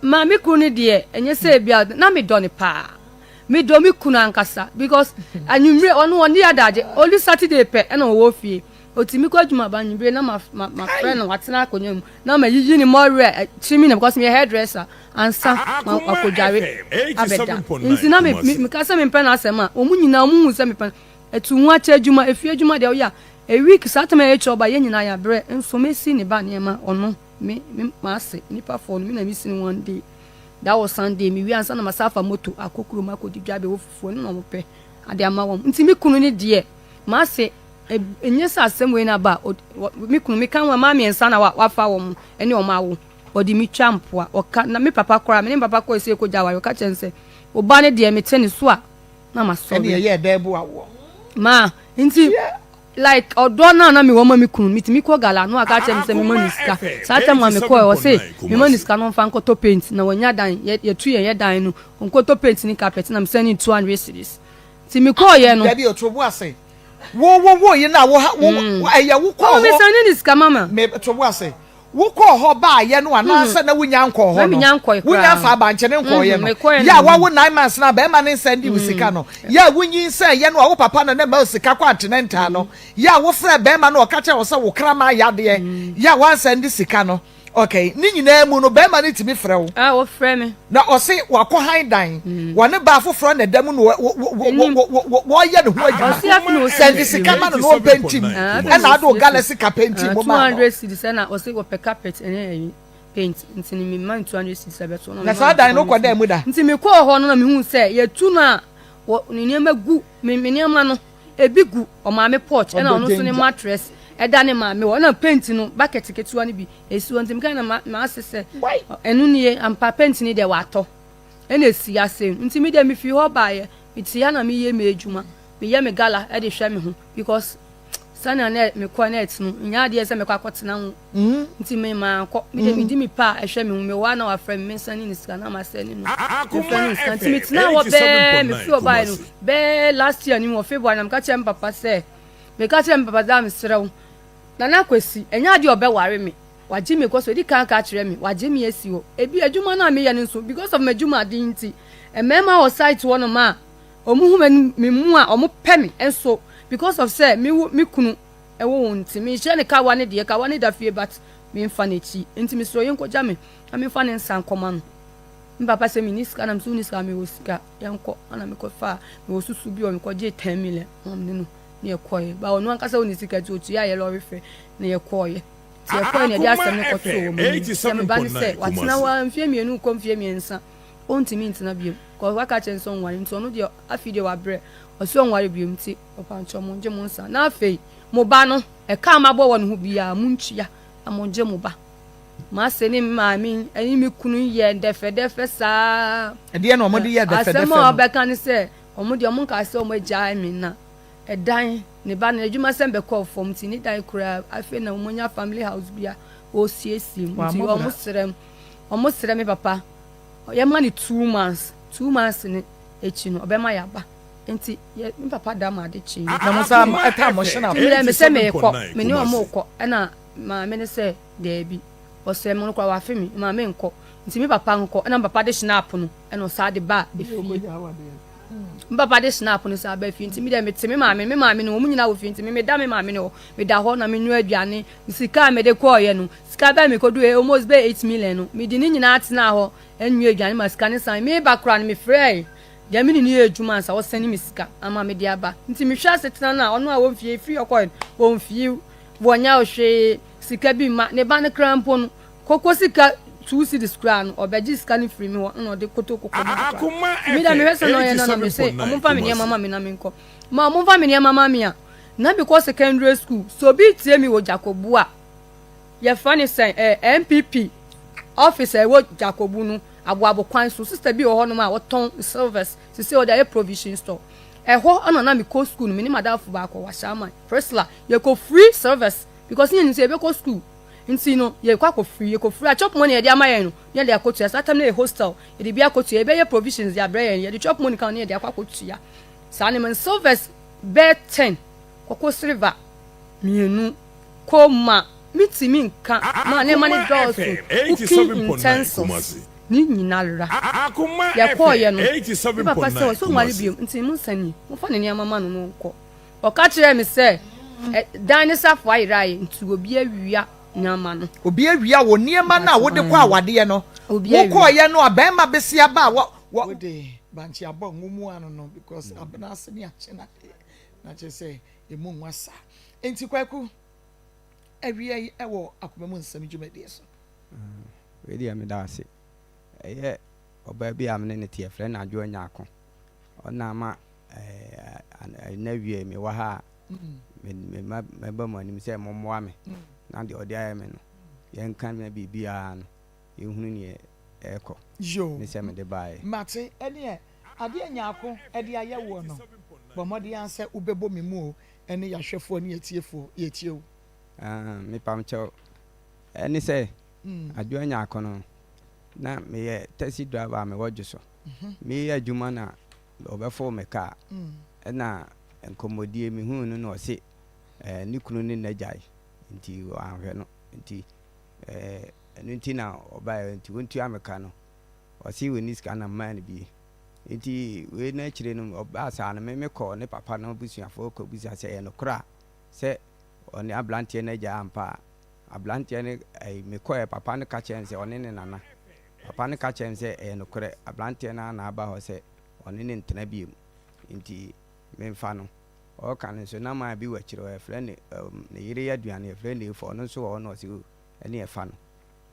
Ma me kunu no deɛ ɛnyɛ sɛ ebi a na medɔ no paa medɔ me kunu ankasa because anwummere ɔno ɔne adagye only Saturday pɛ ɛna ɔwɔ fie otumi kɔ adwuma ba anwummere na ma ma ma frɛ no watena akonnwa mu na ma yiyi ne mɔwerɛ tiri na because meyɛ hairdresser ansa ma wakɔdware abɛda nti na me me meka sɛ mempɛ n'asɛm a wɔn nyinaa wɔn hu sɛ mepɛ ɛtu ho akyɛ adwuma efie adwuma deɛ ɔyɛ a a week saa tɛmɛ yɛ kyerɛ ɔba yɛn nyinaa yɛ abrɛ nso mesi ne ba nneɛma ɔno. Me me m'ase nnipa foɔ no me na me sini one day that was Sunday me wie ansa na masa afa moto akɔ kurom akɔdi dwa abɛwɔ fufuo ɛno na wɔn pɛ ade ama wɔn nti me kunu ne deɛ m'ase ɛnyɛ sɛ asɛm wei na aba me kunu me ka ho mmaa mmiɛnsa na wafa wɔn ɛne wɔn awo ɔde me twa mpoa ɔka na me papa koraa me ne me papa kɔɔ sɛ ɛkɔgya aware ɔka kyerɛ no sɛ ɔba ne deɛ mete ne so a na masɔre ɛne ɛyɛ ɛdɛ bo awoɔ ma nti Like ɔdɔ no a na mewɔ ma me kunu no, metumi kɔ gala na waka akyerɛ me sɛ mema no sika. Saa time a mekɔɛ, ɔse mema no sika na ɔmfa nkɔtɔ paint na wanya dan, yɛtu yɛn yɛ dan no, ɔnkɔtɔ paint ne carpet na mesɛne no 200 cedis. Nti mekɔɔyɛ no. Dabi o, to bo ase. Wo wo wo yi na wo ha wo ɛyɛ wo kɔɔ hɔ. Oh, mesɛne no sika mama. Me to bo ase. Wokɔɔ hɔ baayɛ no anaasɛ na wonya nkɔɔ hɔ no? Wonya mfaa bankye no nkɔɔeɛ no? Yɛ a woawo 9 months no a bɛrima no nsan dii wo sika no? Yɛ a wonyinsɛneeɛ no a wo papa na na ɛma wo sika kɔ antenatal no? Yɛ a wofrɛɛ bɛrima no a ɔka kyerɛɛ wo sɛ wo kraman yadeɛ, yɛ a wansan di sika no? Okay, ne nyinaa mu no bɛrima no tumi frɛ wo? Ah, wɔfrɛ me. Na ɔse wakɔ han dan, wɔne baa foforɔ na ɛda mu na wɔyɛ ne ho adwuma. Sɛnde sika ma no na ɔmpɛnti mu, ɛna ade wo gala sika pɛnti mu ma no. 200 cedis ɛna ɔse wɔpɛ carpet ɛne ɛyi paint nti ne mema no 200 cedis ɛbɛto. Na saa dan no kɔ dan mu da? Nti mekɔɔ hɔ no na mehu sɛ yɛtu no a ne nneɛma gu me nneɛma no ebi gu ɔmaame porch ɛna ɔno nso ne mattress ɛda ne maame hɔ ɛna paint no bucket ketewa no bi Esi hɔ nti meka na m'ase sɛ ɛno nie ampa paint no deɛ watɔ ɛna esi ase nti me deɛ mefiri hɔ baeɛ mete ha na meyɛ m'adwuma meyɛ me gala ɛde hwɛ me ho because sɛnea na mekɔ na ɛte no nyɛ adeɛ sɛ mekɔ akɔtena ho nti me mankɔ me deɛ medi me pa a ɛhwɛ me ho mewɔ a na wafrɛ me mensa ne ne sika na masɛ ne no mefrɛ ne sika nti metena hɔ bɛɛ mefiri hɔ baeɛ no bɛɛ last year ni wɔ February na meka kyerɛ me papa sɛ meka kyerɛ me papa sɛ mesrɛ wo Nana Kwesi, ɛnyɛ adeɛ a ɔbɛware me. Wagye me kɔ so, ɔdi kan aka akyerɛ me, wagye me asi hɔ. Ebi, adwuma no a meyɛ no nso, because of m'adwumaden nti, mmarima wɔ site hɔnom a, wɔhu m'anim, me mu a, wɔpɛ me nso because of sɛ me wo, me kunu wɔ wɔn nti. Menhyɛ no kawa no deɛ, kawa no da fie but memfa n'akyi. Nti mesrɛ wo, yɛnkɔgya me na memfa ne nsa nkɔma no. Me papa sɛ menni sika, na mese wonni sika a, mewɔ sika, yɛnkɔ. Ɛna mekɔfaa, mewɔ susu bi hɔ, mekɔgyee 10 million na mene no na yɛkɔeɛ. But ɔno ankasa ɔnni sika nti ɔtuaa yɛ lɔre fɛ na yɛkɔeɛ. Nti yɛkɔeɛ na yɛde asɛm no kɔtoo wɔn anim sɛ me ba no sɛ watena hɔ ara mfeɛ mmienu rekɔ mfeɛ mmiɛnsa ɔntumi ntena bio cause waka akyerɛ no sɛ ɔnware nti ɔno deɛ afei deɛ wabrɛ ɔse ɔnware bio nti ɔpankyɛw mongye mo nsa na afei mo ba no ɛka a mabɔ wɔ ne ho biara montua na mongye mo ba. M'ase ne me maame ne me kunu yɛ dɛfɛdɛfɛ saa. Ɛdeɛ na wɔde yɛ dɛfɛdɛfɛ no? Asɛm a ɔbɛka ne sɛ wɔn deɛ wɔn nkaa sɛ wɔn agyae me na ɛdan ne ba no n'adwuma sɛm bɛkɔɔ fam nti ne dan koraa afei na wɔn anya family house bi a wɔresiesie mu nti wɔn srɛ wɔn srɛ me papa yɛma no 2 months, 2 months no akyi no ɔbɛma yɛaba. Nti yɛ me papa da ma ade kyee. Na mo nsa ɛta mo hyɛn abo. Mmerɛ me sɛ meekɔ, me ne ɔmo rekɔ ɛna maame no sɛ daabi. Ɔsɛɛ me no koraa wafe me ma menkɔ. Nti me papa nkɔ ɛna me papa de hyɛn no ɛna ɔsaa de baa efie. Me papa de snap no saa ba fie nti me deɛ mete me maame me maame no wɔn nyinaa wɔ fie nti me meda me maame no hɔ meda hɔ na menoa aduane sika a mede kɔɔyɛ no sika bɛɛ mekɔdu eh, almost bɛyɛ 8 million no mede ne nyinaa tenaa hɔ ɛnua aduane ma sika ne san meba koraa no mefrɛɛ deɛ me ne ne yɛ adwuma ansa ɔsɛne me sika ama mede aba nti mehwɛ asetena no a ɔno a wɔmfie firi ɔkɔɛ no wɔmfie wɔnyɛ hwee sika bi ma ne ba no koraa mpo no koko sika 2 cedis koraa no ɔbɛgye sika no firi mi hɔ ɛna ɔde koto koko ma no koraa mi da mehwɛ sɛ na ɔyɛ no na me se ɔmo mfa me nneɛma ma me na me nkɔ ma ɔmo mfa me nneɛma ma me a na mi kɔ secondary school so obi tie mi wɔ Jakobu a yɛfrɛ ne sɛn NPP office a ɛwɔ Jakobu no aboabo kwan so, sister bi wɔ hɔnom a wɔtɔn silvers sisi ɔde ayɛ provision store. Ɛhɔ ɛna na mi kɔ school no, mi ne madamfo baako wɔ Ahyɛaman, Priscilla, yɛkɔ free silvers because ne yɛn nim sɛ yɛbɛkɔ school nti no yɛkɔ akɔ free. Yɛkɔ free a, chop money yɛde ama yɛn no ne yɛde akɔtua. Saa time no yɛ hostel, yɛde bi akɔtua, yɛbɛyɛ provisions de abrɛ yɛn, yɛde chop money kan ne yɛde akɔ akɔtua saa nneɛma no. Silvers bɛɛ 10, kɔkɔ silver mmienu, koma mitimi nka ma nneɛma no dɔɔso, cooking utensils ne nyinara. Yɛkɔɔyɛ no, ne papa sɛ ɔsɛ ɔnware biom nti mo nsani mofa ne nneɛma ma no no nkɔ. Ɔka kyerɛɛ me sɛ dan ne safo ayera ayɛ nti obi awia nneɛma no. Obi awia wɔ nneɛma no a wode kɔ awadeɛ no. Wokɔɔyɛ no a bɛrima bɛsi aba a wɔ wode bankye abɔ nwomu ano no because abena ase ne akye na na kyerɛ sɛ emu nwa saa. Nti Kwaku, awia yi ɛwɔ Akoma Mu Nsɛm dwumadie so. Wei deɛ meda ase. Ɛyɛ ɔbaa bi a me ne no te, yɛfrɛ no Adwoa Nyarko. Ɔna ama ɛnɛ wie mewɔ ha a mɛba mo anim sɛ mommoa me na deɛ ɔde ayɛ me no yɛnka na biribiara no yɛhunu neɛ ɛrekɔ ne sɛ mede baeɛ. Mate, ɛneɛ adeɛ Nyarko ɛde ayɛ woɔ no, bɔ mmɔden ara sɛ wobɛbɔ me mu o, ɛne yɛahwɛfoɔ ne yɛtiefoɔ, yɛtie wo. Mepam kyɛw, ɛne sɛ Adwoa Nyarko no na meyɛ taxi driver a mewɔ dwo so. Meyɛ adwuma na ɔbɛfoo me kaa ɛna nkɔmmɔdie mehuu no na ɔse ne kunu ne n'agyae nti wanhwɛ no nti ɛno nti na ɔbaeɛ nti wɔntua me ka no ɔse wɔnni sika na mmaa no bi. Nti wei no akyire no ɔbaa saa no me mekɔɔ ne papa no abusuafoɔ kɔbisa sɛ ɛyɛ nokorɛ a sɛ ɔne aberanteɛ no agyae ampa a. Aberanteɛ no mekɔɛ papa no ka kyerɛ me sɛ ɔne ne nana. Papa no ka kyerɛ me sɛ ɛyɛ nokorɛ aberanteɛ no ara na aba hɔ sɛ ɔne no ntena bio nti memfa no. Ɔreka no nso na man bi wɔ akyire hɔ yɛfrɛ no ne yere yɛ aduane yɛfrɛ no Efo, ɔno nso wɔ hɔ na ɔse oh ɛne ɛfa no.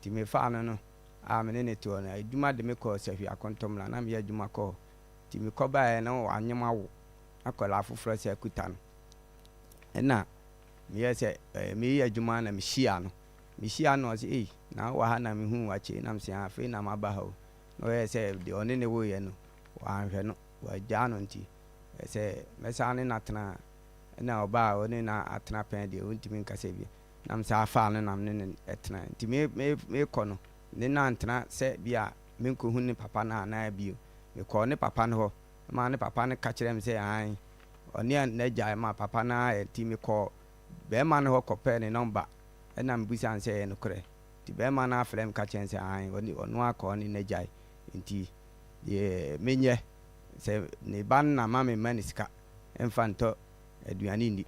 Nti mefaa no no a me ne no te hɔ no adwuma de me kɔɔ Sahwi Akontomla na meyɛ adwuma kɔ hɔ. Nti mekɔ baeɛ na wanyem awo na akwadaa foforɔ sɛ akuta no. Ɛna meyɛɛ sɛ meyɛ adwuma na mehyia no. Mehyia no na ɔse ei na wowɔ ha na mehuu wo akyɛ yi na mese aa afei na maba ha o. Na ɔyɛɛ sɛ deɛ ɔne no woeɛ no wanhwɛ no, wagyaa no nti sɛ mɛsan ne no atena a ɛna ɔbaa a ɔne no atena pɛn deɛ ɔntumi nka sɛ bi na mesan faa no na me ne no tenae. Nti me me mekɔ no ne no antena sɛ bi a menkɔhu ne papa no anaa bio. Mekɔɔ ne papa no hɔ maa ne papa no ka kyerɛɛ me sɛ aane ɔne n'agya ma papa no ara nti mekɔɔ bɛrima no hɔ kɔpɛɛ ne nɔmba ɛna mebisaa no sɛ ɛyɛ nokorɛ. Nti bɛrima no afrɛ me ka kyerɛ me sɛ aane ɔne ɔno akɔ ɔne n'agyae nti deɛ menyɛ sɛ ne ba no na ma me mma no sika mfa ntɔ aduane nni.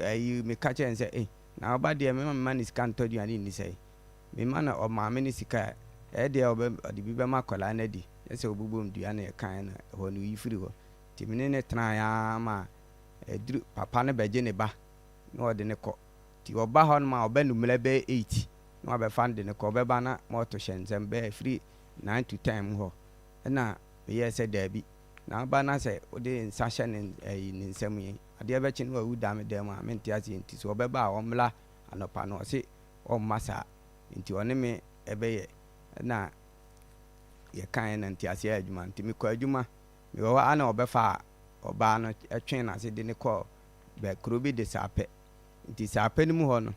Ayi meka kyerɛ no sɛ eh na ɔba deɛ mema mma no sika ntɔ aduane nni sɛn? Mema no ɔmaame no sika a ɛyɛ deɛ ɔbɛ ɔde bi bɛma akwadaa no adi nyɛ sɛ ɔbobom dua na ɛkaeɛ na ɛhɔ no ɔyi firi hɔ. Nti me ne no tenaeɛ ara ma ɛduru papa no bɛgye ne ba na ɔde no kɔ. Nti ɔba hɔ nom a ɔba anummerɛ bɛyɛ 8 na wabɛfa no de no kɔ. Ɔbɛba na moto hyɛ nsam bɛyɛ firi 9 to 10 mu hɔ. Ɛna meyɛɛ sɛ daabi. Na ɔba na sɛ wode nsa hyɛ ne ɛyi ne nsam yi, adeɛ bɛkye na wawu da me dan mu a, mente aseɛ. Nti sɛ ɔbɛba a ɔmmra anɔpa no. Ɔse ɔmma saa. Nti ɔne me ɛbɛyɛ. Ɛna yɛkaeɛ na nteaseɛ yɛ adwuma. Nti mekɔ adwuma. Mewɔ hɔ ara na ɔbɛfaa ɔbaa no twee n'ase de no kɔɔ bɛ kuro bi de Saapɛ. Nti Saapɛ no mu hɔ no,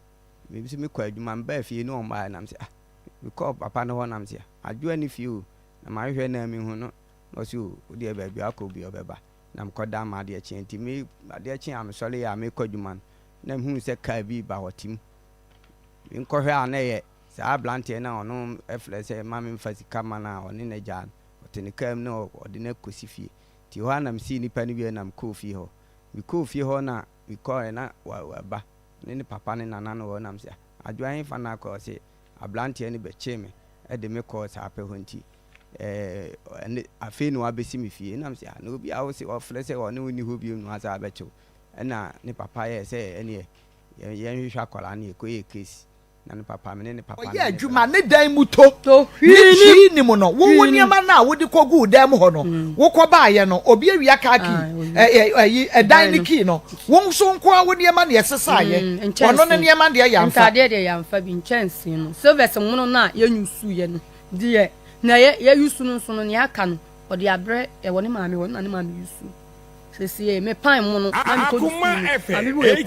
me nso mekɔ adwuma. Mebaa fie na ɔmmaeɛ na mese ah, mekɔɔ papa no hɔ na mese ah, Adwoa nni fie o. Na mahwehwɛ na menhu no. Na ɔse o, wo deɛ baabi a wakɔ biara ɔbɛba. Na mekɔda ma adeɛ kyeeɛ. Nti me adeɛ kyeeɛ a mesɔreeɛ a merekɔ adwuma no, na mehuu sɛ kaa bi reba hɔ tim. Menkɔhwɛ a na ɛyɛ saa aberanteɛ no a ɔno frɛ sɛ mma memfa sika mma no a ɔne n'agya no, ɔte ne kaa mu na ɔde no akɔsi fie. Nti hɔ ara na mesii nnipa no wieeɛ na mekɔɔ fie hɔ. Mekɔɔ fie hɔ na mekɔeɛ na waba ne ne papa ne nana no wɔ hɔ na mese, Adwoa hefa na akɔ? Ɔse, aberanteɛ no bɛkyee me de me kɔɔ saa pɛ hɔ nti ɛɛ afei na wabɛsi me fie. Ɛna mese, ah, na obi a wose ɔfrɛ sɛ ɔne wo nni hɔ bio no asan abɛkye wo. Ɛna ne papa yɛɛ sɛ ɛneɛ yɛnhwehwɛ akwadaa no yɛkɔyɛɛ case. Na ne papa, me ne ne papa Ɔyɛ ne ne adwuma bra. ne dan mu to To ne hwii hwii nim nim no wo wo hwii nim. nneɛma no a wode kɔguu dan mu hɔ no wokɔbaeɛ no obi awia car key Ah, oyi. ɛ ɛ ɛyi ɛdan Dan no no. key no wo nso nko ara wo nneɛma na ɛsesaeɛ ɔno ne Nkyɛnsee. nneɛma deɛ yɛamfa. Ntaadeɛ deɛ yɛamfa bi nkyɛnsee no silvers mono no a yɛnyusuiɛ no deɛ na yɛ yɛyusu no nso no nea aka no ɔde abrɛ ɛwɔ ne maame hɔ na ne maame yusu. Seesei me pan mono na mekɔdu sukuu Akoma no FM maame bi wɔ yɛ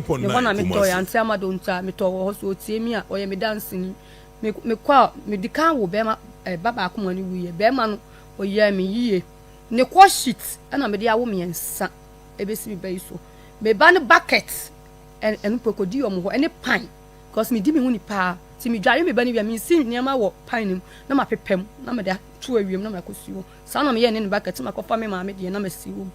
kurom ne hɔ na 87.9 metɔeɛ Kumasi. Auntie Ama Donta metɔɔ wɔ hɔ sɛ ɔtie mi a ɔyɛ me danseni me mekɔ a medi kan wo bɛrima eh, ba baako ma no wuiɛ bɛrima no ɔyɛɛ me yie ne kɔ sheet ɛna mede awo mmiɛnsa ɛbɛsi me ba yi so me ba no bucket ɛno mpo ɛkɔdi wɔn hɔ ɛne pan because medi me ho ni paa nti medware me ba no wie a mensi nneɛma wɔ pan no mu na mapepɛ mu na mede ato awie mu na makɔsi hɔ Saa na meyɛɛ ne ne bucket na makɔfa me maame deɛ na masi wɔ mu.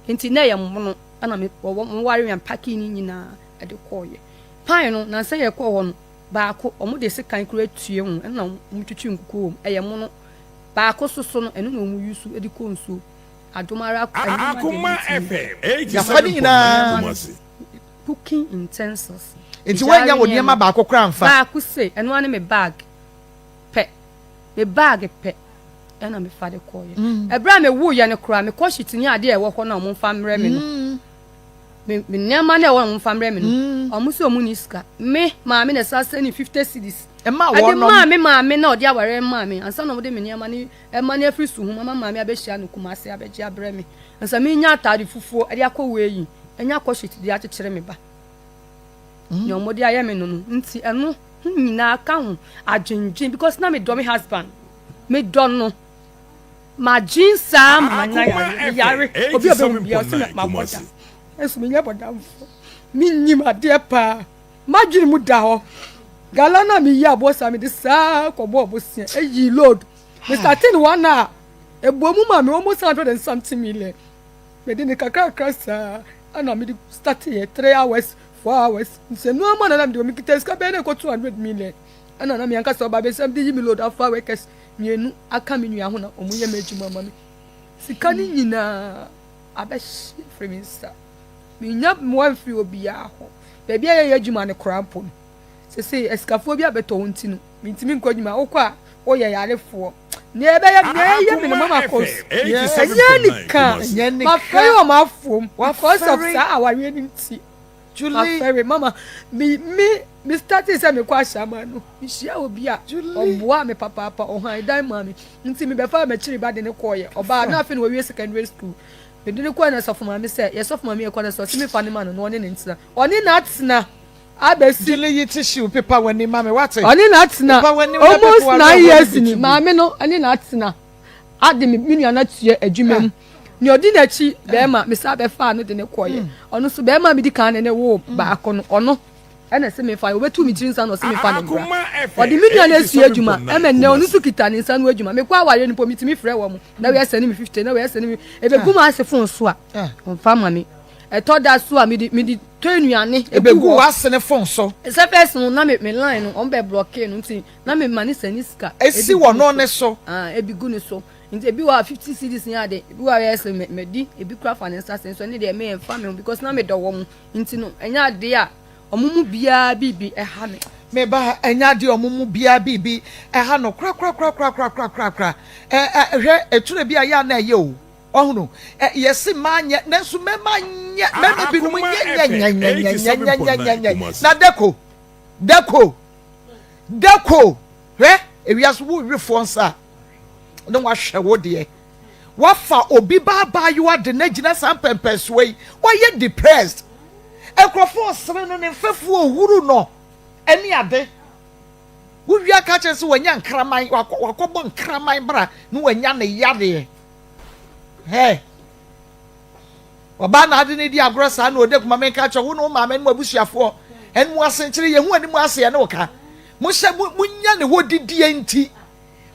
Nti na ɛyɛ mono ɛna me wɔwɔ mo ware me packing ne nyinaa ɛde kɔɔyɛ. Pan no nansa yɛ kɔɔ hɔ no baako wɔn de sekan kura tue ho ɛna wɔn twitwi nkukuo wɔ mu ɛyɛ mono. Baako soso no ɛno na wɔn yusu ɛde kɔ nsuo. Adom ara ɛno ma deɛ Akoma mentumi. FM Yɛafa ne 87.9 nyinaa. Kumasi. Cooking utensils. Nti woannya Gyaare wo nneɛma nneɛma. baako koraa amfa? Baako sei ɛno ara ne me bag pɛ. Me bag pɛ. ɛna mefa de kɔeɛ. Ɛberɛ a mewuiɛ no koraa, me kɔhyit ne adeɛ a ɛwɔ hɔ no a wɔmfa mmerɛ me no, me me nneɛma no a ɛwɔ hɔ a wɔmfa mmerɛ me no, wɔn sɛ wɔn nni sika. Me maame na ɛsan sɛne 50 cedis Ɛma ɛde wɔnom. maa me maame na ɔde awareɛ maa me ansa na wɔde me nneɛma no ɛma no afiri Suhum ama maame abɛhyia no Kumasi abɛgye abrɛ me ansa menya ataade fufuo ɛde akɔ wei anya kɔhyit de akyekyere me ba. Nea wɔde ayɛ me no no nti ɛno ho nyinaa ka ho adwendwen because na medɔ me husband medɔ no madwen saa ma manya Akoma yare meyare FM obi a ɔbɛhu bia ɔsɛ 87.9 mabɔ da Kumasi. ɛnso menyɛ bɔdamfo menyim adeɛ paa madwene mu da hɔ gala no a meyi aboɔ saa mede saa kɔbɔ ɔbosea ɛyi load me starting one a ɛbɔ mu ma me almost 100 and something million mede ne kakrakra saa ɛna mede starting yɛ 3 hours 4 hours nti ɛno ama na na mede wɔ mekita sika bɛyɛ na ɛkɔ 200 million Ɛna na me ankasa ɔba bɛsɛ mede yi me load afa workers mienu aka me nua ho na ɔmo yɛ m'adwuma ma me. Sika no nyinaa abɛhye afiri me nsa. Mennya mmoa mfiri obiara hɔ. Baabi a yɛyɛ adwuma no koraa mpo no, sesei asikafoɔ bi abɛtɔ hɔ nti no, mentumi nkɔ adwuma. Wokɔ a, woyɛ yarefoɔ. Nea ɛbɛyɛ nea ɛyɛ me no Akoma mama kɔ FM ɛnyɛ 87.9 anika. Kumasi. Mafɛre wɔn afuom because of Wafɛre. saa awareɛ no nti. Julie. Mafɛre mama me me me startee sɛ mekɔ Ashaiman no mehyia obi a ɔboaa me papaapa ɔhan dan maa me nti mebɛfaa m'akyiri ba de no kɔɔyɛ ɔbaa na afei na wawie secondary school mede no kɔɛ na sɔfo maame sɛ yɛ sɔfo maame yɛkɔ no sɛ ɔse mefa no ma no na ɔne ne ntena ɔne no atena abɛsi Julie yi tissue pepa w'ani ma me wate. ɔne no atena Pepa w'anim na pepa almost w'awerɛhoɔ nine no years bi ni to gu. maame no ɛne no atena ade me me nua no atua adwuma mu nea ɔdi n'akyi bɛrima mesan bɛfaa no de ne kɔɔyɛ ɔno nso bɛrima a medi kan ne ne woo baako no ɔno ɛna ɛsɛ mefa ɔbɛtu me tiri nsa na ɔsɛ mefa ne mbra ɔde me nua no asua adwuma ɛma nnɛ ɔno nso kita ne nsa no adwuma mekɔ awareɛ no mpo metumi frɛ wɔn na wɔyɛ sɛne me 50 na wɔyɛ sɛne me ɛbɛgu mu ase fon so a ɔmfa ma me ɛtɔ da so a mede mede tɔ nnuane ɛbɛgu w'asene fon so sɛ fɛs no na me me line no ɔmo bɛ blɔkee no nti na me ma ne sɛne sika esi wɔ no ne so ebi gu ne so Nti ebi wɔ hɔ a 50 cedis ne ade, ebi wɔ hɔ a yɛ sɛ madi, ebi kora fa ne nsa sɛ nso ɛne deɛ me ɛmfa me ho because na medɔ wɔn nti no ɛnyɛ adeɛ a wɔn mu biara biribi ɛha me. Me ba, ɛnyɛ adeɛ a wɔn mu biara biribi ɛha no korakorakorakorakorakorakora. Ɛ ɛ hwɛ, ɛtwerɛ bi a yɛ a na ɛyɛ o. Ɔhono, ɛ yɛse mmaa nyɛ, nanso mmarima nyɛ, mmarima binom Akoma nyɛ nyɛ FM nyɛ nyɛ nyɛ nyɛ nyɛ nyɛ 87.9 nyɛ. Kumasi. Na dako, dako, dako, hwɛ, ewiase wo wefoɔ nsa a. na wahwɛ wo deɛ wafa obi ba abaayewa de no agyina saa mpɛmpɛnsoɔ yi wayɛ depressed nkurɔfoɔ ɔsere no ne mfɛfoɔ ohuru no ɛne ade wowie aka kyerɛ sɛ wanya nkraman wakɔbɔ nkraman bra na wanya ne yadeɛ hɛ. Ɔbaa na ade no di agorɔ saa na ɔde kuma menka kyerɛ wo ne wo maame ne mo abusuafoɔ ɛne mo asenkyere yɛhu anim ase ɛne wo ka. Mohyɛ mo monya ne hɔ didie nti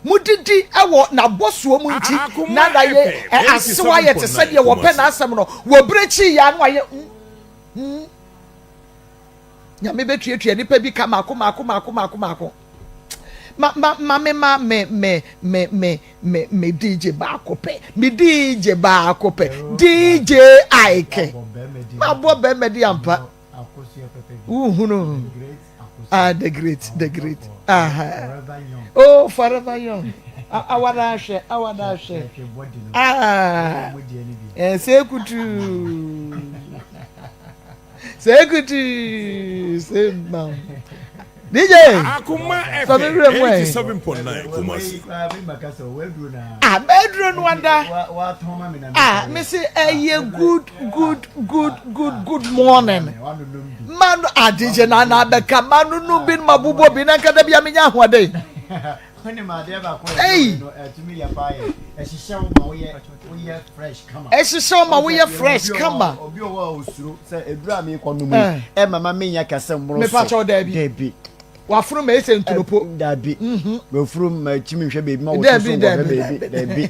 modidi wɔ n'abɔsoɔ mu nti na na yɛ asew ayɛ te sɛ deɛ wɔpɛ n'asɛm no wɔ berɛ kyi yɛ ano ayɛ mm, mm. Nyame bɛtuatua nipa bi ka mako mako mako mako mako. Ma ma ma me ma me me me me me me DJ baako pɛ. Me DJ baako pɛ. DJ Ike. Ma bɔ bɛrima di ampa. Wohunu. Ah, the great, the great. Ah, oh, forever young. Awada ahwɛ, awada ahwɛ. Ah, eh, sekutu. Sekutu, se mam. DJ, sọ mi wura mu ɛ. 87.9 Kumasi. Ah, bɛɛduro no ada. Ah, me se ɛyɛ good, good, good, good, good morning. Ma no, ah, DJ na na abɛka, ma no nu bi ma bubɔ bi na nka da bi a menya ahoɔden. Ei! Ɛhyehyɛ wo ma woyɛ fresh kama. Obi wɔ hɔ a osuro sɛ eduru a mekɔ nom yi ɛma ma menya kɛse mmoro so. Mepa kyɛw daabi. Daabi. Waforo ma ese nturopo. Daabi. Waforo ma kyimi nhwɛ baabi ma wɔto so nkɔhwɛ baabi. Daabi.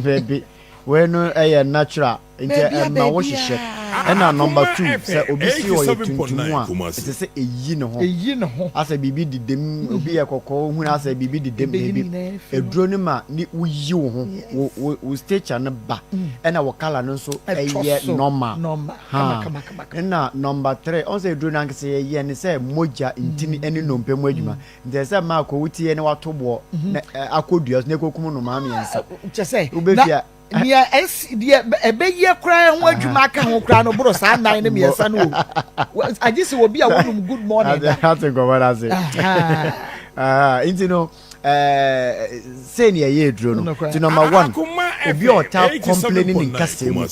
Daabi. Wei no ɛyɛ natural nti ɛma wo hyehyɛ. Ɛna number 2 sɛ obi si ɔyɛ tuntum a ɛsɛ sɛ ɛyi ne ho. Ɛyi ne ho. Asɛ biribi dedam obi yɛ kɔkɔɔ ohun asɛ biribi dedam daabi. Aduro no ma ne woyi wo ho wo wo wo stature no ba ɛna wo colour no nso ɛyɛ normal. Ha ɛna number 3 ɔn sɛ aduro no ankasa yɛyɛ ne sɛ mogya ntini ɛne nnompe mu adwuma. Nti ɛsɛ sɛ mmaa kɔ wotie na wato boɔ na akɔ dua so na ɛkɔkum nnomaa mmiɛnsa. Kyɛ sɛ Wobɛfie a. Nea ɛsi deɛ ɛbɛyɛ koraa ho adwuma aka ho koraa no boro saa nnan ne mmiɛnsa no o. Agye sɛ obi a wɔnum good morning da. Ate nkɔmɔ no ase. Nti no sei ne ɛyɛ aduro no. Nti number one, obi a ɔtaa complain ne nkasɛɛ mu,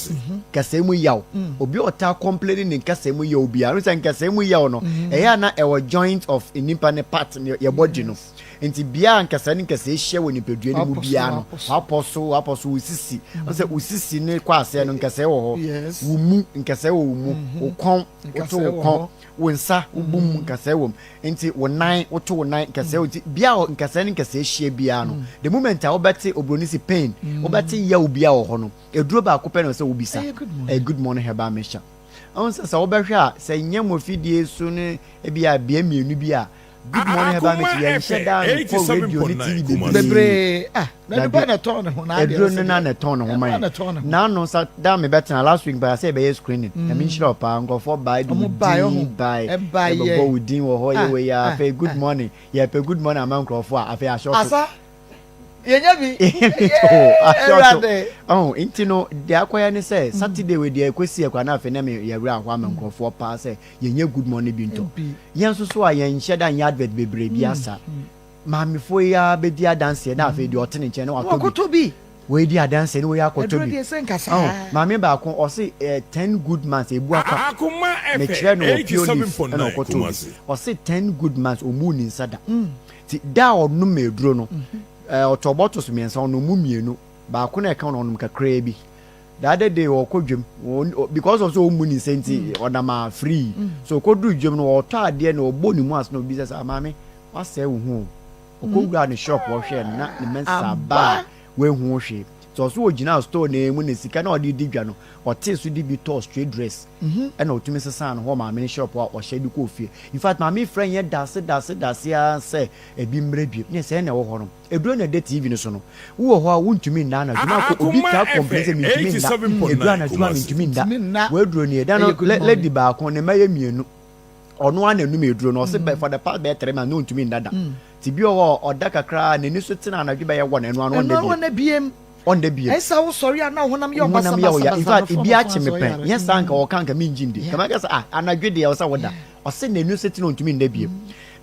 nkasɛɛ mu yaw. Obi a ɔtaa complain ne nkasɛɛ mu yaw biara, no sɛ nkasɛɛ mu yaw no, ɛyɛ a na ɛwɔ joint of nipa ne part yɛ body no. Nti bea a nkasɛɛ ne nkasɛɛ hyia wɔ nipadua no mu biara no, wapɔ so, wapɔ so, wo sisi. Wo sɛ wo sisi ne kɔ aseɛ no, nkasɛɛ wɔ hɔ. Wo mu, nkasɛɛ wɔ wo mu. Wo kɔn, woto wo kɔn. Wo nsa, wo bum mu, nkasɛɛ wɔ mu. Nti wo nan, woto wo nan, nkasɛɛ wɔ nti bea a nkasɛɛ ne nkasɛɛ hyia biara no, the moment a wobɛte oburoni si pain, wobɛte yaw biara wɔ hɔ no, aduro baako pɛ na ɛwɔ sɛ wobisa. Ɛyɛ good morning herbal mixture. Ɛho sɛ sɛ wobɛhwɛ a, sɛ nyɛ mo afidie so ne ebia bea mmienu bi a, Good morning herbal mixture yɛn nhyɛ da nkɔ radio ne TV bebree. Bebree ah na nipa na ɛtɔn ne ho na adeɛ Aduro no na na ɛtɔn ne ho ma yɛn. N'ano sa da me bɛtena last week baa sɛ yɛbɛyɛ screening. Na me nhyira paa nkurɔfoɔ baa de wo din baa yɛbɛbɔ wo din wɔ hɔ yɛ wɔ yɛ afei good morning yɛpɛ good morning ama nkurɔfoɔ a afei ahyɛ ɔto. Asa yɛnya bi. Ahyɛ ɔto. Ɔho nti no deɛ akɔyɛ ne sɛ Saturday wei deɛ ɛkɔsi ɛkɔ na afei na me yɛwerɛ ahoɔ ama nkurɔfoɔ paa sɛ yɛnyɛ good morning bi ntɔ. Yɛn nso so a yɛnhyɛ da nyɛ advert bebree bi asa. Maamefoɔ yi ara bɛdi adanseɛ na afei deɛ ɔte ne nkyɛn na watɔ bi. Wei di adanseɛ na wei akɔtɔ bi. Ɔho, maame baako ɔse eh, 10 good months ebu akwa. Mekyerɛ no wɔ Pure Leaf ɛna ɔkɔtɔ bi. Ɔse 10 good months ɔmuu ne nsa da. Ti da a ɔnom aduro no, eh, ɔtɔ bottles mmiɛnsa ɔnom mu mmienu. Baako na ɛka no ɔnom kakraa bi. The other day ɔkɔ dwam because of sɛ ɔmmu ne nsa nti ɔnam a free so ɔkɔduru dwam no ɔtɔ adeɛ na ɔbɔ ne mu ase na obi sɛ sɛ maame wasɛe wo ho o ɔkɔwura ne shop ɔhwɛ no na ne mɛnsa ba a wahu hwee nti ɔso ɔgyina store no mu na sika na ɔde di dwa no ɔtee so de bi tɔɔ straight dress ɛna ɔtumi sesaa no hɔ maame ne shop a ɔhyɛ de kɔɔ fie in fact maame frɛ yɛn dase dase dase ara sɛ ebi mmerɛ biem ne sɛ ɛna ɛwɔ hɔ no Aduro na ɛda TV no so no, wowɔ hɔ a wontumi nna anadwo na akɔ obi taa complain sɛ mentumi nna, ɛduru anadwo a mentumi nna. W'aduro nie, da no lady baako ne mma yɛ mmienu, ɔno ara na ɛnum aduro no, ɔse for the past bɛyɛ 3 months na ɔntumi nna da. Nti bi wɔ hɔ a ɔda kakra a n'ani so tena anadwo bɛyɛ 1 ɛno ano ɔnda biem. Ɔnda biem. Ɛsɛ wosɔre a na wo honam yɛ Honam yɛ ɔya. In fact, ebi akye me pɛn. Nyɛ saa nka ɔka nka mengye ndi. Nka mɛka sɛ ah anadwo deɛ ɔsɛ woda. Ɔse n'ani so tena ɔntumi nda biem.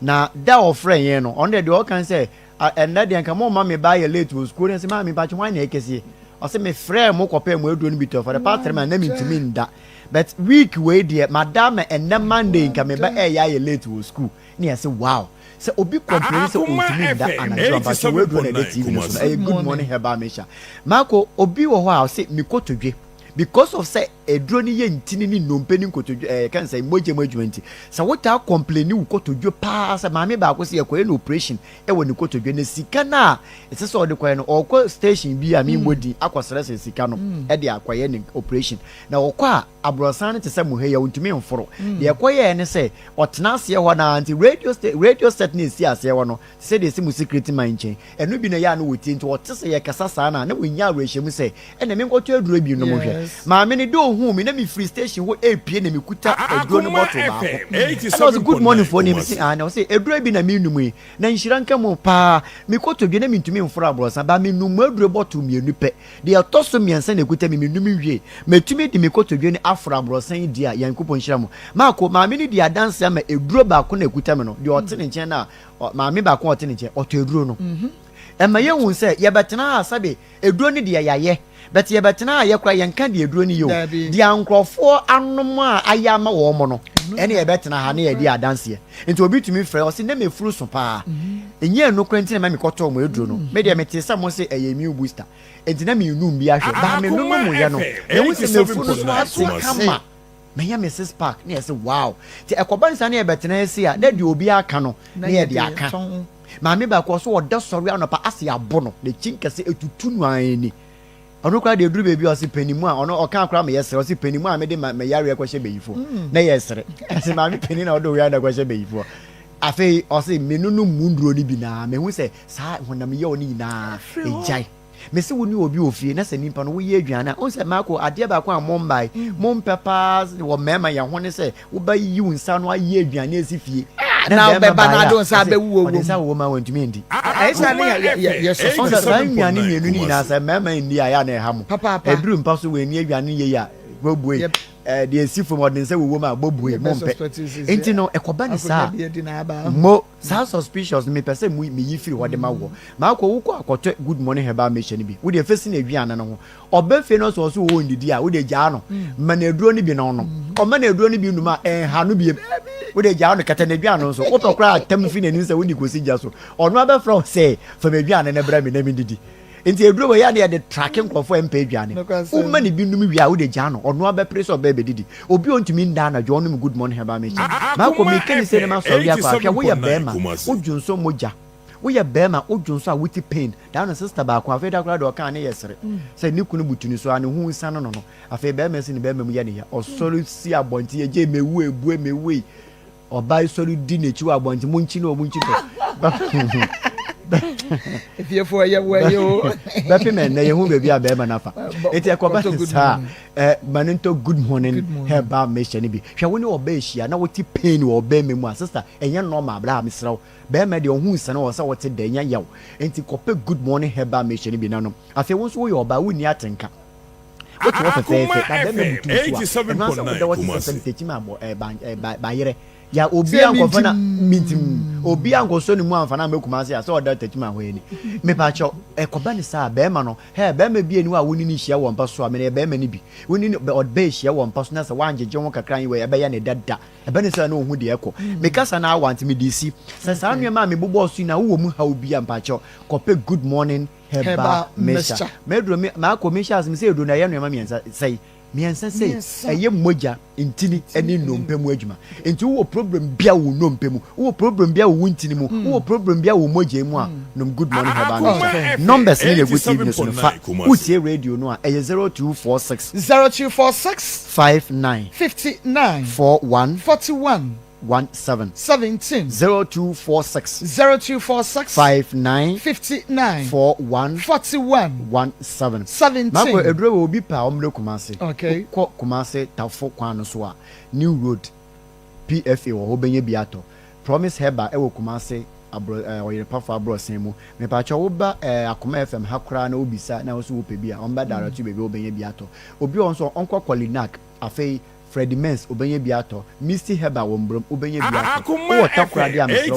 Na da a ɔfrɛ yɛn no, ɔno deɛ deɛ ɔka ne sɛ, Ah, ɛnnɛ deɛ nka momma me ba ayɛ late wɔ sukuu. Na sɛ maame mpakye hwan na ɛkɛseɛ? Ɔse mefrɛɛ mo kɔpɛɛ mo aduro no bi tɔ for the past 3 months na mentumi nda. But week wei deɛ mada ma ɛnnɛ Monday nka me ba ɛyɛ ayɛ late wɔ sukuu. Ne yɛse wow. Sɛ obi complain sɛ ɔntumi nda anadwo a mpakye w'aduro na ɛda TV no so no, ɛyɛ Good Morning Herbal Mixture. Marco, obi wɔ hɔ a ɔse me kotodwe. Because of sɛ aduro no yɛ ntini ne nnompe ne nkotodwe ɛɛ yɛka no sɛ mogya mu adwuma nti, sɛ wotaa complaini wo kotodwe paa sɛ maame baako sɛ yɛkɔyɛ no operation wɔ ne kotodwe na sika no a ɛsɛ sɛ ɔde kɔyɛ no ɔkɔ station bi a memmɔ din akɔsrɛsrɛ sika no de akɔyɛ ne operation na ɔkɔ a aborɔsan no te sɛ mo ha yi a ɔntumi mforo. Deɛ ɛkɔyɛɛ ne sɛ ɔtena aseɛ hɔ no ara nti radio sta radio set no a ɛsi aseɛ hɔ no te sɛ deɛ ɛsi mo security man nkyɛn ɛno bi na ɛyɛ a na wɔtie nti ɔte sɛ yɛkasa saa no a na wɔnya awerɛhyɛmu sɛ ɛnna menkɔtɔ aduro bi nnom nhwɛ. Maame no de ohuu me na mefiri station hɔ repue na mekuta aduro no bottle baako. Ɛna ɔse good morning foɔ nie, mese aane, ɔse aduro bi na menom yi na nhyira nka mu paa. Mekɔtɔ dwa na mentumi mforo aborɔsan but menom mu aduro bottle mmienu pɛ. Deɛ ɛtɔ so mmiɛnsa na ɛkuta me, menom nwie. Matumi de me kotodwe no aforo aborɔsan yi deɛ a, Nyankopɔn nhyira mo. Maako, maame no dii adanseɛ ama aduro baako na ɛkuta me no, deɛ ɔte ne nkyɛn no a, maame baako a ɔte ne nkyɛn, ɔtɔ aduro no. Ɛma yɛhu sɛ yɛbɛtena ha sɛbe Aduro no deɛ yayɛ but yɛbɛtena ha yɛ koraa yɛnka deɛ aduro no yɛ o. Deɛ nkorɔfoɔ anom a ayɛ ama wɔn no ɛne yɛbɛtena ha na yɛdi adanseɛ. Nti obi tumi frɛ ɔse na mefuru so paa. Ɛnyɛ ɛno koraa nti na ɛma mekɔtɔɔ mo aduro no. Me deɛ metee sɛ mose ɛyɛ immune booster nti na menum bi ahwɛ but menonomuiɛ no mehu sɛ mefuru no so ate kama. Manya me six pack na yɛse wow. Nti ɛkɔba no saa na yɛbɛtena ase a na deɛ obiara ka no na yɛde aka. Maame baako ɔso ɔda sɔre anɔpa ase abo no n'akyi nkɛse etutu no ara ni. Ɔno koraa deɛ eduru baabi a ɔse panimu a ɔno ɔka koraa ma yɛsere ɔse panimu a mede me yareɛ kɔhyɛ bayifoɔ mm. na yɛsere. Ɛse maame panin na ɔde wo yareɛ na kɔhyɛ bayifoɔ. Afei ɔse menonom mu nnuro no bi na mehu sɛ saa honam yaw no nyinaa egyae. Mese wo ne obi wɔ fie na sɛ nipa no woyɛ aduane a, wohu sɛ Marco adeɛ baako a mo mmae mo mpɛ paa wɔ mmarima yɛn ho ne sɛ wobɛyi wo nsa ano ayɛ aduane asi fie na bɛrima baeɛ a ɔse ɔde nsa wowɔ mu a wantumi andi. Wohu sɛ saa nnuane mmienu no nyinaa sɛ mmarima nni a ɛyɛ a na ɛha mo. Ɛduru mpa so wɔanni aduane no yie a bɔbue deɛ ɛsi fam ɔde nsa wowɔ mu a bɔbue mo mpɛ. Nti no ɛkɔba ne saa mo. Saa suspicious no mepɛ sɛ meyi firi hɔ de ma woɔ. Maakɔ wokɔ akɔtɔ good morning herbal mixture no bi. Wodeɛ fa si n'aduane no ho. Ɔba fie no sɛ ɔse ɔwɔ ndidi a wodeɛ gyaa no. Ma no aduro no bi na ɔnom. Ɔma no aduro no bi nom a ɛnha no biem. Wodeɛ gyaa no kata n'aduane no so. Wopɛ koraa a tam fi n'anim sɛ wode kɔsi gya so. Ɔno ara bɛfrɛ wo sɛ fa m'aduane no brɛ me na mendidi. Nti aduro wei a na yɛde trake nkurɔfoɔ a ɛmpɛ aduane. Woma no bi nom wie a wode gyaa no, ɔno ara bɛpere sɛ ɔbɛyɛ bɛdidi. Obi a ɔntumi nna anadwo ɔnom Good Morning Herbal Mixture. Maakɔ meka ne sei na masɔre akɔ a, hwɛ woyɛ bɛɛma, wodwonsɔ mogya, woyɛ bɛɛma wodwonsɔ a wote pain. Daa no sister baako afei da koraa deɛ ɔkaa ne yɛ sere sɛ ne kunu butu ne so a ne ho resiane no no, afei bɛɛma si ne bɛɛma mu yɛ ne ya, ɔsɔre si abɔnten ɛgyee mewu ebue mewu ei. Ɔbaa yi sɔre di n'akyi wɔ abɔnten, monkyi no o, monkyi no. Efiefoɔ yɛ wɔ yɛ o. Bɛpem ɛnnɛ yɛhu baabi a bɛrima no afa. Eti ɛkɔba ne saa ɛ ma no ntɔ good morning herbal mixture no bi. Hwɛ wo ne ɔbaa ahyia na wote pain wɔ ɔbɛrima mu a sister ɛnyɛ normal bra mesrɛ wo. Bɛrima deɛ ɔho nsane wɔ sɛ wote dɛ ɛnyɛ yaw. Enti kɔpɛ good morning herbal mixture no bi na nom. Afei wo nso woyɛ ɔbaa wonni atenka. Wote hɔ fɛfɛɛfɛ, na bɛrima butu so a, ɛno ara sɛ woda hɔ te sɛ sɛm takyim abɔ ɛɛ ban ɛɛ ba bayerɛ. Ya obi ankɔfa na mintim. Obi ankɔsɔ ne mu amfa na amma Kumasi a sɛ ɔda takyim ahɔ yi ni. Mepakyɛw, ɛkɔba ne saa a, bɛrima no, hɛɛ, bɛrima bi ani hɔ a wo ne no hyia wɔ mpa so a, mene bɛrima no bi. Wo ne no bɛ ɔbɛ hyia wɔ mpa so na sɛ woangyegye ho kakra anyi wei ɛbɛyɛ ne dɛ da. Ɛbɛ ne saa na ohu deɛ ɛkɔ. Mekasa na awa nti mede si. Sɛ saa nneɛma a mebobɔɔ so yi na wowɔ mu haw bi a, mpakyɛw, kɔpɛ Good Morning Herbal mixture. M'aduro me m'akɔ me hyɛ ase me sɛ aduro no ɛyɛ nneɛma mmiɛnsa sɛe mmiɛnsa sɛe ɛyɛ mogya ntini ɛne nnompe mu adwuma nti wowɔ problem bia wɔ nnompe mu wowɔ problem bia wɔ wo ntini mu mm. wowɔ problem bia wɔ mogya mu a mm. nom good morning herbal mixture numbers ne na egu tv no so no fa wotie radio no a ɛyɛ 0246 0246 59 59 41 41 17. 17. 0246. 0246. 59. 59. 41. 41. 17. 17. Mako eduro wɔ obi pɛ a ɔmmerɛ Kumase. Okay. Kɔ Kumase Tafo kwan no so a New Road PFA wɔ hɔ wobɛnya bi atɔ. Promise Herbal ɛwɔ Kumase abrɔ ɛɛ Ɔyerepafo abrɔsan mu. Mepakyɛw woba ɛɛ Akoma FM ha koraa na wobisa na wose wopɛ bi a ɔmbɛ direct wo baabi a wobɛnya bi atɔ. Obi wɔ hɔ nso a ɔnkɔ Kɔlinak afei Freddie Mens wobɛnya bi atɔ, Misty Herbal wɔ Mbrɔm wobɛnya bi atɔ. Wowɔ Takoradi a mesrɛ wo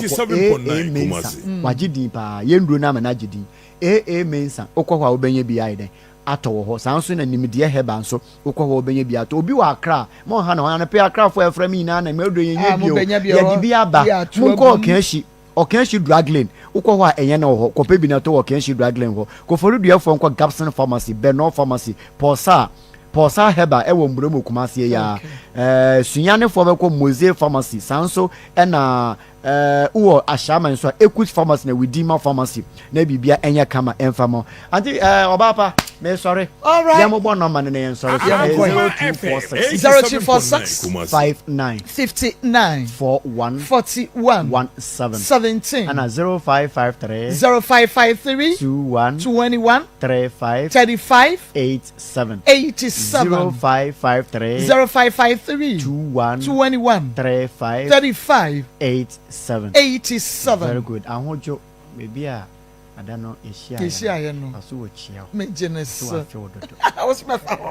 kɔ AA Mensah, wagye din paa, yɛn nnuro no ama no agye din. AA Mensah, wokɔ hɔ a wobɛnya bi ayɛ dɛn? Atɔ wɔ hɔ. Saa nso na Nimdeɛ Herbal nso, wokɔ hɔ a wobɛnya bi atɔ. Obi wɔ Accra a, monha ne ho, anɔpa yi Accrafoɔ a ɛfrɛ me nyinaa na m'aduro yɛnnya bi o, yɛde bi aba, monkɔ Ɔkeahyi, Ɔkeahyi Drug Lane, wokɔ hɔ a ɛnyɛ na wɔ hɔ, kɔpɛ bi na tɔ wɔ Ɔkeahyi Drug Lane hɔ. Koforidua-foɔ nkɔ Gabson Pharmacy, Bernor Pharmacy, Pɔsaa. Pɔsa Herbal ɛwɔ Mbremo Kumasi yi ara. Ɛɛ Sunyanifoɔ bɛkɔ Moze Pharmacy, saa nso ɛna Ɛɛ wowɔ Ashaiman nso a, Equus Pharmacy na Widima Pharmacy na biribia ɛnyɛ kama ɛmfa ma wo. Ante ɛɛ ɔbaa pa, mesɔre. Alright. Yɛn mobɔ nɔmba no na yɛn sɔre so. Ɛyɛ Yɛnkɔ. 0246 0246 59 59 41 41 17 17 ɛna 0553 0553 21 21 35 35 87 87 0553 0553 21 21 35 35 87. 87. Very good. Ahodwo, baabi a ada no yɛhyiaeɛ Yɛhyiaeɛ no. Aso wɔ kyia wo. Megye ne So so. afe wo dodo. Wo so bɛfa hɔ.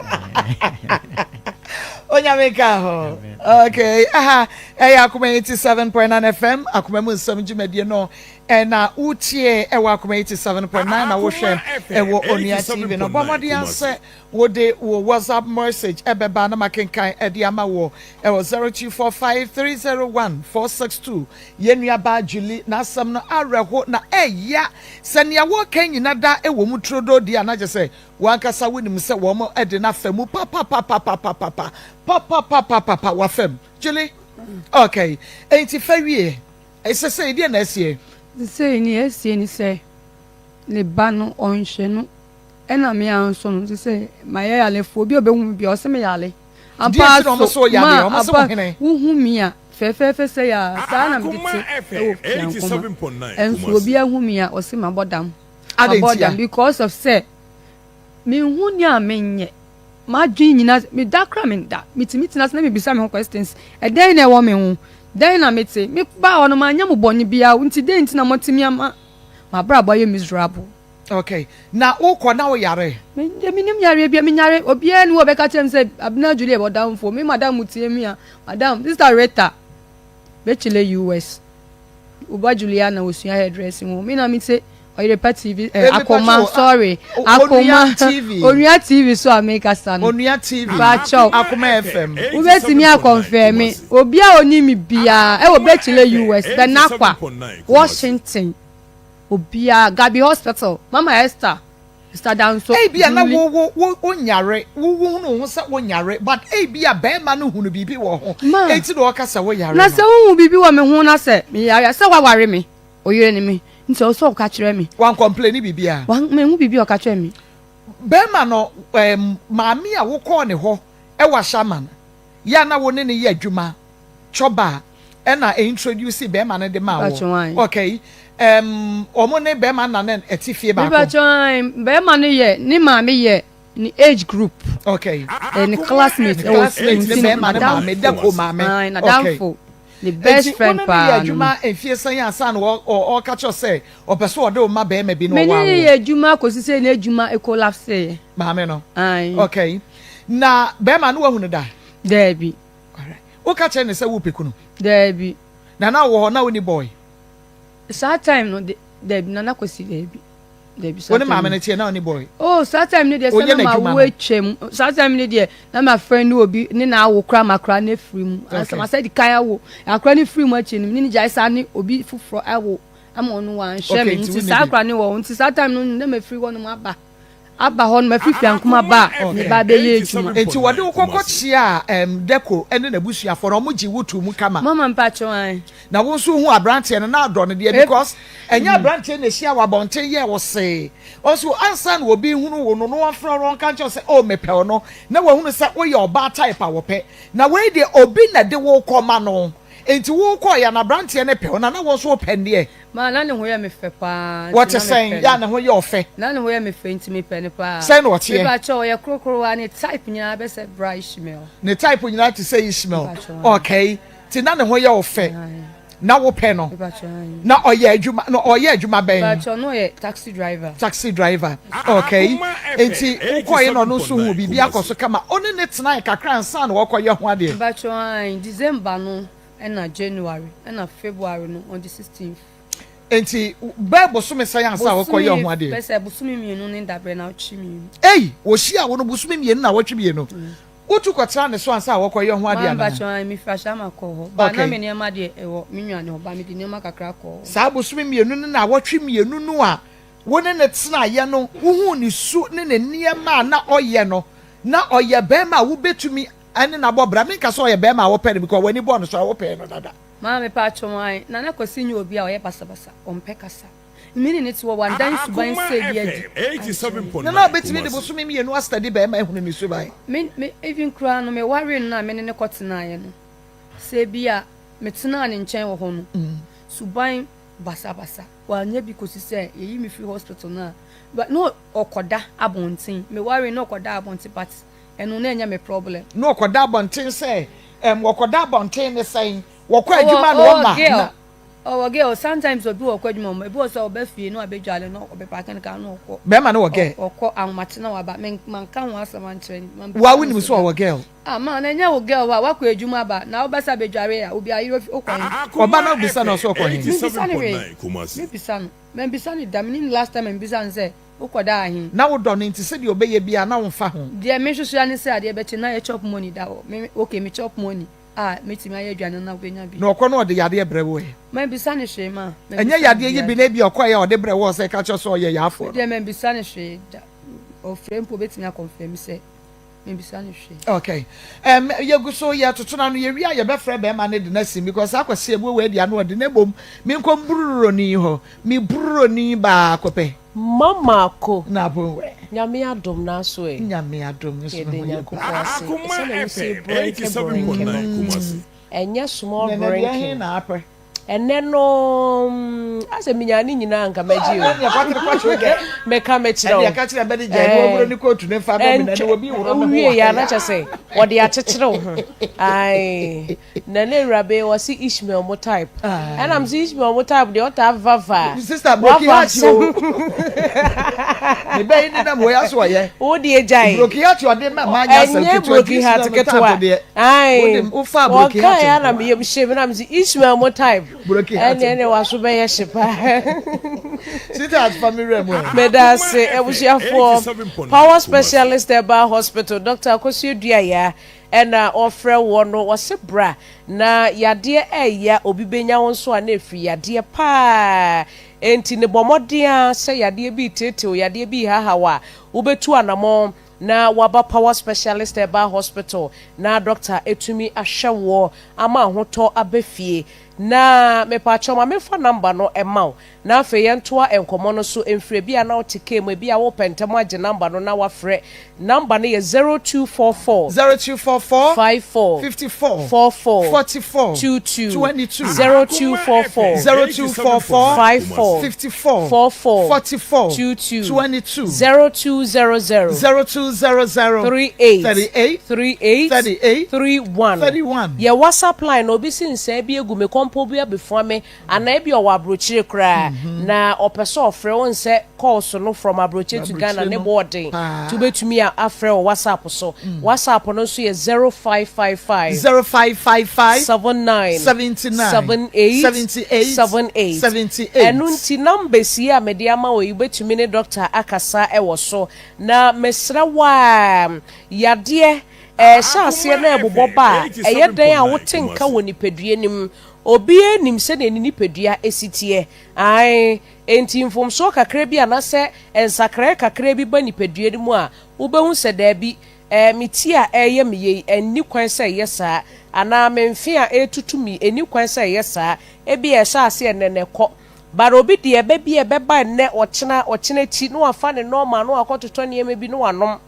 Onyame ka ho. Okay. Aha, ɛyɛ Akoma 87.9 FM, Akoma mu nsɛm dwumadie no ɛna wotie ɛwɔ Akoma 87.9 na wohwɛ ɛwɔ Onua TV no. Bɔ mmɔden sɛ Wode wo WhatsApp message bɛba na makenkan de ama wo wɔ 0245301462. Yɛn nuabaa Julie n'asɛm no awerɛho na ɛya. Sɛ nea wɔreka nyina da wɔ mu turodoo deɛ a, na kyerɛ sɛ w'ankasa wonim sɛ wɔn de no afa mu papapapapapapa papapapapapa wafa mu. Julie, okay, enti fa wie. Sesei deɛ na asie? Sesei nea asie ne sɛ ne ba no ɔnhwɛ no. Ɛna me ara nso no, te sɛ mayɛ yalefoɔ, obi a ɔbɛhu me biara, ɔse me yale. Ampa Deɛ nti na wɔn so, se wo yale? ma Wɔn se wo ampa hene? wohu me a, fɛfɛɛfɛ sɛi a, saa na mede te wɔ Fiankoma. Ɛnso obiara hu me a, ɔse mabɔ dam. Adɛn Mabɔ ntia? dam because of sɛ, menhu nea menyɛ. M'adwene nyinaa, meda koraa menda. Metumi tena ase na mebisa me ho questions. Ɛdɛn na ɛwɔ me ho? Dɛn na mete? Mebaa hɔ no, manyɛ mo bɔne biara, nti dɛn nti na moatumi ama m'abrabɔ ayɛ miserable? Okay. Na wokɔ na woyare? Me deɛ menim yareɛ bia menyare obiara ni hɔ ɔbɛka kyerɛ me sɛ Abena Julie yɛ ɔdamfo me madam mu tie me a madam sister Rita bɛkyile US woba Juliana osua hairdressing ho me na me se Ɔyerepa TV eh, Eh, Akoma mepakyɛw, sorry ah, Akoma Onua TV. Onua TV so a mekasa no Onua TV. Mepakyɛw. Akoma FM. Wobɛtumi akɔnfɛme me obi a onim me biara ɛwɔ bɛkyile US Bɛnakwa Washington Obiara, Gabi hospital, Mama Esther, Mister Danso, Ebia na Julie. wo wo wo wonyare, wo wohunu wo ho sɛ wonyare, but ebia barima no hunu biribi wɔ ho, Ma, enti na ɔka sɛ woyare na no. sɛ wohu biribi wɔ me ho na sɛ meyare a, sɛ woaware me, wo yere ne me, nti ɛwɔ sɛ ɔka kyerɛ me. Wancomplaini biribiara? Wan, manhu biribi a ɔka kyerɛɛ me. Barima no, ɛɛm, maame a wokɔɔ ne hɔ wɔ Ashaiman, yɛ a na wo ne no yɛ adwuma, Choba ɛna e introduce bɛɛma no de maa wɔ okay um, wɔn ne bɛɛma na ne ɛte fie baako. Mepakyɛw bɛɛma no yɛ ne maame yɛ ne age group. Okay. Eh, ne classmate ɛwɔ school nti ne bɛɛma ne maame dako maame. Nadamfo. Ne best friend paa no. Eti wɔn ne yɛ adwuma mfie sɛn ansa na ɔka kyerɛ sɛ ɔpɛ sɛ ɔde ɔma bɛɛma bi na ɔwɔ awo. Me ne yɛ adwuma kɔsi sɛ n'adwuma collapse yɛ. Maame no. Okay. Na bɛɛma no wahu no da? Daabi. Alright. Woka kyerɛ no sɛ wopɛ kunu? Daabi. Na na wowɔ hɔ na wonni boy? Saa time no de, daabi, Nana Kwasi, daabi. Daabi, saa Wo ne time maame no. no teɛ na onni boy? Oh, saa time no deɛ sɛ Ɔyɛ na n'adwuma mawo no. atwam. Saa time no deɛ na ma friend no obi ne na awo koraa ma akora no afiri mu. Ansa Okay. masa di kan awo. Akora no firi mu akyi no, me ne no gyae saa ne obi foforɔ awo ama ɔno wanhwɛ Okay, me. nti Nti wonni saa bi. akora no wɔ hɔ. Nti saa time no na mafiri hɔnom aba. Aba hɔ no mafiri Fiankum aba a me ba bɛyɛ adwuma. Enti wɔde wo kɔkɔ kyeaa ɛm Deko ne n'abusuafoɔ no, wɔn gyee wo too mu kama. Mama mpakyɛw ae. Na wo nso wohuu abranteɛ no na adɔ no deɛ because ɛnyɛ abranteɛ na ɛhyia wo abɔnten yɛɛ wo see. Ɔnso ansa na obi rehunu wo no na wɔmfrɛ wo na wɔnka nkyerɛ wo sɛ oh mepɛ wo no na wahunu sɛ woyɛ ɔbaa type a wɔpɛ. Na wei deɛ obi na ɛde wo rekɔma no enti wokɔeɛ a na abranteɛ no pɛ wo na na wo nso wopɛ no deɛ. Ma na ne ho yɛ me fɛ paa nti Wɔte na mepɛ sɛn? no. Yɛ a ne ho yɛ ɔfɛ. Na ne ho yɛ me fɛ nti mepɛ no paa. Sɛn na ɔteɛ? Mepakyɛw ɔyɛ korokorowa ne type nyinaa bɛ sɛ bra Ishmael. Ne type nyinaa te sɛ Ishmael. Mepakyɛw ae. Okay. Nti na ne ho yɛ wo fɛ. Ae. Na wopɛ no. Mepakyɛw ae. Na ɔyɛ adwuma na ɔyɛ adwuma bɛn? Mepakyɛw na ɔyɛ taxi driver. Taxi driver. Okay. Nti wokɔeɛ na ɔno nso huu biribi akɔ so kama. Wo ne no tenae kakra ansa na wɔkɔyɛ ho adeɛ? Mepakyɛw ae. December no Ɛna January ɛna February no on the sixteenth. Nti bɛɛ bosome sɛn ansa wɔkɔ yɛ ɔho adeɛ? Bosome bɛsɛ bosome mienu ne dabrɛ na ɔtwe mienu. Ei wɔhyia wo no bosome mienu na wɔtwe mienu. Wotu kɔtra ne so ansa wɔkɔ yɛ ho adeɛ anaa? Maa mpakyɛw ae me firi Ashama kɔɔ hɔ. Ba na me nneɛma deɛ ɛwɔ me nua ne hɔ ba me de nneɛma kakra kɔɔ hɔ. Saa bosome mienu ne naawɔtwe mienu no a wo ne no tenaeɛ no wohuu ne su ne ne nneɛma a na ɔyɛ no. Na ɔyɛ bɛrima a wobɛtumi ne no abɔ bra. Menka sɛ ɔyɛ bɛrima a wopɛ no because w'ani bɔɔ no so a wopɛɛ no dada. Maame paatwo wan Nana Kwasi nyɛ obi a ɔyɛ basabasa, ɔmpɛ kasa. Me ne no te hɔ wandan suban sɛɛ bi adi ankyerɛ me. Nana ɔbɛtumi de bosome mienu astadi bɛrima ahunu ne suban. Me me even koraa no me waree no no a me ne no kɔ tenaeɛ no, sɛ bi a me tenaa ne nkyɛn wɔ hɔ no, suban basabasa wanyɛ bi kɔsi sɛ yɛyi me firi hospital no a, but na ɔkɔda abɔnten, me waree no na ɔkɔda abɔnten but ɛno na ɛnyɛ me problem. Na ɔkɔda abɔnten sɛ ɛm wɔkɔda abɔnten ne sɛn? Wɔkɔ adwuma na wɔma na. Ɔwɔ girl sometimes obi wɔ ɔkɔ adwuma mu ebi wɔ sɛ ɔba fie na wabɛdwale na ɔbɛpaake ne kaa na ɔkɔ. Bɛrima no wɔ girl. Ɔkɔ ahomakye na waba me manka ho asɛm ankyerɛ no. Wa wonim sɛ ɔwɔ girl. Ah ma na ɛnyɛ wo girl hɔ a wakɔ adwuma aba na wobɛsa bɛdware a obi ayere ofi wokɔ he. Ɔba na wobisa no ɔsɛ ɔkɔ he. Mebisa no hwee mebisa no mambisa no da menim last time a mebisa no sɛ wokɔ daa he. Na wodɔ no nti sɛdeɛ ɔbɛyɛ biara na womfa ho. Deɛ mehwehwɛ ara ne sɛ adeɛ bɛkye na yɛ chop money da hɔ me okay me chop money. A mɛtumi ayɛ aduane na wobɛnya bi. Na ɔkɔ na ɔde yadeɛ brɛ wo ɛ? Mambisa no hwee ma. Ɛnyɛ yadeɛ yi bi na ebia ɔkɔeɛ a ɔde brɛ woɔ sɛ ka kyerɛ sɛ ɔyɛ yaafoɔ no. Medeɛ mambisa no hwee da. Ɔfrɛ mpo ɔbɛtumi akɔnfɛmi sɛ mambisa no hwee. Okay. Um, yɛgu so yɛtoto no ano, yɛwie a yɛbɛfrɛ bɛrima no de no asim because saa Kwasi Abuo wei deɛ ano ɔde na mmom menkɔ mbururoni hɔ, me bururoni baako pɛ. Mama ko. Na abon wɛ. Nyame adom naso ɛ. Nyame adom nso Yɛda me ho yɛ Nyankopɔn paa. ase Akoma sɛnea wosie FM brɛnkɛ brɛnkɛ no 87.9 Kumasi. ɛnyɛ small Nɛnɛ deɛ he brɛnkɛ. na apɛ. Ɛnɛ no mm, asɛ menyaa ne nyinaa anka mɛgye o. Ɛneɛ kwatere kwatere dɛ. Meka mekyerɛ wo. Ɛneɛ ka kyerɛ bɛde gyae ne wɔwuro ne kootu ne mfa bɔ me na ne obi worɔ me ho Wowie wɔ yɛ ha a na kyɛ sɛ wɔde akyekyere wo ho. Ae. Nana Awuraba yi ɔse Ishmael mo type. Ɛna mese Ishmael mo type deɛ ɔtaa fefa fa. Sister broki heart o. Me bɛyi ne nam wei aso ɔyɛ. Wo deɛ gyae. Broki heart ɔde ma ma nya asɛm Ɛnyɛ ketewa broki heart ketewa. Ae. Wofa broki heart. Wɔka ya na meyam hye me na mese Ishmael mo type. Broki heart. Ɛne ɛne waso bɛyɛ hye paa. Sweetheart fa me wura mu ɛ. Meda ase abusuafoɔ. Power Specialist Herbal Hospital Doctor Akosua Duaya Ɛna ɔfrɛ woɔ no ɔse bra na yadeɛ ɛɛya obi bɛnya wo nso a na ɛfiri yadeɛ paa enti no bɔ mmɔden ara sɛ yadeɛ bi reteetee wo yadeɛ bi rehaha wo a wobɛtu anamɔn na waba Power Specialist Herbal Hospital na dɔkta atumi ahwɛ woɔ ama ahotɔ aba fie na mepaakyɛw ma memfa number no ma wo Na afei yɛntoa nkɔmmɔ no so mfiri ebia na wote kaa mu, ebia worepɛ ntɛm agye number no na woafrɛ. Number no yɛ 0244. 0244. 54. 54. 44. 44. 22. 22. 0244. 0244. 54. 54. 44. 44. 22. 22. 0200. 0200. 38. 38. 38. 38. 31. 31. Yɛ WhatsApp line no, obi si nsɛɛ bi agu me kɔmpɔ bi abɛfua me. Anaa ebia ɔwɔ abrokyire koraa na ɔpɛ sɛ ɔfrɛ wo nsɛ calls no from abrokyire to Ghana ne bɔ ɔden nti wobɛtumi a afrɛ wɔ WhatsApp so. WhatsApp no nso yɛ 0555 0555 79 79 78 78 78. 78. Ɛno nti numbers yi a mede ama wo yi wobɛtumi ne doctor akasa wɔ so. Na mesrɛ wo a yadeɛ ɛhyɛ aseɛ na ɛbobɔ ba a ɛyɛ dɛn a wote nka wɔ nipadua no mu. Obiara nim sɛnea ne nipadua si teɛ. Aane, enti mfomsoɔ kakra bi anaasɛ nsakraeɛ kakra bi ba nipadua no mu a, wobɛhu sɛ daabi, ɛɛ, me ti a ɛreyɛ me yei, ɛnni kwan sɛ ɛyɛ saa, anaa me mfe a ɛretutu me yi, ɛnni kwan sɛ ɛyɛ saa. Ebia ɛhyɛ aseɛ ɛnnɛ na ɛkɔ. But obi deɛ, ɛbɛ bi a ɛbɛba ɛnnɛ, ɔkyena, ɔkyena akyi, na wafa ne normal, na wakɔtotɔ nneɛma bi na wanom.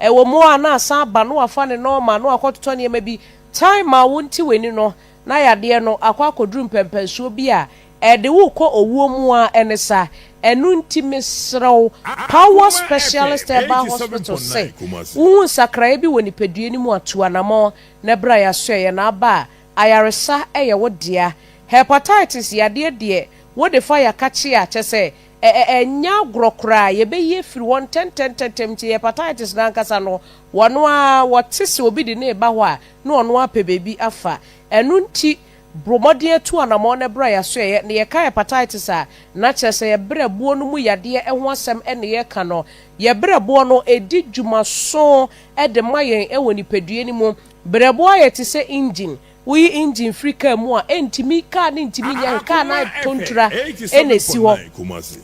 Ɛwɔ mu a, na asan aba, na wafa ne normal, na wakɔtotɔ nneɛma bi. Time a wonte w'ani no, na yadeɛ no akɔ akɔduru mpɛnpɛnsoɔ bi a ɛde wo rekɔ owuo mu ara ɛne sa. Ɛno nti mesrɛ wo, Power Specialist Herbal Hospital sɛ wohu nsakraeɛ bi wɔ nipadua no mu a, tu anamɔn na bra yɛasoɛeɛ na aba a, ayaresa yɛ wo dea. Hepatitis yadeɛ deɛ wode fa yakakye a kyerɛ sɛ ɛ ɛ ɛnyɛ agorɔ koraa, yɛbɛyi afiri hɔ ntɛntɛntɛntɛm nti hepatitis no ankasa no wɔn ara wɔte sɛ obi de no reba hɔ a na ɔno ara pɛ baabi afa. Ɛno nti, bɔ mmɔden atu anammɔn na bra yɛasoɛeɛ. Na yɛka hepatitis a, na kyerɛ sɛ yɛn berɛboɔ no mu yadeɛ ho asɛm na yɛreka no. Yɛn berɛboɔ no, ɛdi dwumaso de ma yɛn wɔ nipadua no mu. Berɛboɔ ayɛ te sɛ engine. Woyi engine firi kaa mu a, ɛntumi, kaa no ntumi nyɛ hwee, kaa no atɔ ntura na ɛsi hɔ.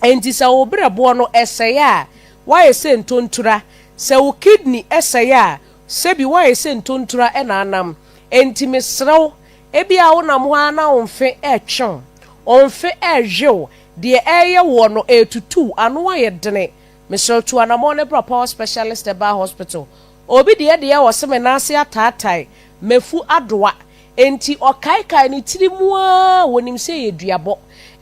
Enti sɛ wo berɛboɔ no, ɛsɛe a, woayɛ sɛ ntontura. Sɛ wo kidney sɛe a, sɛbi woayɛ sɛ ntontura na anam. Enti mesrɛ wo, ebia wonam hɔ ara na wo mfe retwe wo, wo mfe rewe wo, deɛ ɛreyɛ woɔ no ɛretutu wo, ano ayɛ dene. Mesrɛ wo tu anamɔn na bra Power Specialist Herbal Hospital. Obi deɛ deɛ ɔse me nan ase ataatae, mafu adoa. Enti ɔkaekae ne tiri mu ara, wɔnim sɛ ɛyɛ duabɔ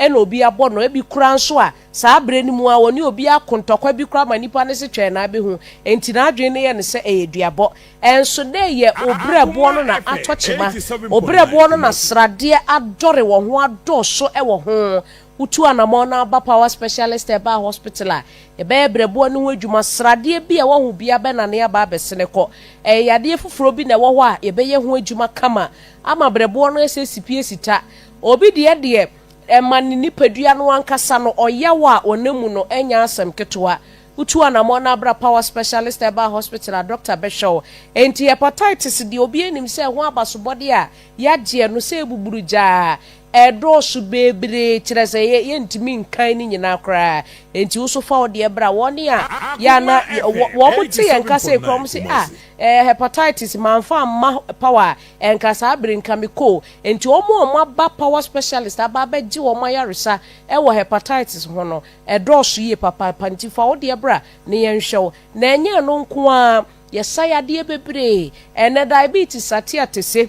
na obi abɔ no, ebi koraa nso a Saa bere no mu ara, wɔne obi ako ntɔkwa bi koraa ma nipa no se twɛn na abehu. Enti n'adwene no yɛ no sɛ ɛyɛ duabɔ. Ɛnso na ɛyɛ obrɛboɔ no na atɔ kyema. Obrɛboɔ no na sradeɛ adɔre wɔ ho adɔɔso wɔ ho. Wotu anamɔn na aba Power Specialist Herbal Hospital a, yɛbɛyɛ brɛboɔ no ho adwuma. Sradeɛ bi a ɛwɔ ho biara bɛnane aba abɛsene kɔ. Ɛyɛ yadeɛ foforɔ bi na ɛwɔ hɔ a, yɛbɛyɛ ho adwuma kama ama brɛboɔ no asɛ sipie sita. Obi deɛ deɛ. Ɛma ne nipadua no ankasa no ɔyaw a ɔnam mu no nyɛ asɛm ketewa. Wotu anammɔn na bra Power Specialist Herbal Hospital a dɔkta bɛhwɛ wo. Enti hepatitis deɛ obiara nim sɛ ɛho abasobɔdeɛ a yɛagyeɛ no sɛ ɛbuburu gyaa, ɛdɔɔso bebree kyerɛ sɛ yɛntumi nkan ne nyinaa koraa. Enti wo nso fa wo deɛ bra. Wɔn a yɛ a na wɔn te yɛn nka sei koraa wɔn se ah eh, hepatitis mamfa amma Power a ɛnka saa bere nka mekɔ o. Enti wɔn a wɔaba Power Specialist aba abɛgye wɔn ayaresa wɔ hepatitis ho no, ɛdɔɔso yie papaapa. Nti fa wo deɛ bra na yɛnhwɛ wo. Na ɛnyɛ ɛno nko ara, yɛsa yadeɛ bebree. Ɛnnɛ diabetes ate atese.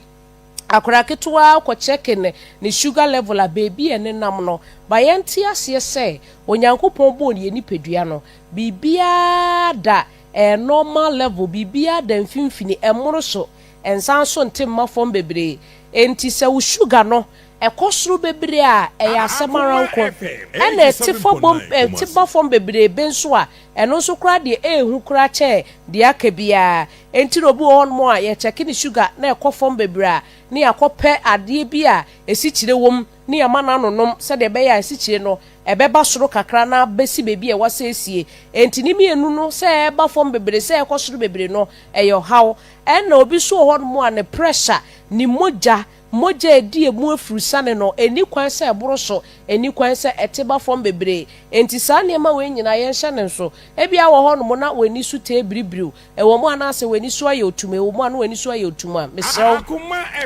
Akwadaa ketewa kɔ kyɛke ne ne sugar level a, baabi a ɛnenam no. Ba yɛnte aseɛ sɛ, Onyankopɔn bɔɔ yɛn nipadua no, biribiara da ɛɛ normal level, biribiara da mfimfini, ɛmmoro so. Ɛnsan nso nte mma fam bebree. Enti sɛ wo sugar no kɔ soro bebree a, ɛyɛ asɛm ara nko. Ɛna ɛte fa bom, ɛte ba fam bebree be nso a, ɛno nso koraa deɛ ɛyɛ hu koraa kyɛn deɛ aka biara. Enti na obi wɔ hɔnom a, yɛkyɛke ne sugar na ɛkɔ fam bebree a, na yɛakɔpɛ adeɛ bi a esikyire wom na yɛama no anonom sɛdeɛ ɛbɛyɛ a esikyire no ɛbɛba soro kakra na abɛsi baabi a ɛwɔ sɛ esie. Enti ne mmienu no, sɛ ɛba fam bebree, sɛ ɛkɔ soro bebree no, ɛyɛ ɔhaw. Ɛna obi nso wɔ hɔnom a ne pressure, ne mogya, mogya a ɛdi emu afurusane no, ɛnni kwan sɛ ɛboro so, ɛnni kwan sɛ ɛte ba fam bebree. Enti saa nneɛma wei nyinaa yɛnhyɛ no nso. Ebia wɔ hɔnom na w'ani so taa biribiriw, ɛwɔ mu anaasɛ w'ani so ayɛ otum, ɛwɔ mu a na w'ani so ayɛ otum a, mesrɛ wo,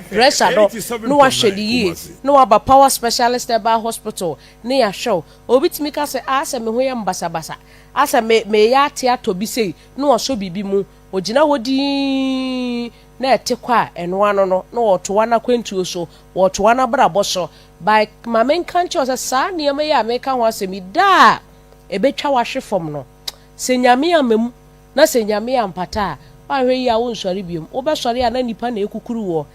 pressure no na woahwɛ no yie, na woaba Power Specialist Herbal Hospital na yɛahwɛ wo. Obi tumi ka sɛ, ah, asɛ me ho yɛ me basabasa, asɛ me, mereyɛ ate atɔ bi sei, na wasɔ biribi mu. Ogyina hɔ dinn na ɛte kɔ a, ɛno ano no, na ɔretoa n'akwantuo so, ɔretoa n'abrabɔ so. By, ma menka nkyerɛ wo sɛ saa nneɛma yi a mereka ho asɛm yi, da a ɛbɛtwa wo ahwe fam no, sɛ Nyame amma mu, na sɛ Nyame ampata a, woanhwɛ yie a wonsɔre biom. Wobɛsɔre a na nnipa na ɛkukuru woɔ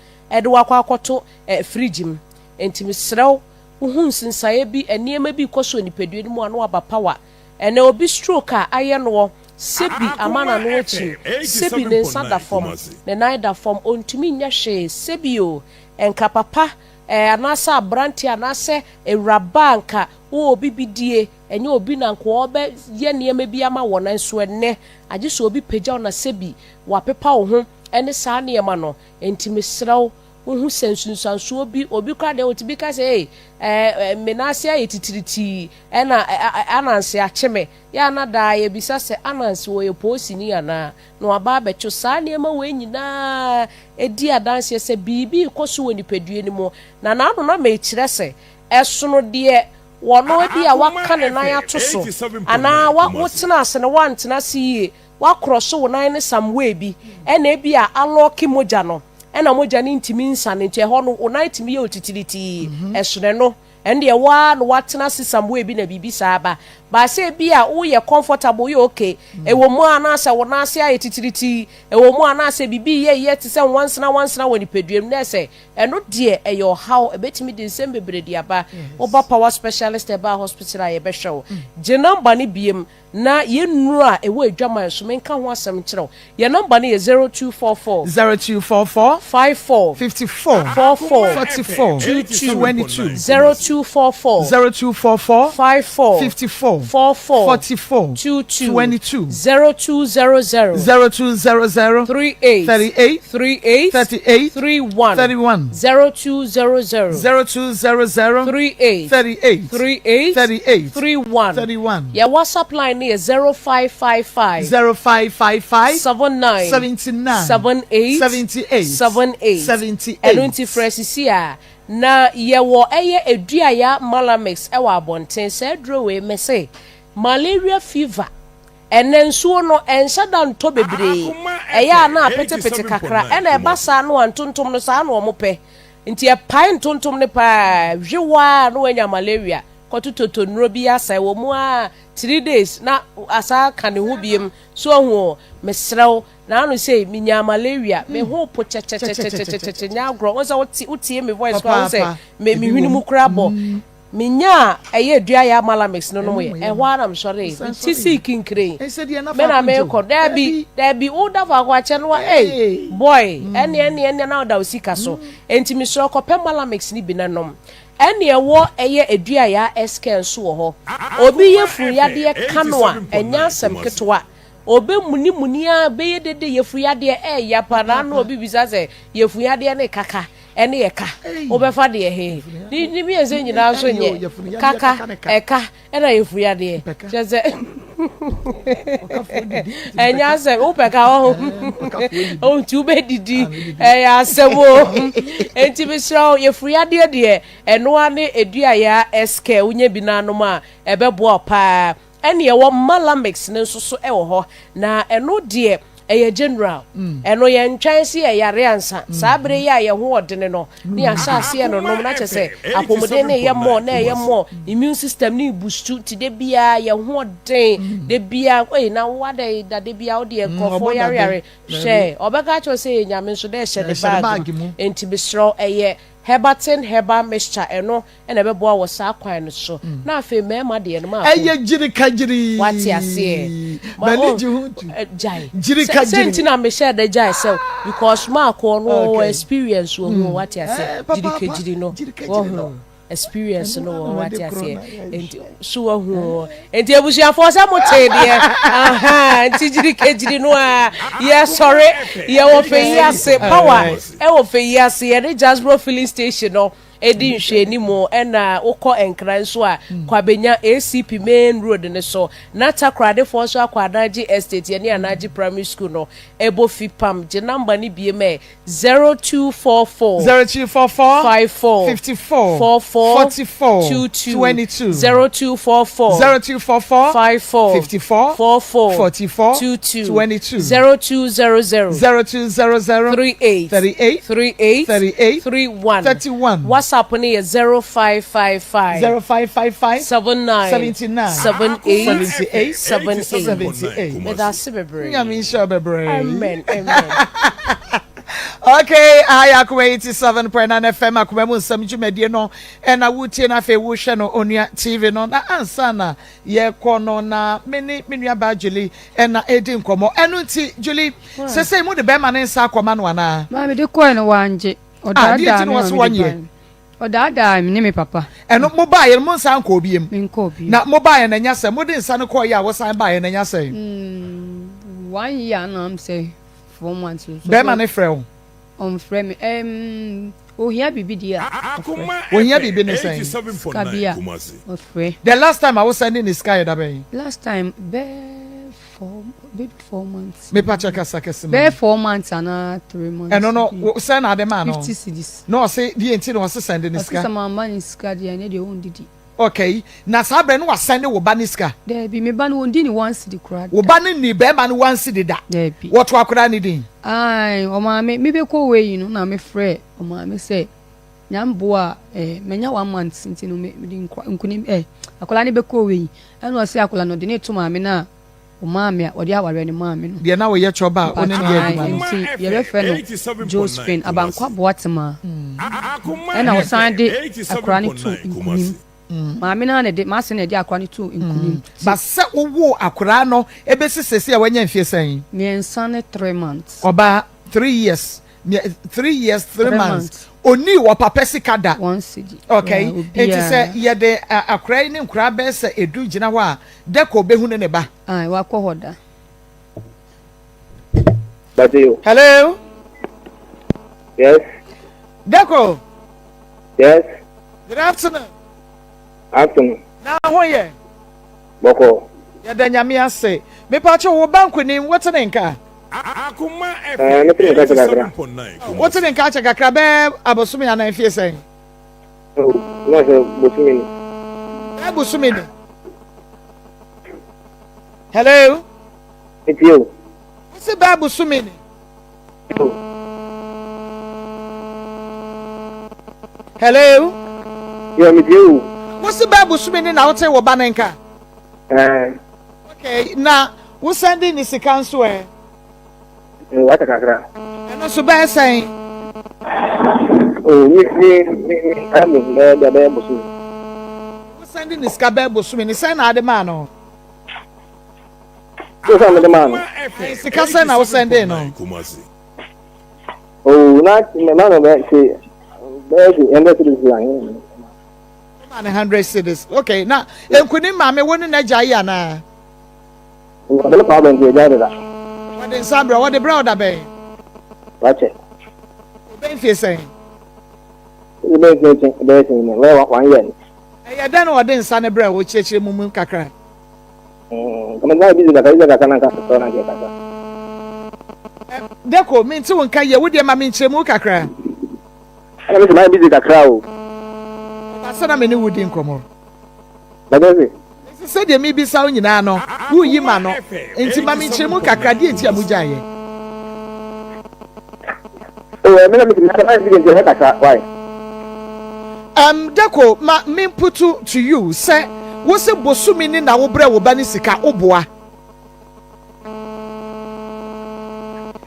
de wo akɔ akɔto eh, fridge mu. Enti mesrɛ wo, wohu nsensaeɛ bi, nneɛma bi rekɔ so wɔ nipadua no mu a, na waba power. Ɛnɛ obi stroke a ayɛ noɔ, sɛbi ama n'ano akyim, sɛbi ne nsa da fam, ne nan da fam, ɔntumi nyɛ hwee, sɛbi o, nka papa eh, anaasɛ abranteɛ anaasɛ awuraba a nka wowɔ obi bi die, ɛnyɛ obi na nka ɔbɛ yɛ nneɛma bi ama wɔ, nanso ɛnɛ agye sɛ obi pagya wo na sɛbi wapepa wo ho ɛne saa nneɛma no, enti mesrɛ wo, Wohu sɛ nsunsuansoɔ bi, obi koraa deɛ ɔtumi ka sɛ ei, ɛɛ, me nan ase ayɛ titiritii, ɛna ananse akye me. Yɛ a na daa yɛbisa sɛ ananse ɔyɛ poosini anaa? Na waba abɛkye. Saa nneɛma wei nyinaa di adanseɛ sɛ biribi rekɔ so wɔ nipadua no mu. Na n'ano na mekyerɛ sɛ ɛsono deɛ wɔno ebi a waka ne nan ato so anaa wotena ase no woantena ase yie, woakorɔso wo nan no some way bi, ɛna ebi a alɔɔke mogya no. ɛna mogya no ntumi nsane nti ɛhɔ no wo nan tumi yɛ otitiritii mhm. ɛsono ɛno ɛno deɛ wo ara na woatena ase some way bi na biribi saa ba baasɛ bi a woyɛ comfortable woyɛ okay mhm. ɛwɔ mu a anaasɛ wo nan ase ayɛ titiritii ɛwɔ mu a anaasɛ biribi yɛ yɛ te sɛ nwansena nwansena wɔ nipadua mu na ɛsɛ ɛno deɛ ɛyɛ ɔhaw ɛbɛtumi de nsɛm bebree de aba woba power specialist ɛbaa hospital a yɛbɛhwɛ wo mm. gye namba no biem Na yɛn nnuro a ɛwɔ adwaman so, menka ho asɛm nkyerɛ wo. Yɛn nɔmba no yɛ 0244. 0244. 54. 54. 44. 44. 22. 22. 0244. 0244. 54. 54. 44 44 22 22 0200 0200 38 38 38 38 31 31 0200 0200 38 38 38 38 31 31 Yɛ WhatsApp line no yɛ 0555 0555 79 79 78 78 78 78 Ɛno nti frɛ sisi a na yɛwɔ ɛyɛ Aduaya Malamix ɛwɔ abɔnten saa aduro wei mese malaria fever ɛnɛ nsuo no ɛnhyɛ da ntɔ bebree ɛyɛ a na apetepete kakra ɛna ɛba saa no a ntontom no saa na wɔn pɛ nti ɛpae ntontom no paa hwewaa na wanya malaria kɔtototo nnuro bi asɛe wɔ mu a 3 days na asa ka ne ho biem so ahu o mesrɛ wo na ano sei menyaa malaria me ho po kyɛkyɛkyɛkyɛkyɛkyɛ nyɛ agorɔ wo sɛ wote wotie me voice koraa wo sɛ me me hwene mu koraa bɔ menyaa ɛyɛ aduayɛ malamix no nom yɛ ɛhɔ ara na mesɔre me ti sii kinkire me na mekɔ daabi daabi woda faako akyɛ no a ei boy ɛne ɛne ɛne na woda wo sika so enti mesrɛ kɔpɛ malamix no bi na nom Ɛne ɛwɔ ɛyɛ aduayaa SK nso wɔ hɔ. Obi yafunu yadeɛ ka no a, ɛnyɛ asɛm ketewa. Ɔbɛ muni muni ara bɛyɛ dede yafunu yadeɛ ɛɛya paa na ano obi bisa sɛ yafunu yadeɛ ne kaka ɛne ɛka wobɛfa deɛ he? Ne ne mmiɛnsa nyinaa nso nyɛ kaka ɛka ɛna yafunu yadeɛ kyerɛ sɛ ɛnyɛ asɛm wopɛ ka wɔ ho nti wobɛdidi ɛyɛ asɛm o nti mesrɛ wo yɛfuru yadeɛ deɛ ɛnoa ne aduayɛ SK wonya bi no anom a ɛbɛboa paa ɛne ɛwɔ malamix no nso so ɛwɔ hɔ na ɛno deɛ ɛyɛ general mm. ɛno yɛn ntwɛn si ɛyare ansa mm. saa bere yi a yɛn ho ɔdene no ne yɛahyɛ aseɛ no nom na kyɛ sɛ apɔmuden ne ɛyɛ mmɔ na ɛyɛ mmɔ immune system ne bustu ti de biara yɛn ho ɔden mm. de biara oye na wa de da de biara ɔde nkurɔfoɔ yare yare hwɛ ɔbɛka kyerɛ sɛ yɛ nyame nso dɛ ɛhyɛ ne baagi mu nti mesrɛ ɛyɛ Herbatin herbal mixture ɛno na ɛbɛboa wɔ saa kwan no so. Na afei mmarima deɛ no maako. Ɛyɛ gyirikagyiri. Wate aseɛ. M'ani gye ho tu. Gyae. Gyirikagyiri. Sɛ nti na mehyɛ da gyae sɛ because maako ɔno ɔwɔ experience wɔ ho wate aseɛ. Gyirikagyiri no. Wɔho experience no wɔ wate aseɛ. Nti so wahu nti abusuafoɔ sɛ mo tee deɛ aha nti gyirikagyiri no a yɛsɔre yɛwɔ fɛ yi ase power ɛwɔ fɛ yi ase yɛne Jasbro filling station no Edi nhwɛanimu na wokɔ Nkran nso a, Kwabenya ACP main road no so. Na Takoradefoɔ nso akɔ Anagye Estate, yɛne Anagye Primary School no bɔ fi pam. Gye number no biem ɛ, 0244 0244 54 54 44 44 22 22 0244 0244 54 54 44 44 22 22 0200 0200 38 38 38 38 31 31 WhatsApp no yɛ 0555 0555 79 79 78 78 78 78. Meda ase bebree. Nyame nhyira wo bebree. Amen amen. Okay, aha yɛ Akoma 87.9 FM Akoma mu nsɛm dwumadie no ɛna wotie no afei wohwɛ no Onua TV no na ansa na yɛkɔ no na me ne me nua baa Julie ɛna ɛdi nkɔmmɔ ɛno nti Julie sesei mo de bɛrima ne nsa akɔma no anaa? Maa mede kɔɛ no wangye. Ah, deɛ Ɔdaadaa nti na me ma wɔse mede wɔnyɛ? bae. Ɔdaadaa me ne me papa. Ɛno mo baeɛ no mo nsan nkɔɔ biem? Menkɔɔ biem. Na mo baeɛ no ɛnyɛ sɛ mode nsa no kɔeɛ a wosan baeɛ no ɛnyɛ sɛn? Mm, one year na am sɛ 4 months. So Bɛrima no frɛ wo? Ɔmfrɛ me. Ɛm, ohia biribi deɛ a, ɔfrɛ. Ohia biribi ne sɛn? Sika bi a, ɔfrɛ. The last time a wo sɛnde ne sika yɛ da bɛn? Last time bɛɛ four, bɛbi 4 months. Mepa kyɛ kasa kɛse ma Bɛɛ me. 4 months anaa 3 months. Ɛno no, bi. sɛn na ade maa no? 50 cedis. Na ɔse deɛ nti na ɔse sɛnde ne Ɔse sika? sɛ mamma ne sika deɛ ɛnyɛ deɛ ɔndidi. Okay, na saa berɛ no wasɛnde wo ba ne sika? Daabi, me ba no wɔndi ne 1 cedi koraa Wo da. ba no nni bɛrima no 1 cedi da? Daabi. Wɔto akwadaa no din? Ae, ɔmaame, mebɛkɔ wei yi no na mefrɛ ɔmaame sɛ nyamboa a eh, manya 1 month nti no me- mede nkonim eh, akwadaa no bɛkɔ wei yi. Ɛna ɔse akwadaa no ɔde ne to maame no a ɔmaame a ɔde awareɛ no maame no. Deɛ na woyɛ kyɔba a wo ne no yɛ adwuma no. Nti yɛbɛfrɛ no Josephine Abankwa Boatema. Ɛna ɔsan de akwadaa no to nkunim. Maame no ara na ɛde, m'ase na ɛde akwadaa no too nkunim. Ba sɛ wowoo akwadaa no ɛbɛsi seesei a wanya mfie sɛn? 3 ne 3 months. Ɔbaa 3 years. 3 years 3 months. Ɔnii wɔ papa sika da. One cedi. Okay, nti sɛ yɛde akora yi ne nkoraa bɛyɛ sɛ edu gyina hɔ a, dɛ kɔ ɔbɛhunu ne ba. Ae, wakɔ hɔ da. Hello. Yes. Deko. Yes. Good afternoon. Afternoon. Na ho yɛ. Bɔkɔ. Yɛda Nyame ase. Mepatwo wo ba nkonim wote ne nka? Akoma FM mete ne nka kyɛ kakra. Wote ne nka kyɛ kakra bɛɛ abosome anaa mfie sɛn? Oh, na sɛ bosome ni. Bɛɛ bosome ni. Hello. Metie o. Wose bɛɛ bosome ni. Hello. Yeah, me dear. What's the Bible sumi ni na wote wo ba ne nka? Eh. Okay, na wo sending ni sika nso eh? Eh, wata kakra. Ɛno so bɛyɛ sɛn? Oh, me me me me me bɛyɛ bɛyɛ bosome. Wo sending ni sika bɛyɛ bosome ni sɛn na ade maa no? Sɛ sɛ mede maa no. Sika sɛn na wosɛndee no? Oh, na na no bɛ se bɛyɛ se 100 cedis la. Woma no 100 cedis. Okay, na nkunim maame wo ne n'agya yi anaa? Wɔde ne kɔ abɛnti agya deda. Wɔde nsa brɛ, wɔde brɛ ɔda bɛn? Wakyɛ. Obɛn fie sɛn? Obɛn fie kyɛn, bɛyɛ sɛn mu, bɛyɛ one year. Ɛyɛ dɛn na wɔde nsa no brɛ wo kyerɛkyerɛ mu mu kakra? Deko, mente wo nka yie, wo deɛ ma me nkyerɛmu kakra. Ɛna me sɛ mayɛ busy kakra o. Ɔba sɛ na me ne wo di nkɔmmɔ. Bɛdɛ se. Mese sɛdeɛ mebisa wo nyinaa no, woyi ma no, nti ma me nkyerɛmu kakra, deɛ nti a mogyaeɛ? Oh, eh, me na me mayɛ busy nti ɛhɛ kakra, why? Um, Deko, ma me mputu to you sɛ wo se bosome ni na wo brɛ wo ba ne sika, wo boa.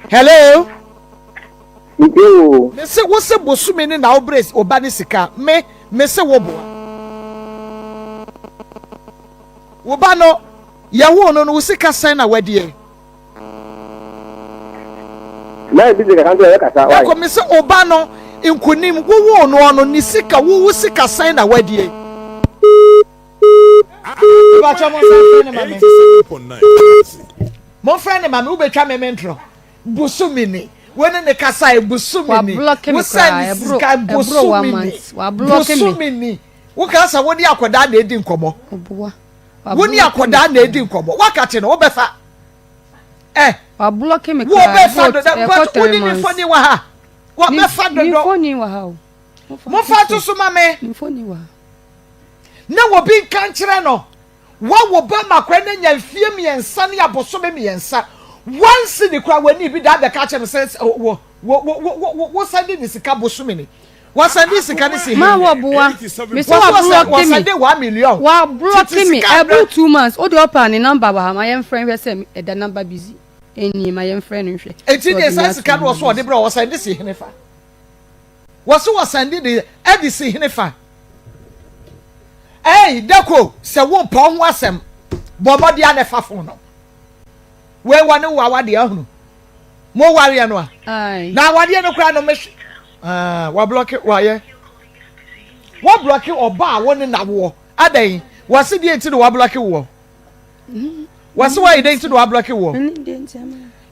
Hello? Me tie o. Me se wo se bosome ni na wo brɛ wo ba ne sika, me, me se wo boa. Wo ba no, yɛ woo no no, wo sika sɛn na wadie? Ɛkɔ me sɛ ɔba no nkonim wowoo noɔ no ne sika wowo sika sɛn na wadie. Mepakyɛ mo nsa mfrɛ ne ma me. Momfrɛ ne ma me wobɛtwa me me ntorɔ. Bosome ni wo ne ne kasa e bosome ni wo sɛ ne sika bosome ni bosome ni wo ka sɛ wo ne akɔdaa na edi nkɔmɔ wo ne akɔdaa na edi nkɔmɔ wakate no wobɛfa. Eh. Wablɔke me koraa. Wɔbɛfa dodo but wo ne ne mfoni wɔ ha. Wɔbɛfa dodo. Ne mfoni wɔ ha o. Mofa to so ma me. Ne mfoni wɔ ha. Na obi nka nkyerɛ no. Wawo ba ma akora no anya mfie mmiɛnsa ne abosome mmiɛnsa. Once ne kora w'ani bi da abɛka akyerɛ no sɛ wo wo wo wo wo sɛnde ne sika bosome ni. Wɔsɛnde sika no si he? Ma wɔ boa. Me sɛ wa blɔke me. Wɔsɛnde 1 million. Wa blɔke me. Ɛboro 2 months. O de ɔpa ne number wɔ ha. Ma yɛn frɛ nhwɛ sɛ ɛda number busy. Ɛnie ma yɛn frɛ no nhwɛ. Eti deɛ saa sika no wɔ so ɔde brɛ wɔsɛnde si hene fa. Wɔso wɔsɛnde de ɛde si hene fa. Ɛy Dako sɛ wo mpɔ ho asɛm bɔ mmɔden a na ɛfa fon no. Wei wɔ ne wo awadeɛ ahunu. Mo wareɛ no a. Na awadeɛ no koraa no me ah, wablɔke wayɛ. Wablɔke ɔba a wo ne na woɔ. Adɛn? Wɔse deɛ nti na wablɔke woɔ. Wɔse wɔyɛ dɛn nti na wablɔke woɔ.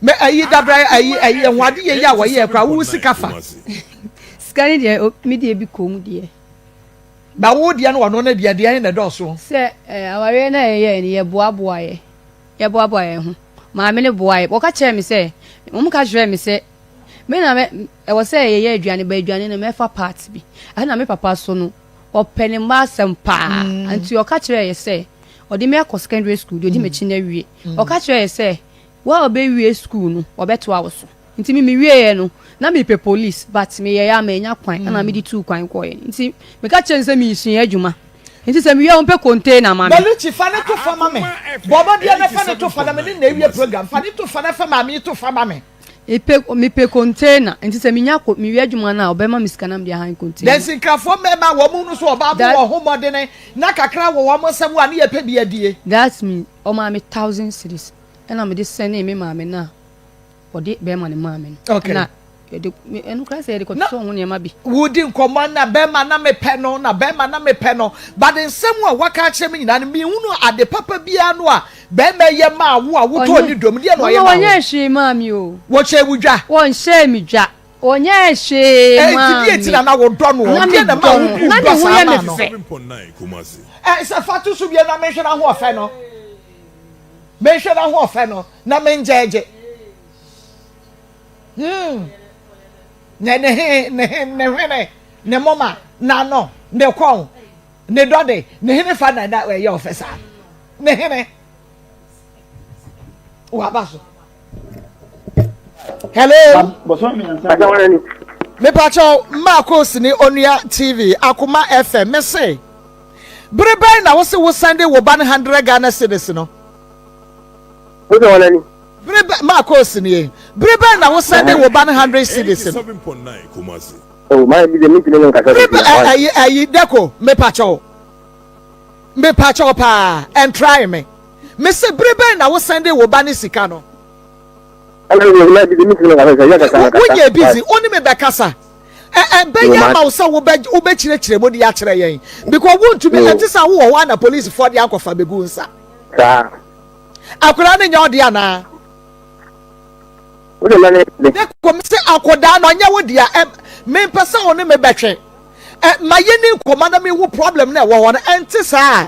Me ayi dabra ayi ayi ɛho ade yɛ yi a wɔyɛ koraa wo sika fa. Sika ne deɛ me deɛ bi kɔ mu deɛ. Na wo deɛ no ɔno ne deɛ deɛ na ɛdɔɔso. Sɛ awareɛ na yɛyɛ no yɛboaboa yɛ. Yɛboaboa yɛn ho. Maame no boa yɛn. Wɔka kyerɛɛ me sɛ, wɔka kyerɛɛ me sɛ, me na mɛ, ɛwɔ sɛ yɛyɛ aduane, ba aduane no mɛfa part bi. Ɛna me papa so no, ɔpɛ ne mma asɛm paa. Nti ɔka kyerɛɛ yɛ sɛ, ɔde me akɔ secondary school, deɛ ɔdi m'akyi no awie. Ɔka kyerɛɛ yɛ sɛ, wo a wobɛwie school no, wɔbɛtoa wo so. Nti me mewieɛ no, na mepɛ police but meyɛeɛ a mannya kwan ɛna mede tuu kwan kɔeɛ. Nti meka kyerɛɛ no sɛ meresua adwuma. Nti sɛ mewie a ɔmpɛ container ma me. Belucci, fa ne to fa ma me. Bɔ mmɔden na fa ne to fa na me ne no awie program. Fa ne to fa na fa maame yi to fa ma me. Mepɛ mepɛ container nti sɛ menya ko mewie adwuma no a ɔbɛma me sika na mede ahan container. Dansinkrafoɔ mmarima a wɔn hunu so ɔbaa bo wɔn ho mmɔdene na kakra wɔ wɔn nsam a ne yɛpɛ bi adie. That's me ɔmaa me 1000 cedis ɛna mede sɛnee me maame no a ɔde bɛrima no maa me no. Okay. Ɛna. Yɛde ɛno koraa sɛ yɛde kɔtotɔ ho nneɛma bi. Wodi nkɔmmɔ na bɛrima na mepɛ no na bɛrima na mepɛ no but nsɛm a waka akyerɛ me nyinaa no menhunu ade papa biara no a bɛrima yɛ maa wo a wotɔɔ ne dɔm deɛ na ɔyɛ maa wo. Wɔnyɛɛ hwee maa me o. Wɔkyɛɛ wo dwa. Wɔnhyɛɛ me dwa. Wɔnyɛɛ hwee maa me. Enti deɛ nti na na wodɔ no? Na Deɛ na medɔ ɛma no. wobuu Na ne dɔ ho saa yɛ maa me no? fɛ. Ɛ, sɛ fa to so bio na menhwɛ n'ahoɔfɛ no. Menhwɛ n'ahoɔfɛ no na mengyɛɛgye. Hmm. Ne ne he ne he ne hwene ne moma n'ano ne kɔn ne dɔde ne hene fa na na ɛyɛ ɔfɛ saa ne hene waba so. Hello. Mepakyɛw Marcos ne Onua TV Akoma FM mese bere bɛn na wose wo sɛnde wo ba no 100 Ghana cedis no? Bere bɛ Marcos nie. Bere bɛn na wo sɛnde wo ba no 100 cedis no? Bere bɛ ɛyi ɛyi deko mepakyɛw mepakyɛw paa ɛntrae me. Mese bere bɛn na wo sɛnde wo ba no sika no? Wonyɛ busy, wo ne me bɛkasa. Ɛbɛyɛ ama wo sɛ wobɛkyerɛkyerɛ mu de akyerɛ yɛn because wontumi ɛte sɛ wowɔ hɔ a na polisifoɔ de akɔfa bɛgu nsa. Akwadaa no nyɛ ɔde anaa? Ne kɔm sɛ akwadaa no ɔnyɛ wo dea mempɛ sɛ wo ne me bɛtwe. Ma yɛni nkɔmmɔ na mehu problem na ɛwɔ hɔ no ɛnte saa.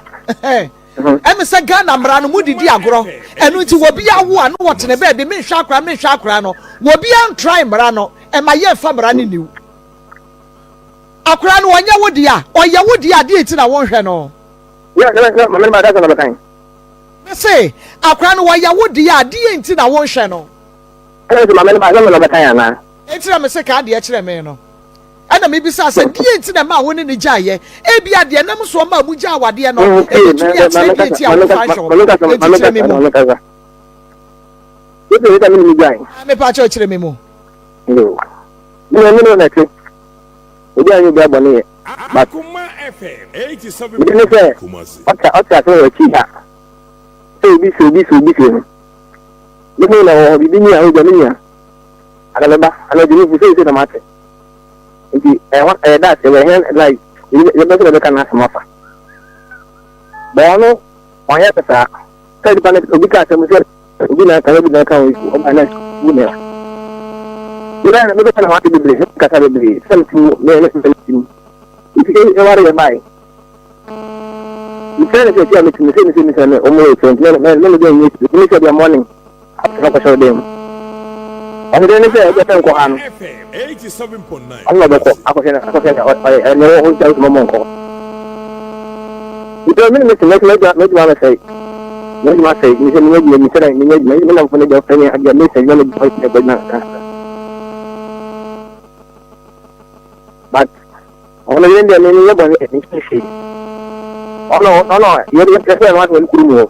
Ɛne sɛ Ghana mmara no mode di agorɔ ɛno nti wɔbi awo a na wɔtene baabi menhwɛ akora menhwɛ akora no wɔbi antrae mmara no ɛma yɛmfa mmara no niw akora no ɔnyɛ wo dea ɔyɛ wo dea adeɛ nti na wonhwɛ no mese akora no ɔyɛ wo dea adeɛ nti na wonhwɛ no ɛnti na mese ka adeɛ kyerɛ me no Ɛnna mibisaa sɛ, Deɛn nti na ɛmaa wo ne no gyaeɛ? Ebia deɛ ɛnam soɔ maa mogyaa awadeɛ no, ɛbɛtumi akyerɛ deɛ nti a womfa nhwɛ wo ba. Enti kyerɛ me mu. Mepa kyɛw kyerɛ me mu. Nti ɛhɔ ɛyɛ that ɛyɛ hɛn like yɛbɛ sɛ yɛbɛka n'asɛm afa. But ɔno ɔnyɛ pɛ saa. Sɛ nipa no obi ka asɛm sɛ obi na aka obi na aka wɔn ɔba na wu na. Mebɛ na mebɛka na ho ase bebree ne kasa bebree sɛ mete mu me ne me ti mu. Nti ɛware yɛ bae. Mefrɛ no sɛ ti a mete mu sɛ mesɛ mesɛ me ɔmo yɛ sɛ nti mɛ mɛ mɛ nyɛ ti sɛ deɛ morning. Afei ɔkɔhyɛ ɔdan mu. Ɔhene no sɛ ɛbɛ sɛ nkɔ ha no. Ɔno na ɔbɛkɔ akɔhwɛ no akɔhwɛ no ɔyɛ ɛnɛ wɔ hɔ nti ɔsoma mɔ nkɔ. Nti ɔmene me se mɛsɛ mɛdwuma mɛsɛe. Mɛdwuma sɛe mesɛ menyɛ adwuma bi sɛ menyɛ adwuma me namfo no deɛ ɔfrɛ me adeɛ mesɛ adwuma mɛdwuma sɛ mɛkɔ adwuma kakra. But ɔno yɛn deɛ menyɛ bɔne menyɛ hwee. Ɔno ɔno yɛ yɛ sɛ ɛno asɛ wɔn kuro mu hɔ.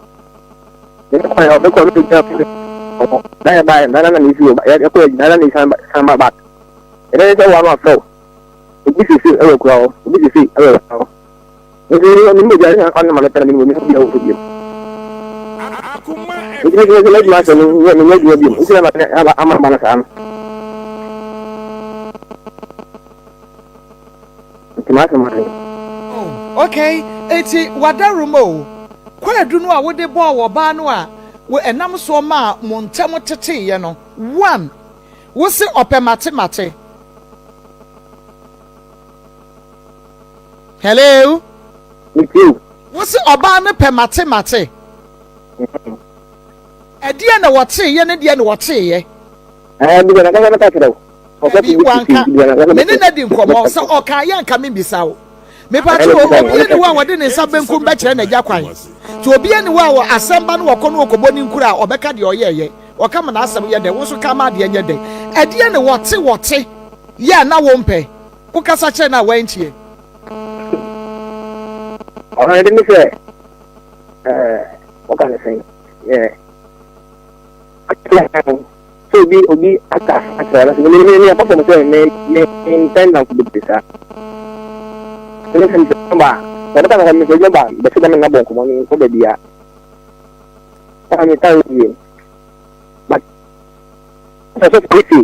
Oh, okay. Eti wadarom o. Kwaadu no a wode bɔɔ ɔbaa no a wo ɛnam soɔ maa mo ntɛm teteeɛ no, one, wo se ɔpɛ mate mate. Hello? Wo se ɔbaa no pɛ mate mate. Ɛdeɛ na wɔteeɛ ne deɛ na wɔteeɛ. Dabi, wanka. Me ne no adi nkɔmmɔ. Sɛ ɔkaeɛ a, anka membisa wo. Mepatwo o, obiara nni hɔ a ɔde ne nsa benkum bɛkyerɛ n'agya kwan. Nti obiara nni hɔ a wɔ asɛm ba no wɔkɔ no wɔkɔbɔ ne nkura a ɔbɛka deɛ ɔyɛɛyɛ. Ɔka ma n'asɛm yɛ dɛ, wo nso ka ma adeɛ nyɛ dɛ. Ɛdeɛn ne wɔte wɔte yɛ a na wompɛ? Wokasa kyerɛ no a wantie. Ɔno de ne sɛ, ɛɛ, wɔka ne sɛn? Ɛɛ, sɛ obi obi aka akyerɛ ɔno sɛ me me me apart from sɛ me me mpɛ nnamfo bebree saa ɛne sɛ mesɛ ba sɛ ɔbɛka sɛ mesɛ adwuma ba bɛsɛ dɛ me nna bɔ nkɔmmɔ no nkɔ baabi a ɛna me ta yie but sɛ sɛ sɛ.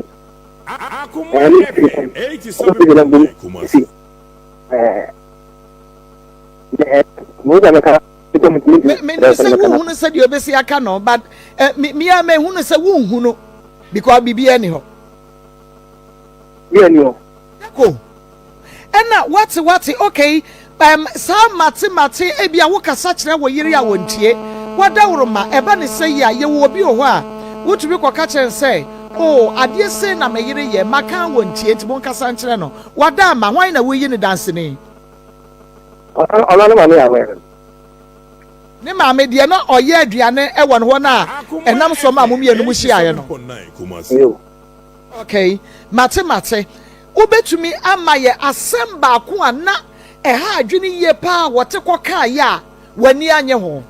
Akoma Ɛɛ ne FM ɔmo gyina bom 87.9 Kumasi. si ɛɛ ɛɛ mo sɛ mɛka menim sɛ wohunu sɛdeɛ ɔbɛsi aka no but eh, me me a mehunu sɛ wonhunu because biribiara ni hɔ. Biribiara ni hɔ. Dako ɛna wate wate okay um, saa mate mate ebi a wokasa kyerɛ wo yere a wɔntie wadaworo ma ɛba ne sɛ yi a yɛwɔ obi wɔ hɔ a wotumi kɔka kyerɛ no sɛ o oh, adeɛ sei na me yere yɛ maka wɔntie nti monkasa nkyerɛ no wada ama hwan na woyi ne danseni. Ɔno ne maame yɛ aware. Ne maame deɛ na ɔyɛ aduane wɔ ne hɔ no a ɛnam so maa mo mmienu mo hyiaeɛ no. Okay, mate mate. Wobɛtumi ama yɛ asɛm baako a na ɛha adwene yie paa a wɔte kɔ kaeɛ a w'ani anye ho?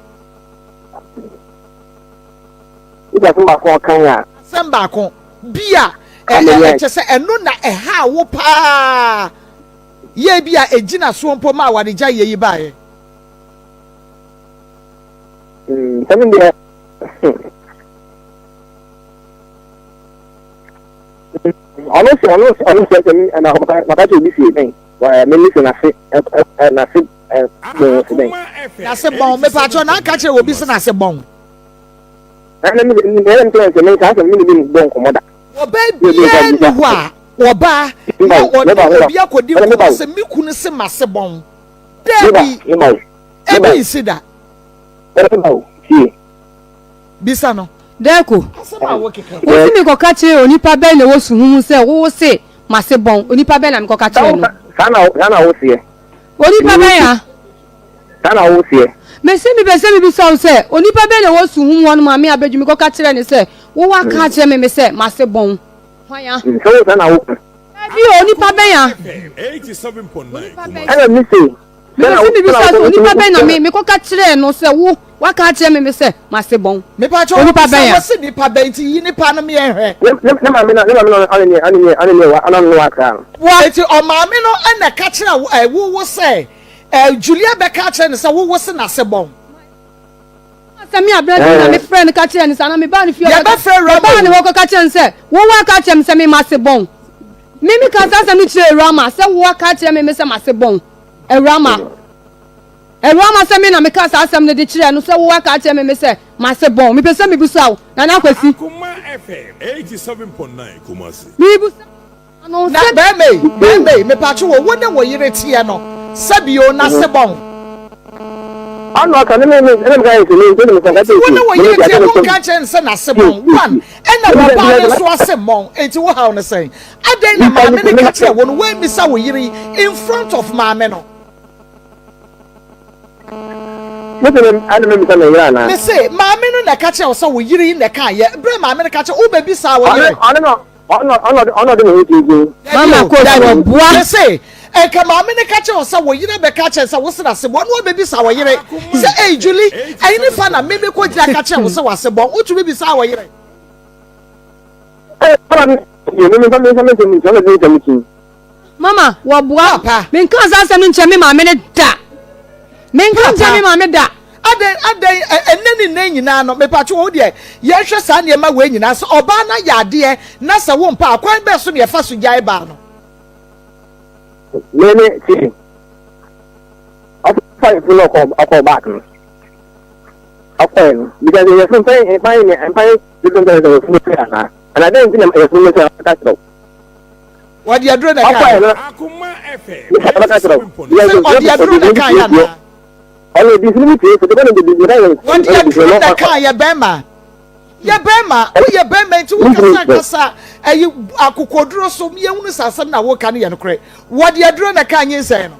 Wode asɛm baako a ɔkaeɛ a. Asɛm baako bi a ɛkyɛ sɛ ɛno na ɛhaa wo paa yɛ bi a ɛgyina soɔ mpo ma awaregyaeɛ yi baeɛ. Sɛ me deɛ ɔno sɛ ɔno sɛ ɔno sɛ sɛ ɛna maka kyerɛ obi sie dɛn me ne sɛ n'ase n'ase bɔn sɛ dɛn. N'ase bɔn mepatwɛ na aka kyerɛ obi sɛ n'ase bɔn. Ɛna mi ɛna mi sɛ sɛ mi saa sɛ mi ne bi bɔ nkɔmɔ da. Ɔbaa biara ni hɔ a ɔbaa na ɔne obi akɔdi nkɔmɔ sɛ me kunu se m'ase bɔn. Dabi, ebi nsi da. Bisa no. Dɛko, wo se mekɔka kyerɛ onipa bɛn na ɛwɔ suhu mu sɛ wo se m'ase bɔn? Onipa bɛn na mekɔka kyerɛ no? Saa na wo seɛ. Onipa bɛn a? Saa na wo seɛ. Mese mepɛ sɛ mebisa wo sɛ, onipa bɛn na ɛwɔ suhu mu hɔnom a me abɛdwu mekɔka kyerɛ no sɛ wo woaka akyerɛ me me sɛ m'ase bɔn? Hwan a? Sɛ wo saa na wo ka. Dabi o, onipa bɛn a? Onipa bɛn? Ɛna me se. Mepɛ sɛ mebisa sɛ onipa bɛn na me mekɔka kyerɛɛ no sɛ wo waka akyerɛ me me sɛ m'ase bɔn? Mepa kyɛw Onipa wobisa bɛn a? wɔ se nipa bɛn nti yi nipa no meɛ nhwɛ. Ne ne ne maame na ne maame na ɔne ne ɔne ne ɔne ne wa ɔne ne wa akra no. Eti ɔmaame no na ɛka kyerɛ wo ɛ wo wo sɛ ɛ Julia bɛka akyerɛ no sɛ wo wo se n'ase bɔn. Sɛ me aberante bi na mefrɛɛ no ka kyerɛɛ no saa na mebaa ne fie hɔ Yɛbɛfrɛ Rama mebaa ne o. hɔ kɔka kyerɛɛ no sɛ wo woaka akyerɛ me sɛ me m'ase bɔn. Me mekaa saa asɛm no kyerɛɛ Awurama sɛ wo aka akyerɛ me me sɛ m'ase bɔn. Awurama. Awurama sɛ me na mekaa saa asɛm no de kyerɛɛ no sɛ wo aka akyerɛ me me sɛ m'ase bɔn. Mepɛ sɛ mebisa wo, Nana Kwasi. Akoma FM 87.9 Kumasi. Mebisa. Ano Na sɛ. bɛɛma yi, bɛɛma yi, mepatwo wo, wo ne wo yere teɛ no, sɛbi o, n'ase bɔn. Ano aka ne me me ɛna meka yɛ sɛ me nti me Nti wo ne wo yere teɛ, wonka nkyerɛ no sɛ n'ase bɔn, one, ɛna wɔbaa no nso ase mmɔn, nti wo haw no sɛn? Adɛn na maame no ka kyerɛ wo no, woammisa wo yere yi in front of maame no? Mese, maame no na ɛka kyerɛ wo sɛ wo yere yi na ɛkaeɛ, berɛ maame no ka kyerɛ wo, wobɛbisaa wo yere? Ɔno ɔno ɔno ɔde ne ho tintin. Mama Dabi o, kɔ dabi. so ɔboa. Mese, nka maame no ka kyerɛ wo sɛ wo yere bɛka akyerɛ no sɛ wo se n'ase bɔn, na wabɛbisa wo yere sɛ, Ei, Julie, ɛyi ne fa na me mekɔgyina ka kyerɛ wo sɛ w'ase bɔn? Wotumi bisaa wo yere? Ee, mama mi yɛ mi mi nfa mi nfa mi nsɛm nti ɔno de ne nsɛm ti. Mama, wɔboa. Papa. Menkaa saa asɛm no nkyerɛ me maame no da. Menka nkyerɛ me maame da. Adɛn, adɛn, ɛ, ɛnnɛ ne nnɛ nyinaa no, mepatwo wo deɛ, yɛnhwɛ saa nneɛma wei nyinaa, sɛ ɔbaa no ayɛ adeɛ na sɛ wompɛ a, kwan bɛn so na yɛfa so gyae baa no? Me ne tie. Ɔfa yɛfunu no ɔkɔ ɔkɔ back no. Ɔkɔɛ no. Because yɛfunu mpɛn mpɛn mpɛn dodo mpɛn sɛ yɛfunu sɛ anaa. Ana dɛn nti na yɛfunu sɛ ɔka kyerɛ wo. Wɔde aduro na ɛka Ɔkɔɛ no. Sɛ ɔde aduro na ɛka yɛ anaa? Wɔde aduro na ɛka yɛ bɛrima. Yɛ bɛrima, woyɛ bɛrima nti wokasa kasa ɛyi akokoduro so yɛhunu sɛ asɛm na woka no yɛ nokorɛ. Wɔde aduro na ɛka nyinsɛn no.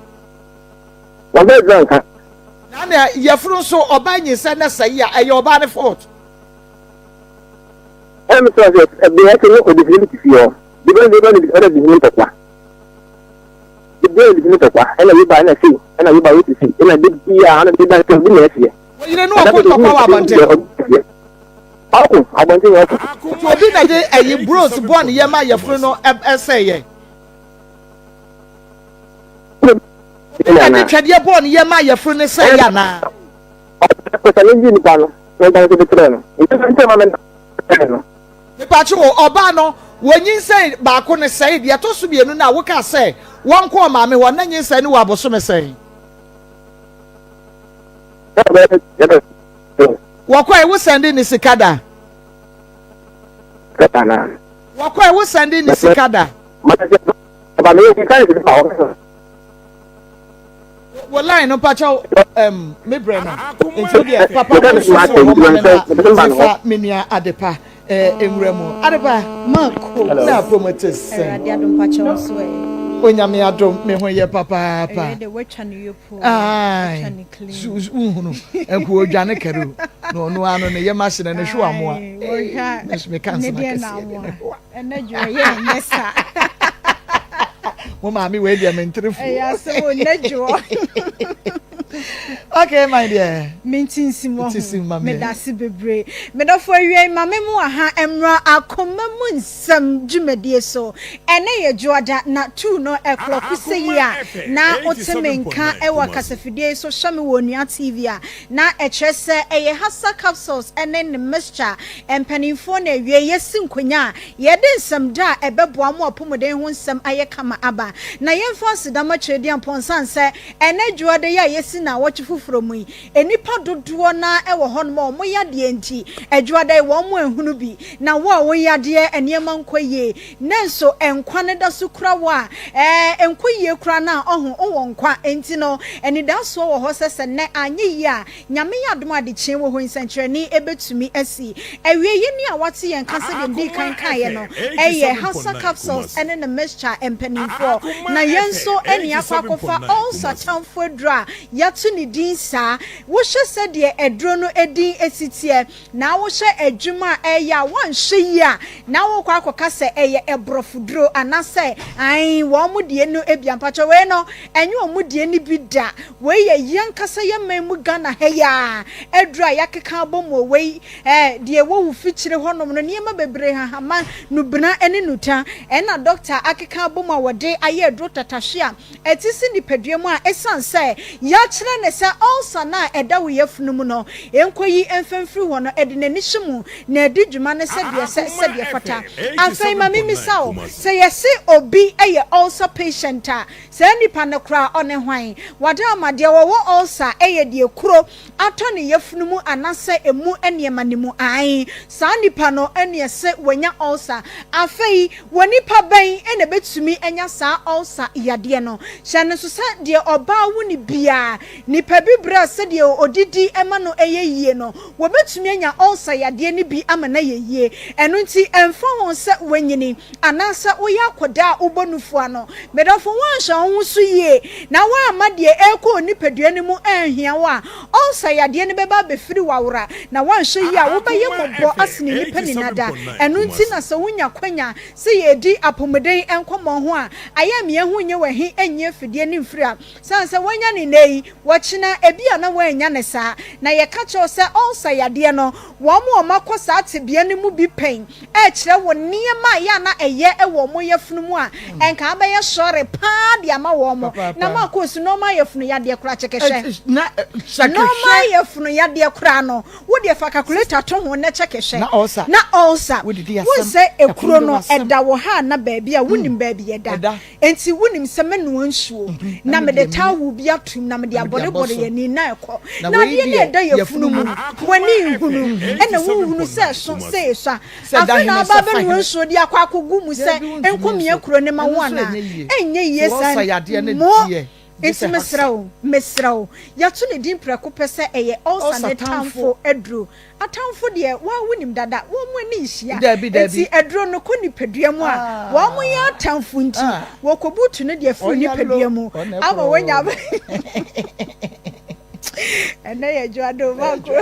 Wɔde aduro nka. Na na yɛfunu nso ɔbaa nyinsɛn na sɛyi a ɛyɛ ɔbaa ne fault. Ɛna mi sọ sɛ ɛbi ɛsɛ ne odifini bi ti fi hɔ. Bi bɛ bi bɛ ɛna bi ni ntɔkwa. Bi bɛ bi ni ntɔkwa. Ɛna bi ba ɛna sei ɛna bi ba yɛ sisi ɛna bi bi a ɛna bi ba ɛna bi na ɛseɛ. Wɔyere no ɔko ntɔkwa wɔ abɔnten. Ɔko abɔnten yɛ ɔko. Nti obi na de ɛyi bros bɔ ne yɛ ma yɛfunu no ɛsɛ yɛ. Obi na de twɛdeɛ bɔ ne yɛ ma yɛfunu no sɛ yɛ anaa. Ɔpɛ sɛ ne gye nipa no na ɔgba nso de kyerɛ no. Nti sɛ ntɛm ama no. Mepatwo wo, ɔbaa no wɔnyinsɛn baako no sɛe, deɛ ɛtɔ so mienu no a wokaa sɛ wɔnkɔ ɔmaame hɔ, na nyinsɛn no wɔ abosome sɛn? Wɔkɔe wo sɛnde ne sika da? Wɔkɔe wo sɛnde ne sika da? Wo line no mpakyɛw um, me brɛ no nti wo deɛ papa mo nso so wɔ hɔ ma me na mefa me nua adepa eh, nwura mu adepa Mako. na apom te sɛn Awurade adom pakyɛw nso ɛ. Onyame adom me ho yɛ papaapa. Ɛyɛ de watwa ne yopo. Ae Watwa ne clean. Wohunu nko odwane kɛre o na ɔno ano ne yam ahyene ne hwewa moa. Ae, wɔhwɛ Me nso meka ne nsɛm deɛ na akɛseɛ de amoa. ne hwewa. Ɛnɛ dwo ɛyɛ ɛnyɛ saa. Mo maame wei deɛ mentere fo. Ɛyɛ asɛm o nnɛ dwoɔ. Okay my dear. Menti nsim wɔ Ti sim ma ho. me. Medase bebree. Medɔfo awiei ma me mo aha mmra akoma mu nsɛm dwumadie so. Ɛnɛ yɛ dwoada na tuu no ɛklɔko sɛ yi a na wote me nka ɛwɔ kasafidie yi so hwɛ me wɔ Onua TV a na ɛkyerɛ sɛ ɛyɛ Hasa capsules ɛne ne mixture mpanimfoɔ na awiei yɛsi nkonya a Yɛde nsɛmda a ɛbɛboa mo apɔmuden ho nsɛm ayɛ kama aba. Na yɛmfa aseda mma Kyerɛdiampɔn ɛsiane sɛ ɛnnɛ dwoada yi a yɛasi nnawɔtwe foforɔ mu yi, nnipa dodoɔ no ara wɔ hɔnom a wɔn yadeɛ nti, dwoada yi wɔn anhunu bi. Na wo a wo yadeɛ nneɛma nkɔ yie, nanso nkwa no da so kura wo a, ɛɛ, ɛnkɔ yie koraa no a, ɔho, wowɔ nkwa. Enti no, anidasoɔ wɔ hɔ sɛ sɛ nnɛ anyɛ yie a, Nyame yɛ adom a adekyee wɔ hɔ yi nsɛnkyerɛnne bɛtumi asi. Awiei yi nea wate yɛn nka sɛdeɛ medii kan kaeɛ no yɛ Hausa Capsules ne ne mixture mpanimfoɔ. Na yɛn nso ne akɔ akɔfa ulcer tamfo aduro a yɛato ne din saa. Wohwɛ sɛdeɛ aduro no din si teɛ na wohwɛ adwuma a ɛyɛ a woanhwɛ yie a na wokɔ akɔka sɛ ɛyɛ ɛborɔfoduro anaasɛ ae wɔn deɛ no bi a. Mpakyɛ wei no ɛnyɛ wɔn deɛ no bi da. Wei yɛ yɛn ankasa yɛn man mu Ghana ha yi ara aduru a yɛakeka abɔ mu o. Wei eh, deɛ ɛwɔ wo fikyire hɔnom no, nneɛma bebree, hahama, nubena ne nuta, ɛna dɔkta akeka abɔ mu a wɔde ayɛ aduro tatahwe a ɛte si nipadua mu a ɛsiane sɛ yɛakyerɛ no sɛ ulcer no a ɛda wo yafunu mu no nkɔyi mfa mfiri hɔ no, ɛde n'ani hyɛ mu na ɛdi dwuma no sɛdeɛ ɛsɛ, sɛdeɛ ɛfata. Afei ma memmisa wo, sɛ yɛse obi yɛ ulcer patient a, Saa nipa no koraa ɔne hwan? Wada ama deɛ ɔwɔ ulcer ɛyɛ deɛ kuro atɔ ne yafunu mu anasɛ ɛmu nneɛma no mu ae saa nipa no ɛneɛ se wanya ulcer. Afei wɔ nipa bɛn na ɛbɛtumi anya saa ulcer yadeɛ no? Hyɛ no nso sɛ deɛ ɔbaa wo no biara nipa bi berɛ a sɛdeɛ ɔdidi ma no yɛ yie no wɔbɛtumi anya ulcer yadeɛ no bi ama no ayɛ yie. Ɛno nti ɛmfa ho sɛ wanyini anaasɛ woyɛ akwadaa a wobɔ nufu ano. Me dɔfo, woanhyɛ wo ho so yie na woamma deɛ ɛrekɔ wo nipadua no mu anhia wo a, ɔlsa yadeɛ no bɛba abɛfiri w'awora, na woanhwɛ yie a wobɛyɛ mmɔbɔ asene nnipa nyinaa da. Ɛno nti na sɛ wonya kwanya sɛ yɛredi apomuden nkɔmmɔ ho a, ayamyɛ ho nyɛ wo ahi nnye afidie ne mfiri a sane sɛ woanya no nnɛ yi, wɔkyena ebia na woannya no saa. Na yɛka kyerɛ wo sɛ ɔlsa yadeɛ no, wɔn a wɔakɔ saa tebea no mu bi pɛn rekyerɛ wo nneɛma a ɛyɛ a na ɛyɛ wɔ wɔn yafunu mu a, ɛnka abɛyɛ sɔre paa de ama wɔn. Na ma kɔ su normal yafunu yadeɛ koraa kyɛkɛhwɛ. Normal yafunu yadeɛ koraa no, wo deɛ fa calculator to ho na kyɛkɛhwɛ. Na ulcer. Wohu sɛ ekuro no ɛda wɔ ha na baabi a wonim baabi ɛda. Enti wonim sɛ mɛnoa nsuo, na mede towel bi atom, na mede abɔrebɔre yɛn ani, na ɛkɔ. Na adeɛ no a ɛda yafunu mu no, w'ani nhunu, ɛna wonhunu sɛ ɛso, sɛ esua. Afei na aba abɛnoa nsuo de akɔ akɔgu mu sɛ ɛnkɔmia kuro no ma wo anaa? Ɛnyɛ yie saa. Mo! Enti mesrɛ wo, mesrɛ wo, yɛato ne din prɛko pɛ sɛ ɛyɛ ulcer ne tamfo aduro. Atamfo deɛ, wo ara wonim dada, wɔn ani nhyia. Enti aduro no kɔ nipadua mu a, wɔn yɛ atamfo nti, wɔkɔbutu no deɛ firi nipadua mu ama wɔanya Ɛnɛ yɛ dwoado mako.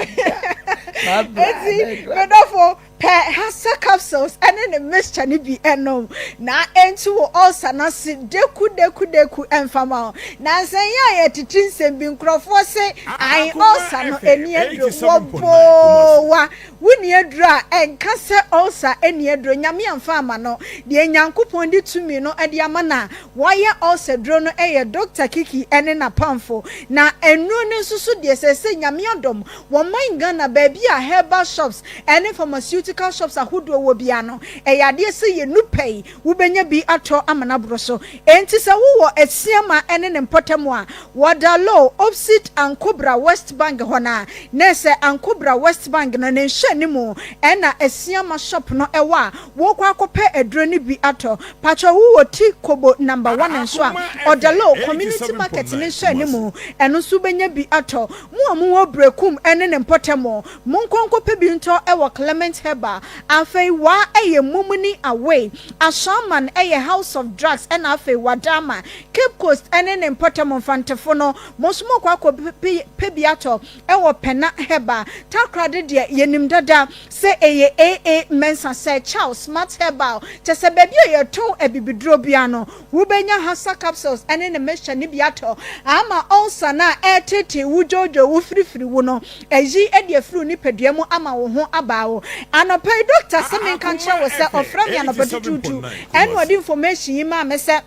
Enti, me dɔfo, Pɛ Hasa capsules ne ne mixture no bi nom na ɛntu wo ulcer no ase deku deku deku ɛmfa ma wo. Nansa yi a yɛtete nsɛm bi nkurɔfoɔ se ae ulcer no ɛni aduro wɔboowa wonni aduro a ɛnka sɛ ulcer ɛni aduro Nyame amfa ama no deɛ Nyankopɔn de tumi no de ama no a wɔyɛ ulcer duro no yɛ Doctor Kiki ne napamfo na nnuro no nso so deɛ sɛsɛ Nyame adom wɔ man Ghana baabi a herbal shops ne pharmaceutical. pharmaceutical shops ahodoɔ wɔ biara no, ɛyɛ adeɛ sɛ yɛnnu pɛ yi, wobɛnya bi atɔ ama no aboro so. Enti sɛ wowɔ Asiama ne ne mpɔtam a, wɔda Low, opposite Ankobra West Bank hɔ no a, na ɛsɛ Ankobra West Bank no ne nhwɛanimu na Asiama shop no wɔ a, wokɔ akɔpɛ aduro no bi atɔ. Patrɔ wowɔ Ti Kobo Number One nso a, ɔda Low, Community Market no nhwɛanimu, ɛno nso wobɛnya bi atɔ. Mo a mowɔ Berekum ne ne mpɔtam, monkɔ nkɔpɛ bi ntɔ wɔ Clement Herbal. Afei Wa yɛ Mumuni Away, Ashaiman yɛ House of Drugs ɛna afei Wadama, Cape Coast ne ne mpɔtam Mfantefo no, mo nso mokɔ akɔpɛ bi atɔ wɔ Pɛna Herbal. Takoradi deɛ yɛnim dada sɛ ɛyɛ AA Mensah, Sir Charles, Smart Herbal, kyerɛ sɛ baabi a yɛtɔn abibiduro biara no, Wobenya Hasa capsules ne ne mixture no bi atɔ ama ulcer no a ɛreteetee wo dwoodwoo wo firifiri wo no ayi adi afiri wo nipadua mu ama wo ho abaa wo. Anɔpa yi doctor se menka nkyerɛ wo sɛ ɔfrɛ me anɔpa tutuutu ɛna ɔde information yi maa me sɛ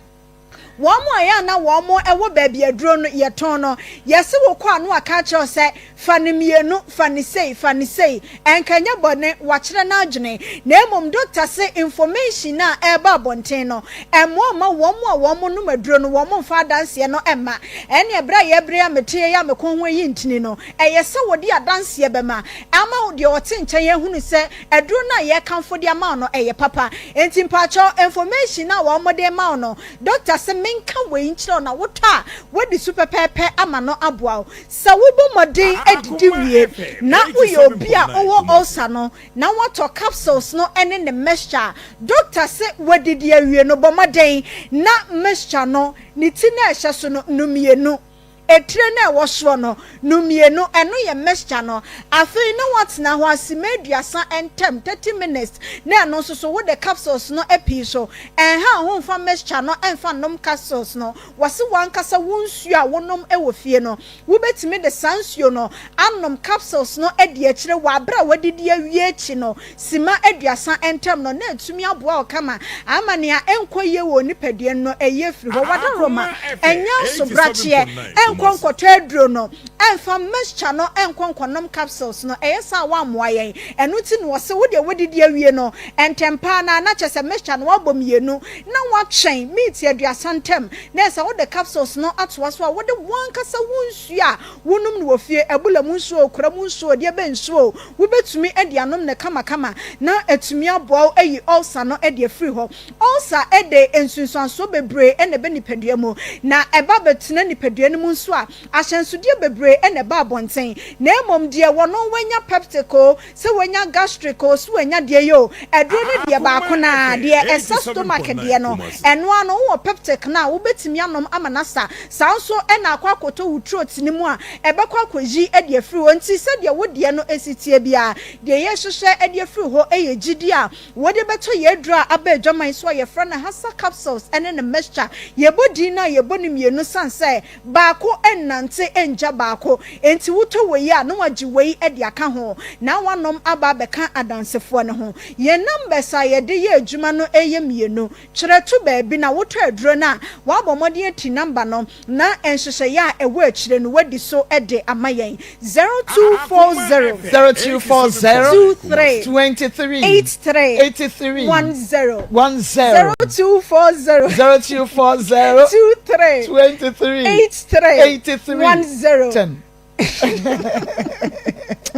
wɔn a ɛyɛ a na wɔn wɔ baabi aduro no yɛtɔn no yɛse wokɔ a na waka akyerɛ wo sɛ Fa no mmienu, fa no sei, fa no sei. Ɛnka ɛnyɛ bɔne, wakyerɛ n'adwene. Na mmom dɔkta se information no a ɛreba abɔnten no, ɛmmoa mma wɔn a wɔnom aduro no wɔn mfa adanseɛ no mma. Ɛnneɛ berɛ a yɛbrɛ a mete yi a me kɔn ho ayi ntini no, ɛyɛ sɛ wɔde adanseɛ bɛma ama deɛ ɔte nkyɛn ahunu sɛ aduro no a yɛrekamfo de ama wo no ɛyɛ papa. Enti mpakyɛw information no a wɔde rema wo no, dɔkta se menka wei nkyerɛ wo na wotɔ a, woadi so pɛpɛɛpɛ ama no aboa wo. Sɛ wobɔ mmɔden didi wie na woyɛ obi a wowɔ ulcer no na woatɔ capsules no ne ne mixture a, dɔkta se woadidi awie no bɔ mmɔden na mixture no ne ti no a ɛhyɛ so no nom mmienu, etire no a ɛwɔ soɔ no nom mmienu, ɛno yɛ mixture no. Afei na woatena hɔ a simma aduasa ntam, 30 minutes, na ɛno nso so wode capsules no apii so. Ɛnha wo ho mfa mixture no mfa nnom capsules no. Wɔse w'ankasa wo nsuo a wonom wɔ fie no, wobɛtumi de saa nsuo no anom capsules no adi akyire wɔ aberɛ a woadidi awie akyi no sima aduasa ntam no na atumi aboa wo kama ama nea ɛnkɔ yie wɔ wo nipadua no no ayi afiri hɔ. W'adaworoma ɛnyɛ asobrakyeɛ nkɔ nkɔtɔ aduro no mfa mixture no nkɔ nkɔnom capsules no, ɛyɛ saa a woammoa yɛn. Ɛno nti na wɔse wo deɛ woadidi awie no ntɛm pa ara no ara na kyerɛ sɛ mixture no woabɔ mmienu na woatwɛn miniti aduasa ntam na ɛsɛ wode capsules no atoa so a wode w'ankasa wo nsuo a wonom no wɔ fie, abula mu nsuo o, kora mu nsuo o, deɛ bɛn nsuo o, wobɛtumi de anom no kamakama na atumi aboa wo ayi ulcer no de afiri hɔ. Ulcer de nsunsuansoɔ bebree na ɛba nipadua mu, na ɛba bɛtena nipadua no mu nso a, ahyɛnsodeɛ bebree na ɛba abɔnten. Na mmom deɛ wɔno wanya peptic o, Sɛ wanya gastric o, sɛ wanya deɛ yi o, aduro no deɛ baako no ara, deɛ ɛsa stomach deɛ no, ɛno ara no, wowɔ peptic no a, wobɛtumi anom ama no asa. Saa nso na akɔ akɔtɔ wo throat no mu a, ɛbɛkɔ akɔyi de afiri hɔ. Nti sɛdeɛ wo deɛ no si teɛ biara, deɛ yɛrehwehwɛ de afiri hɔ yɛ gyidie a wode bɛtɔ yɛn aduro a aba adwaman so a yɛfrɛ no Hasa capsules ne ne mixture. Yɛbɔ din no a, yɛbɔ no mmienu sane sɛ Baako nnante nngya baako. Enti wotɔ wei a, na wagye wei de aka ho, na wanom aba abɛka Adansefoɔ no ho. Yɛn numbers a yɛde yɛ adwuma no yɛ mmienu. Twerɛ to baabi na wotɔ aduro no a, woabɔ mmɔden ati number no na nhyehyɛeɛ a ɛwɔ akyire no woadi so de ama yɛn. 0240. 0240. 23. 23. 83. 83. 10. 10. 0240. 0240. 23. 23. 83. 83. 10. 10.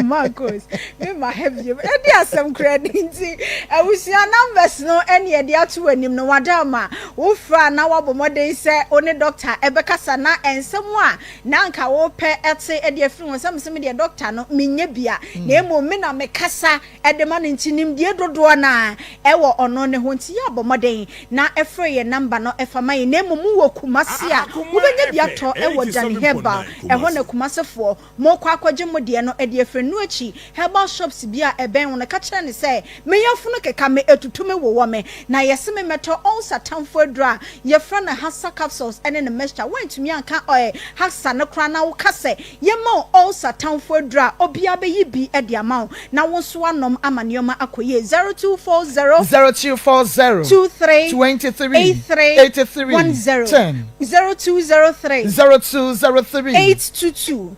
Marcos, me ma ha bio. Ɛde asɛm kura ni nti, abusua numbers no ɛne ɛde ato anim no wada ama wofra na wabɔ mmɔden sɛ wo ne doctor ɛbɛkasa na nsɛm a na anka wopɛ ɛte ɛde afiri ho sɛ mesɛ me deɛ doctor no menyɛ bia na mmom me na mekasa de ma no nti nimdie dodoɔ no ara ɛwɔ ɔno ne ho nti yɛ abɔ mmɔden na frɛ yɛn number no fa ma yɛn na mmom wowɔ Kumasi a wobɛnya bi atɔ wɔ Danny Herbal ɛhɔ na Kumasefoɔ mokɔ akɔgye mo deɛ no de afiri no akyi herbal shops bi a ɛbɛn wo no ka kyerɛ no sɛ me yafunu keka me ɛtutu me wowɔ me na yɛse me mɛtɔ ulcer tamfo aduro a yɛfrɛ no Hasa capsules ne ne mixture woantumi anka ɔɛ Hasa no koraa na woka sɛ Yɛma wo ulcer tamfo aduro a, obiara bɛyi bi de ama wo na wo nso woanom ama nneɛma akɔ yie. 0240. 0240. 23. 23. 83. 83. 10. 10. 0203. 0203. 822.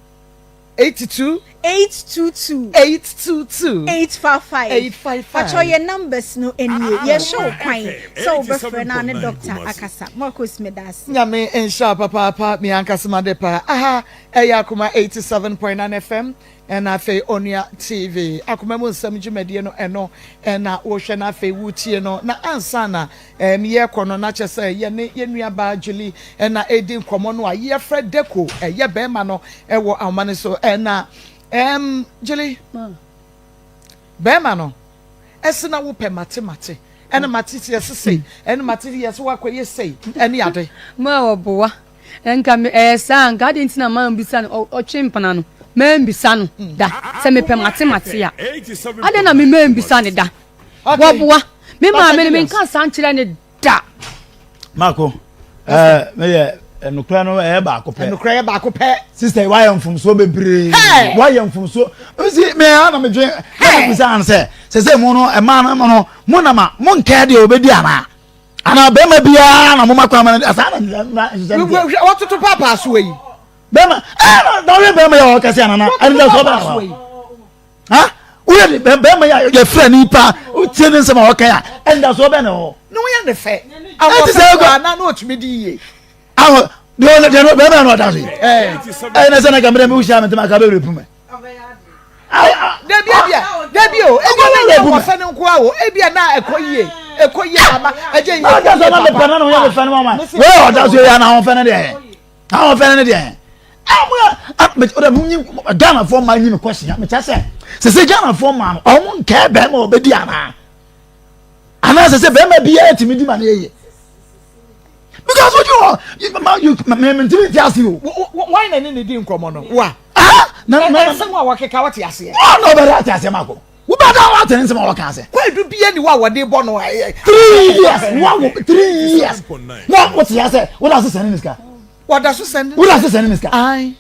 82. 822. 822. 855. 855. Pakyɛw yɛn numbers no nie. Yɛhwɛ wo kwan sɛ wobɛfrɛ na ne doctor akasa. Marcus medaase. Nyame nhyira wo papaapa me ankasa made paa aha ɛyɛ Akoma 87.9 FM ɛna afei Onua TV Akoma mu nsɛm dwumadie no ɛno ɛna wohwɛ na afei wotie no na ansa na ɛm yɛkɔ no na kyɛ sɛ yɛne yɛn nua baa Julie ɛna ɛdi nkɔmɔ no a yɛfrɛ Deko ɛyɛ bɛrima no ɛwɔ ahoma no so ɛna ɛm Julie bɛrima no ɛse na wopɛ mate mate ɛna mate sɛ yɛse sei ɛna mate yɛse wakɔyɛ sei ɛne ade. Ma ɔboa nka me ɛyɛ saa nka adi nti na maa mbisa no ɔtwe mpena no maa mbisa no da sɛ mepɛ mate mate a adɛn na me maa mbisa ne da wɔboa me maame no menka saa nkyerɛ ne da. Mako, ɛɛ meyɛ nokora no ɛyɛ baako pɛ. Nokora yɛ baako pɛ. Sista yi wayɛ mfomsoɔ bebree. Wayɛ mfomsoɔ. Nsi mɛ ana mi dwen na mi bisa ano sɛ sɛsɛ mu no ɛmaa no no mo nam a mo nkɛɛ deɛ obedi ana ana bɛrima biara na mo ma kwan ma no asa na na nhyehyɛ no deɛ. Wɔtoto paapaa so yi. Bɛrima ɛɛ na ɔyɛ bɛrima yɛ ɔkɛse ana na ɛno dɛ so ɔbɛn wa. Ha woyɛ de bɛrima yɛ yɛfrɛ nipa wotie ne nsɛm a ɔka a ɛndasoɔ bɛn na ɛwɔ. Ne ho yɛ ne fɛ. Ahoɔfɛ kɔ ana na ɔtumi di yie. Ahɔ deɛ ɔno deɛ bɛrima na ɔda so yi. Ɛyɛ na sɛ na kamara mi wuhyia mi ntoma aka bɛwura pumɛ. Dabi ebia dabi o ebia na yɛ wɔfɛ no nko a o ebia na ɛkɔ yie ɛkɔ yie ama ɛgye yie. Ɔda so na mepɛ na ne ho yɛ me fɛ no mama. Wei ɔda so yɛ na ahoɔfɛ no deɛ. Ahoɔfɛ no deɛ. ɔdɛ mo nyi ghanafoɔ maa nyi mi kɔsia mekyɛ sɛ sese ghanafoɔ maa no ɔmo nkɛɛ bɛrima ɔbɛdi anaa anaa sese bɛrima biara tumi di ma ne yɛ yie because ojú hɔ ma you mɛ mɛ ntumi nti ase o. wɔn na ne ne di nkɔmɔ no wa. na na ɛsɛm a wɔkeka wɔte aseɛ. wɔn na ɔbɛrɛ ate aseɛ ma ko wobɛda wa ate ne nsɛm a wɔka ase. kwadu bia ni wa wɔde bɔ no. 3 years wa wo 3 years na wote ase woda ase sɛne ne sika. Wɔda so sɛnde. Woda so sɛnde ne sika. Ayi.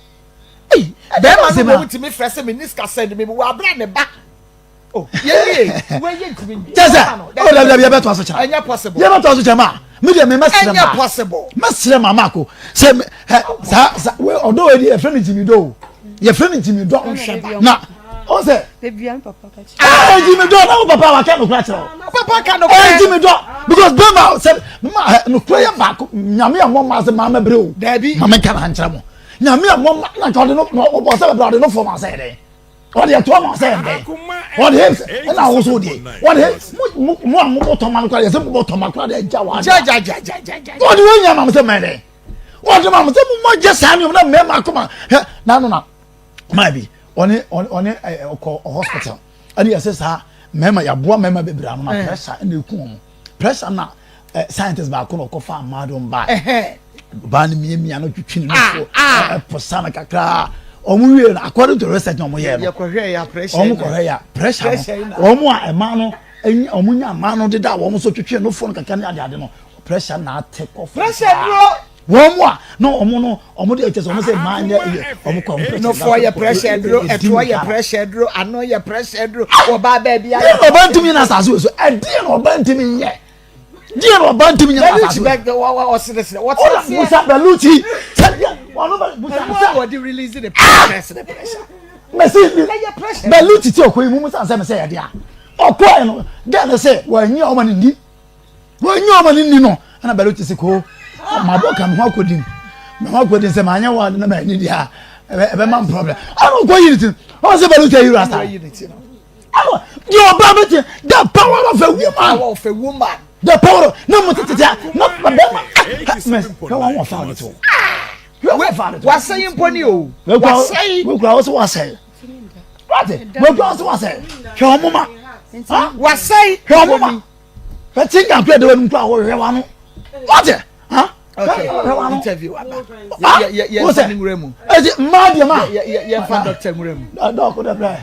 Eyi bɛrima no wɔn tumi frɛ sɛ mi ni sika sɛnde mi wɔ abira ne ba. Oh yɛ wie wei yɛ ntumi nwie. Kyɛ sɛ o dabi dabi yɛ bɛ to aso kyerɛ. Ɛnyɛ possible. Yɛ bɛ to aso kyerɛ maa mi deɛ mi mɛ srɛ maa. Ɛnyɛ possible. Mɛ srɛ maa maa ko sɛ ɛ saa saa wei ɔdɔ wei di yɛ fɛ ne jimi dɔ o yɛ fɛ ne jimi dɔ na o sɛ. Ɛɛ jimi dɔ na o papa wa kɛ nukura kyerɛ o. Papa ka nukura. Ɛɛ jimi dɔ because bɛɛ ma sɛ ma nukura yɛ baako nyame a mɔ maa sɛ maa mɛ bere o. Dabi. Maame nka na nkyerɛ mo nyame a mɔ ma na nka ɔde no ɔbɔ sɛ bɛbrɛ ɔde no fɔ ma sɛ yɛ dɛ ɔde ɛtoɔ ma sɛ yɛ dɛ ɔde hips ɛna ahosuo deɛ ɔde hips mo mo a mo bɔ tɔma no kora yɛ sɛ mo bɔ tɔma kora deɛ gya wa. Gya gya gya gya gya. Ɔde wɔn nyɛ maame sɛ mɛ dɛ ɔde maame sɛ mo mo gye saa nneɛma na mɛɛma akoma hɛ n'ano na. maa bi ɔne ɔne ɔkɔ hospital ɛne yɛsɛ saa mmarima yɛaboa mmarima bebree ano na eh. pressure ɛna eku wɔn pressure na ɛ scientist baako na ɔkɔfa amaadon baa baa no miamia no twitwi ne nofo ah, ah. ɛposa no kakra wɔn wie no according to research na wɔn yɛ no wɔn kɔhwɛ ya pressure no wɔn a ɛmaa no wɔn nya mmaa no deda wɔn so twitwi nofo no kakra ne adeade no pressure na ate kɔ fam pressure duro. Wɔn mu a na wɔn no wɔn de ɛkyɛ sɛ wɔn sɛ mmaa nyɛ yɛ wɔn kɔ wɔn pressure. Nofoɔ yɛ pressure duro, ɛtoɔ yɛ pressure duro, ano yɛ pressure duro, ɔbaa baabi ayɛ. Deɛ na ɔbaa ntumi na asase wɔ so, ɛdeɛ na ɔbaa ntumi nyɛ. Deɛ na ɔbaa ntumi nyɛ na asase wɔ so. Ɔseresere, wɔte aseɛ. Busa Belucci, sɛdeɛ wɔn bɛ busa sɛ. Ɛmu a wɔde release the pressure, the pressure. Mɛsi Belucci ti ɔkɔ yi mu musa nsɛm sɛ yɛ deɛ ɔkɔ yɛ no gɛn ne sɛ wɔanyi a wɔn ani ni. Wɔnyɛ ɔma no nni no ɛna bɛlɛ te se ko mabɔ ka me ho akɔdi me ho akɔdi sɛ maanyɛ wɔ ade na manni deɛ a ɛbɛma m problem ɛna ɔkɔ yi ne ti ɔn sɛ bɛlɛ te ayi rasta ɛna deɛ ɔba bɛte the power of a woman power of a woman the power of na mo tete a na bɛma mɛ hwɛ wɔn wɔ fa ne to hwɛ wɔn fa ne to wasɛe mpo ni o wasɛe wekura wɔ sɛ wasɛe wate wekura wɔ sɛ wasɛe hwɛ wɔn ma wasɛe hwɛ wɔn ma. Fɛti nka kura de wani kura wɔhwɛ wa no. Wate? Ha? Okay. Interview aba. Yɛ yɛ fa ne nwura mu. Eti mmaa deɛ ma. Yɛ yɛ fa doctor nwura mu. Dɔk dɛ brɛ.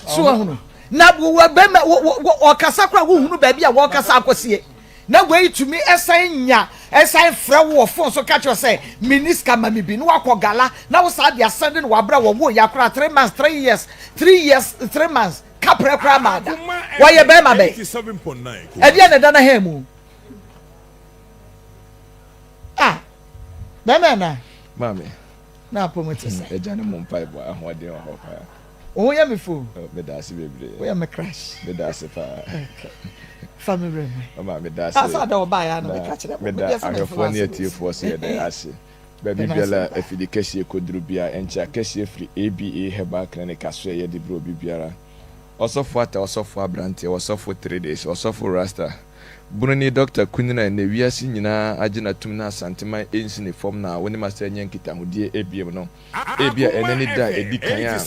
So ahunu. Na wɔ bɛma wɔ ɔkasa kora wohunu baabi a wɔkasa akɔsie. Na wei tumi ɛsan nya ɛsan frɛ wo wɔ phone so ka kyerɛ sɛ mini sika ma mi bi na wakɔ gala na wo saa de asɛnde no wabra wɔn wo ya kora 3 months 3 years 3 years 3 months. Kaprɛ koraa maa da. Wɔyɛ bɛrima bɛn? Ɛdeɛ na ɛda n'ahan mu. Ah, bɛrima ɛna. Maame. Na apɔ mu te sɛ. Agya ne mo mpaebɔ ahoɔden wɔ hɔ paa. Wo ho yɛ me fo. Oh, meda ase bebree. Woyɛ me crush. Meda ase paa. Okay. Fa me werɛ me. Mama meda ase. Asa da ɔbaa ya na meka kyerɛ mo. Meda ahwɛfoɔ ne atiefoɔ so yɛda ase. Baabi biara afidi kɛseɛ kɔduru bia ɛnkyɛ akɛseɛ firi ABA Herbal Clinic aso ɛyɛ de berɛ obi biara. Ɔsɔfo Atta, Ɔsɔfo Abranteɛ, Ɔsɔfo Tredes, Ɔsɔfo Rasta, Bununi Dɔkta Kunyin a ɛnnɛ wiase nyinaa agye no atum na Asanteman nsi ne fam na wo ne m'asa anya nkitahodie ebiem no. Ebia ɛnnɛ ne da a ɛdi kan a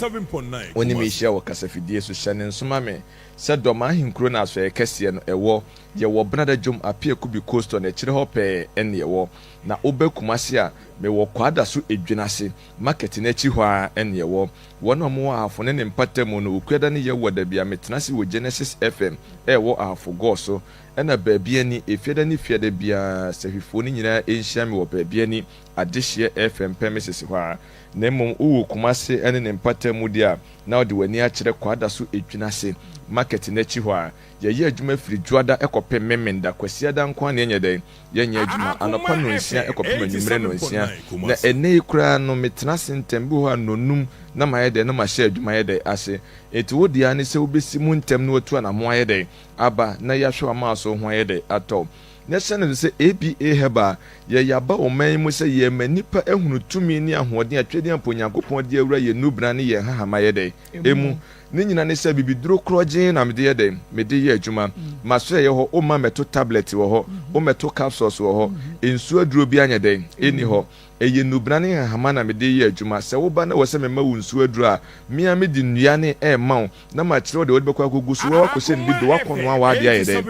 wo ne me rehyia wɔ kasafidie so. Hyɛ no nso ma me sɛ Dɔm Ahenkuro no asɔeɛ kɛseɛ no ɛwɔ yɛwɔ Benada Dwom Apiakubi Coastal no akyire hɔ pɛɛ ɛne ɛwɔ. Na woba Kumasi a, mewɔ Kwadaso Edwinase Market no akyi hɔ ara ɛne ɛwɔ. Wɔn a wɔwɔ Ahafo ne ne mpata mu no, Okuada ne Yawuada bi a metena ase wɔ Genesis FM a ɛwɔ Ahafo Gɔɔ so, ɛna Baabiani, Efiada ne Fiada biara, Sahwifoɔ no nyinaa nhyia me wɔ Baabiani Adehyeɛ FM pɛmesese hɔ ara. Na mmom wowɔ Kumase ne ne mpata mu deɛ a, na wode w'ani akyerɛ Kwadaso Edwinase Market no akyi hɔ ara. Yɛyɛ adwuma firi Dwoada kɔpem Memenda, Kwasiada nko ara na yɛnyɛ dɛn? Yɛnyɛ adwuma anɔpa nnɔnsia kɔpem anwummerɛ nnɔnsia. Na ɛnnɛ yi koraa no, metena ase ntɛm, bi wɔ hɔ a nnɔnnum na mayɛ dɛn, na mahyɛ adwuma ayɛ dɛn ase. Enti wo deɛ ara ne sɛ wobɛsi mu ntɛm na watu anamɔn ayɛ dɛn aba na yɛahwɛ w'amaaso ho ayɛ dɛn atɔ wo. Na hyɛ no nso sɛ ABA Herbal, yɛyɛ aba ɔman yi mu sɛ yɛrema nnipa ahunu tumi ne ahoɔden a Tweaduampɔ Onyankopɔn de awura yɛn nnubena ne yɛn nhahama ayɛ dɛn mu. Ne nyina ne sɛ bibiduro korɔgyenn na mede yɛ dɛn? Mede yɛ adwuma. M'asoɛeɛ hɔ, womma mmɛto tablet wɔ hɔ, wommɛto capsules wɔ hɔ, nsuo aduro biara nyɛ dɛn? Ɛnni hɔ. Ɛyɛ nnubena ne nhahama na mede yɛ adwuma. Sɛ woba na ɛwɔ sɛ mema wo nsuo aduro a, me ara mede nnua ne rema wo na makyerɛ wo deɛ wode bɛkɔ akɔgu so, woakɔhyɛ no bibire, woakɔnoa w'adeɛ ayɛ dɛn?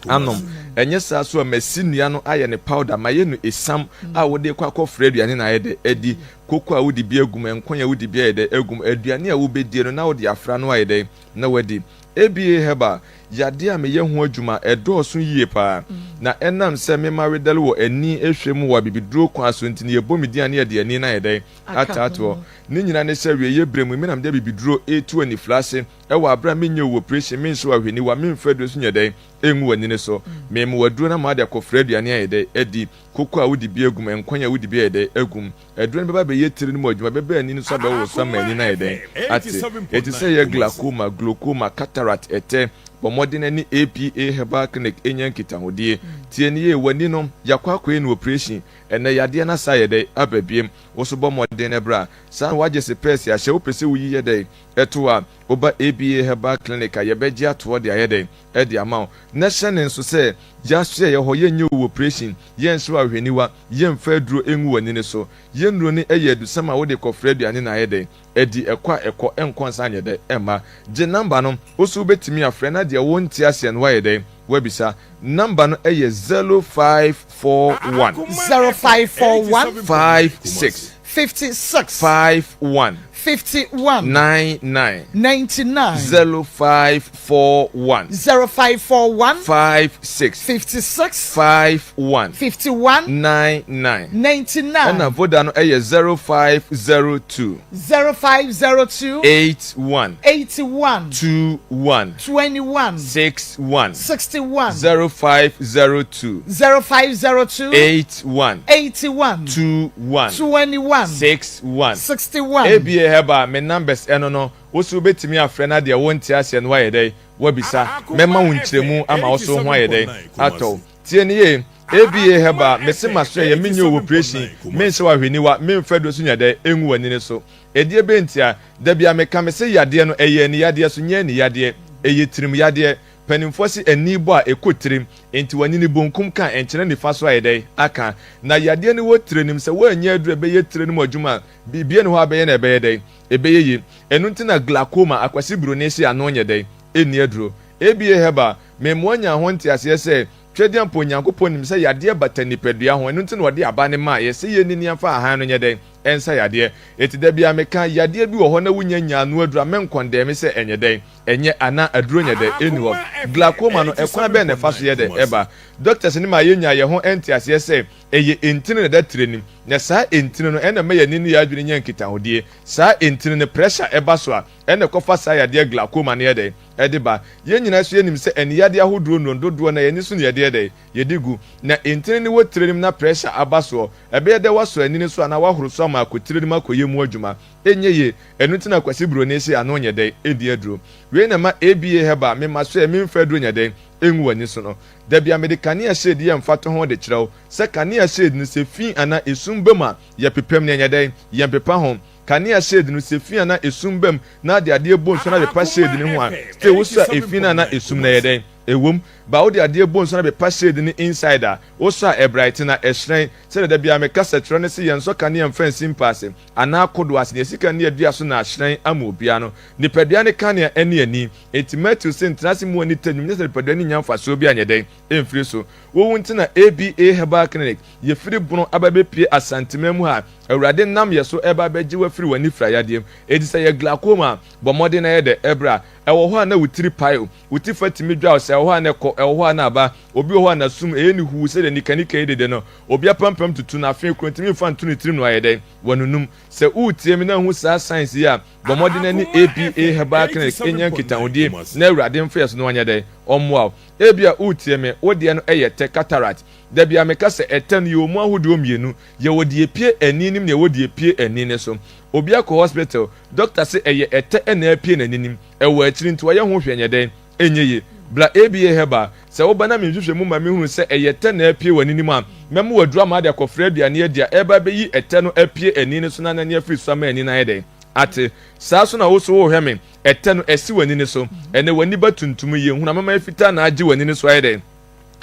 Anom. Ɛnyɛ saa nso a, masi nnua no ayɛ no powder, mayɛ no esiam a wode rekɔ akɔfra aduane na ayɛ dɛn? Adi. Koko a wode bi agu mu, nkwan a wode bi ayɛ dɛn agu mu, aduane a wobɛdie no na wode afra no ayɛ dɛn na wadi. ABA Herbal, yadeɛ a meyɛ ho adwuma, ɛdɔɔso yie paa. Na ɛnam sɛ me mawedare wɔ ani hwɛ mu wɔ abibiduro kwan so nti no yɛbɔ me din a na yɛde ani no ayɛ dɛn ataatoɔ. Ne nyinaa ne sɛ awieeɛ berɛ mu yi me na mede abibiduro retu anifira ase wɔ aberɛ a menyɛ wo operation, menhyɛ wo ahweniwa, memfa aduro nso nyɛ dɛn ngu w'ani no so. Mema wo aduro no ama wode akɔfra aduane ayɛ dɛn adi. Koko a wode bi agu mu, nkwan a wode bi ayɛ dɛn agu mu. Aduro no bɛba abɛyɛ tiri no mu adwuma, ɛbɛba ani no so abɛworo so ama ani no ayɛ dɛn? Ate. Enti sɛ ɛyɛ glaucoma, glaucoma, cataract, ɛtɛ, bɔ mmɔden ne APA Herbal Clinic nya nkitahodie. Tie no yie, w'ani no, yɛakɔ akɔyɛ no operation, ɛnnɛ yadeɛ no asa ayɛ dɛn? Aba biem. Wo nso bɔ mmɔden na bra. Saa na woagye sepɛɛse ahyɛ, wopɛ sɛ woyi yɛ dɛn? Ɛto a, woba APA Herbal Clinic a, yɛbɛgye atoɔ de ayɛ dɛn? De ama wo. Na hyɛ no nso sɛ, yɛasoɛeɛ hɔ, yɛnyɛ wo operation, yɛnhyɛ wo ahwehwɛniwa, yɛmfa aduro ngu w'ani no so. Yɛn nnuro no yɛ adusɛm a wode kɔfra aduane na ayɛ dɛn? Adi, ɛkɔ a ɛkɔ, ɛnkɔ nsa anyɛ dɛn? Ɛmma. Gye number no, wo nso wobɛtumi afrɛ na deɛ wonte aseɛ no woayɛ dɛn? Woabisa. Number no yɛ 0541. 0541. 56. 56. 51. 51. 99. 99. 0541. 0541. 56. 56. 51. 51. 99. 99. Ɛna Voda no yɛ 0502. 0502. 81. 81. 21. 21. 61. 61. 0502. 0502. 81. 81. 21. 21. 61. 61. ABA Herbal, me numbers ɛno no, wo so wobɛtumi afrɛ na deɛ wonte aseɛ no woayɛ dɛn? Woabisa. Mɛma wo nkyerɛmu ama wo so ho ayɛ dɛn? Atɔ wo. Tie no yie, ABA Herbal, mese masoɛyɛ, menyɛ wo operation, menhyɛ wo ahweniwa, memfa aduro so nyɛ dɛn? Ɛngu w'ani no so. Ɛdeɛ bɛn ntia? Da biara meka mese yadeɛ no ɛyɛ ani yadeɛ so nyɛ ani yadeɛ, ɛyɛ tirim yadeɛ. Panimfoɔ se ani bɔ a ɛkɔ tirim, enti w'ani no bonkum ka a ɛnkyerɛ nifa so ayɛ dɛn? Aka. Na yadeɛ no wɔ tire no mu, sɛ woannya aduro a ɛbɛyɛ tire no mu adwuma a, biribiara nni hɔ a wobɛyɛ na ɛbɛyɛ dɛn? Ɛbɛyɛ yie. Ɛno nti na glaucoma, akwasi buroni se ano nyɛ dɛn? Ɛnni aduro. ABA Herbal, Memmoa nyaa ho nteaseɛ sɛ, Twedeɛ mpo Onyankopɔn nim sɛ yadeɛ bata nipadua ho, ɛno nti na ɔde aba no maa yɛ sɛ yɛnni ne yɛmfa ahan no nyɛ dɛn? Ɛnsa yadeɛ. Enti da biara meka, yadeɛ bi wɔ hɔ na wonya nyaa ano aduro a, menkɔndɛme sɛ ɛnyɛ dɛn? Ɛnyɛ, anaa aduro nyɛ dɛn? Ɛnni hɔ. Glaucoma no, ɛkwan bɛn na ɛfa so yɛ dɛn? Ɛba. Doctors no maa yɛnyaa yɛn ho nteaseɛ sɛ ɛyɛ ntini na ɛda tire no mu, na saa ntini no, ɛna ɛma yɛn ani ne yɛn adwene nya nkitahodie. Saa ntini no, pressure ɛba so a, ɛna ɛkɔfa saa yadeɛ glaucoma no yɛ dɛn? Ɛde ba. Yɛn nyinaa nso yɛnim sɛ aniyadeɛ ahodoɔ nnuro no dodoɔ no ara yɛn ani so na yɛde yɛ dɛn? Yɛde gu. Na ntini no wɔ tire no mu na pressure aba soɔ. Ɛbɛyɛ dɛ woasɔ ani no so anaa woahoro so ama. ama akɔ tire no mu akɔyɛ mu adwuma. Ɛnyɛ yie. Ɛno nti na Kwasi Broni se ano nyɛ dɛn ɛnni aduro. Wei na ɛma ABA Herbal mema so ɛ memfa aduro nyɛ dɛn ɛngu w'ani so no. Da bi a mede kanea shade yɛ mfatoho de kyerɛ wo sɛ kanea shade no sɛ fi anaa esum ba mu a yɛpepam no ɛnyɛ dɛn yɛmpepa ho. Kanea shade no sɛ fi anaa esum ba mu na ade adeɛ bɔ nsuo na pepa shade no ho a still wosɔ a efi no anaa esum no ɛyɛ dɛn ɛwom. Ba wode adeɛ bɔ nsuo na pepa shade no inside a wosɔ a ɛbrighten na ɛhyerɛn. Sɛdeɛ da biara meka sɛ kyerɛ ne se yɛnsɔ kanea mfa nsi mpa ase anaa kodoɔ ase, nea sika nni adua so na ahyerɛn ama obiara no. Nipadua ne kanea ne ani. Enti Matthew se ntena ase mmu ani tɛ nnwom nyɛ sɛ nipadua no nnya mfasoɔ bi anyɛ dɛn mfiri so. Wowu nti na ABA Herbal Clinic yɛfiri Bono aba bɛpue Asanteman mu ha a Awurade nam yɛ so reba abɛgye wo afiri w'anifira yadeɛ mu. Enti sɛ ɛyɛ glaucoma a, bɔ mmɔden na yɛ dɛ bra. Ɛwɔ hɔ a na wo tiri pae o, wo ti fa tumi dwa o, sɛ ɛwɔ hɔ a na ɛkɔ, ɛwɔ hɔ a na aba. Obi wɔ hɔ a n'asom ɛyɛ no huu sɛdeɛ nikanika yi dede no. Obi apampam tutu no afee koro ntumi mfa nto ne tirim na wayɛ dɛn? Wanunum. Sɛ woretie me na wohu saa signs yi a, bɔ mmɔden na ne ABA Herbal Clinic nya nkitahodie na Awurade mfa yɛ so na wanyɛ dɛn? Ɔmmoa wo. Ebia woretie me, wo deɛ no yɛ tɛ, cataract. Da biara meka sɛ ɛtɛ no yɛwɔ mu ahodoɔ mmienu, yɛwɔ deɛ ɛpue ani no mu na yɛwɔ deɛ ɛpue ani no so. Obi akɔ hospital, doctor se ɛyɛ ɛtɛ na apue n'ani no mu, ɛwɔ akyiri nti wɔyɛ ho hwɛ nyɛ dɛn? Ɛnyɛ yie. Bra ABA Herbal. Sɛ woba na me nhwehwɛmu ma mehunu sɛ ɛyɛ tɛ na apue w'ani no mu a, mɛma wo aduru ama ade akɔfra aduane adi a ɛreba abɛyi ɛtɛ no apue ani no so na anane afiri so ama ani no ayɛ dɛn? Ate. Saa nso na wo nso worehwɛ me, ɛtɛ no, asi w'ani no so. Ɛnnɛ w'ani ba tuntum yi, ehunu amema fitaa na agye w'ani no so ayɛ dɛn?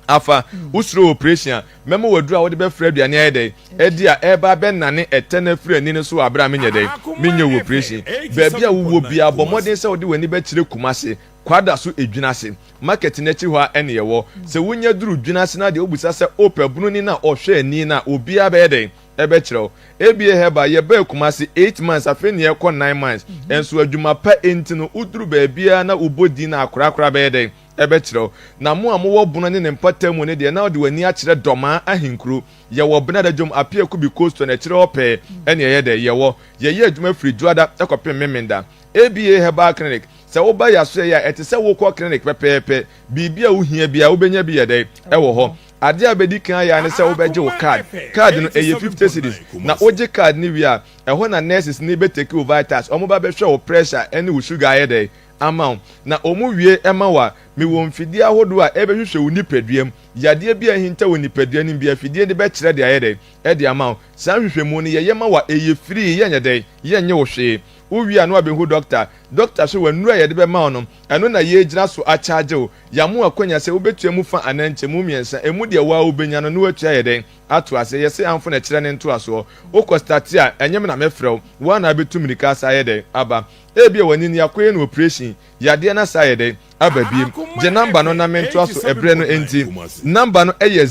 Afa. Wosuro operation a, mɛma wo aduru a wode bɛfra aduane ayɛ dɛn? Adi a ɛreba abɛnane ɛtɛ no afiri ani no so wɔ abere a menyɛ dɛn? Menyɛ wo operation. Baabi a wowɔ biara, bɔ mmɔden sɛ wode w'ani bɛkyerɛ Kumasi, Kwada so Edwina ase. Market no akyi hɔ ara na yɛwɔ. Sɛ wunya duru Dwena ase na deɛ wobisa sɛ wopɛ bununi no a ɔhwɛ ani no a, obiara bɛyɛ dɛn? Ɛbɛkyerɛ wo. ABA Herbal, yɛbaa Kumasi eight months, afei na yɛrekɔ nine months. Nso adwuma pa nti no, woduru baabiara na wobɔ din no a, korakora bɛyɛ dɛn? Ɛbɛkyerɛ wo. Na mo a mowɔ Bono ne ne mpɔtam mu no deɛ, na wode w'ani akyerɛ Dɔmaa ahenkuro. Yɛwɔ Benada dwom, Apia Kubi Coastal no akyire hɔ pɛɛ na yɛyɛ dɛn? Yɛwɔ. Yɛyɛ adwuma firi Dwoada kɔpem Memenda. ABA Herbal Clinic, Sɛ woba yɛn asoɛeɛ a, ɛte sɛ worekɔ clinic pɛpɛɛpɛ. Biribi a wohia biara, wobɛnya bi yɛ dɛn? Ɛwɔ hɔ. Adeɛ a wobɛdi kan ayɛ ara ne sɛ wobɛgye wo card. Card no, ɛyɛ 50 cedis. Na wogye card no wie a, ɛhɔ na nurses no bɛtake wo vitals. Wɔba bɛhwɛ wo pressure ne wo sugar ayɛ dɛn? Ama wo. Na wɔwie ma wo a, mewɔ mfidie ahodoɔ a ɛbɛhwehwɛ wo nipadua mu. Yadeɛ bi a ahinta wɔ nipadua no mu biara, afidie no bɛkyerɛ de ayɛ dɛn? Ɛde ama wo. Saa nhwehwɛmu no, yɛyɛ ma wo a, ɛyɛ free, yɛnyɛ dɛn? Yɛnnye wo hwee. Wowie a na wabɛhu dɔkta. Dɔkta so wɔ nnuru a yɛde bɛma wo no, ɛno na yɛregyina so akyagye wo. Yɛama wo akwanya sɛ wobɛtua mu fa anaa nkyɛmu mmiɛnsa. Ɛmu deɛ wo ara wobɛnya no na woatua ayɛ dɛn? Ato aseɛ. Yɛse amfo na ɛkyerɛ ne ntoasoɔ. Wokɔ starte a, ɛnyɛ me na mɛfrɛ wo. Wo ara na wobɛtu mmirika asa ayɛ dɛn? Aba. Ebia w'ani no yɛakɔyɛ no oprehyɛn, yadeɛ no asa ayɛ dɛn? Aba biem. Gye namba no na mentoa so ɛberɛ no nti. Namba no yɛ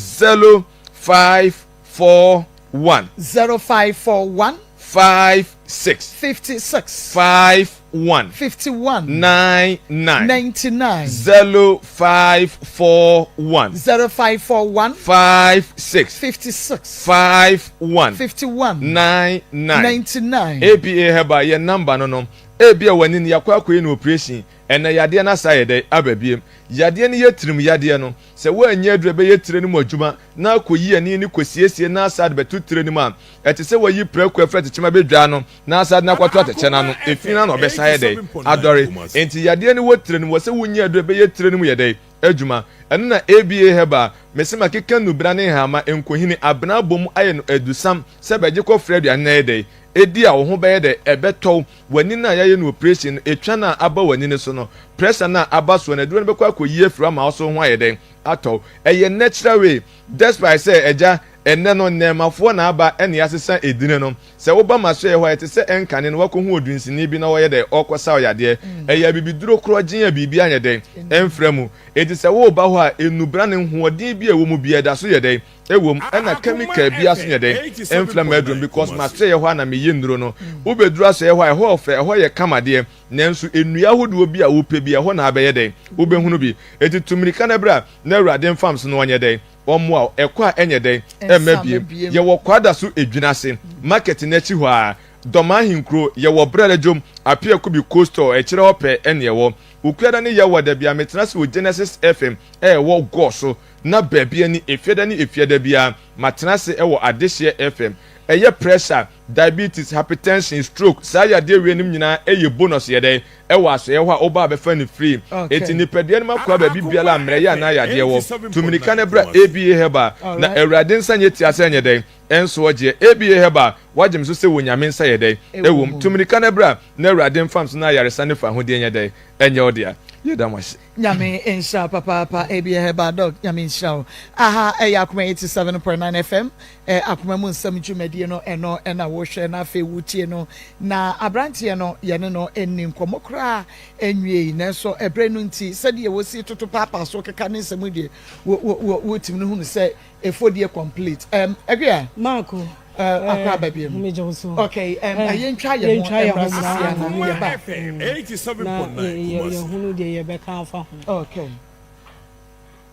0541. 0541. 5 6. 56. 5 1. 51. 9 9. 99. 0 5 4 1. 0541. 5 6. 56. 5 1. 51. 9 9. 99. ABA Herbal yɛ number no no. Ebia w'ani no yɛakɔ akɔyɛ no operation. Ɛnɛ yadeɛ no asa ayɛ dɛn aba biem. Yadeɛ no yɛ tirim yadeɛ no. Sɛ woannya aduru a ɛbɛyɛ tire no mu adwuma na akɔyi ani no kɔsiesie na asa de bɛto tire no mu a, ɛte sɛ woayi prako afiri atɛkyɛ mu abɛdwaa no na asa de no akɔto atɛkyɛ no ano. Efi no ano ɔbɛsan ayɛ dɛn? Adɔre. Enti yadeɛ no wɔ tire no mu. Wɔ sɛ wonya aduru a ɛbɛyɛ tire no mu yɛ dɛn? Adwuma. Ɛno na ABA Herbal, mese makeka nnubena ne nhahamma, nkohini, abena abɔ mu ayɛ no adusam sɛ bɛgye kɔfrɛ aduane no ayɛ dɛn? Ɛdi a wo ho bɛyɛ dɛn? Ɛbɛtɔ wo. W'ani no a yɛayɛ no oprehyɛn no, etwa no a aba w'ani no so no, pressure no a aba soɔ no, aduro no bɛkɔ akɔyi afiri hɔ ama wo so ho ayɛ dɛn? Atɔ wo. Ɛyɛ natural way. Despite sɛ, agya, ɛnnɛ no, nnɛɛmafoɔ na aba ɛna yɛasesa edini no. Sɛ woba m'asoɛeɛ hɔ a, ɛte sɛ ɛnkane no woakɔhu odunsini bi na ɔyɛ dɛn? Ɔrekɔsa wo yadeɛ. Ɛyɛ abibiduro korɔgyenn a biribi anyɛ dɛn? Ɛmfra mu. Enti sɛ woreba hɔ a, nnubra no, nhoɔden bi a ɛwɔ mu biara, ɛda so yɛ dɛn? Ɛwom, ɛna chemical biara so nyɛ dɛn ɛmfra m'aduro no because m'asoɛeɛ hɔ a na meyɛ nnuro no. Wobɛduru asoɛeɛ hɔ a, ɛhɔ ɔfɛ, ɛhɔ yɛ kama deɛ, nanso nnua ahodoɔ bi a wopɛ bi, ɛhɔ na abɛyɛ dɛn, wobɛhunu bi. Enti tu mmirika na bra na Awurade mfam so na ɔnyɛ dɛn, ɔmmoa wo. Ɛkɔ a ɛnyɛ dɛn, ɛmma biem. Yɛwɔ Kwadaso Edwinase market no akyi hɔ ara, Dɔm Ahenkuro, yɛwɔ Brɛlɛdwom, Apiakubi Coastal, akyire hɔ pɛɛ ɛne ɛwɔ. Okuada ne Yawada biara metena ase wɔ Genesis FM a ɛwɔ Gɔɔ so na baabi ani Efiada ne Efiada biara matena ase wɔ Adehyeɛ FM. Ɛyɛ pressure, diabetes, hypertension, stroke, saa yadeɛ wei nom nyinaa ɛyɛ bonus yɛ dɛn ɛwɔ asɔeɛ hɔ a woba a bɛfa no free. Enti nipadua no mu akoa baabi biara a mmerɛyɛ anaa yadeɛ wɔ, tu mirika na bra ABA Herbal na Awurade nsa nyɛ tia sɛ ɛnyɛ dɛn ɛnso ɔgyeɛ. ABA Herbal, wagye me so sɛ wɔ Nyame nsa yɛ dɛn ɛwom. Tu mirika na bra na Awurade mfa me so na ayaresa ne fahodie nyɛ dɛn ɛnyɛ wo dea. Yɛda mo ase. Nyame nhyira wo papaapa ABA Herbal Dog Nyame nhyira wo. Aha ɛyɛ Akoma 87.9 FM eh, Akoma mu nsɛm dwumadie no ɛno ɛna wohwɛ na afei wotie no na abranteɛ no yɛne no nni nkɔmmɔ koraa nwiei nanso ɛberɛ no nti sɛdeɛ wɔsi toto paapaa so keka ne nsɛm deɛ wotumi no hunu sɛ Efodie complete. Um, Akua. Marco. Uh, akɔ aba bi mu. Megye wo so. Okay, um, eh, yɛntwa yɛn ho mmra sisi ana yɛba. Na yɛhunu deɛ yɛbɛka afa ho. Okay.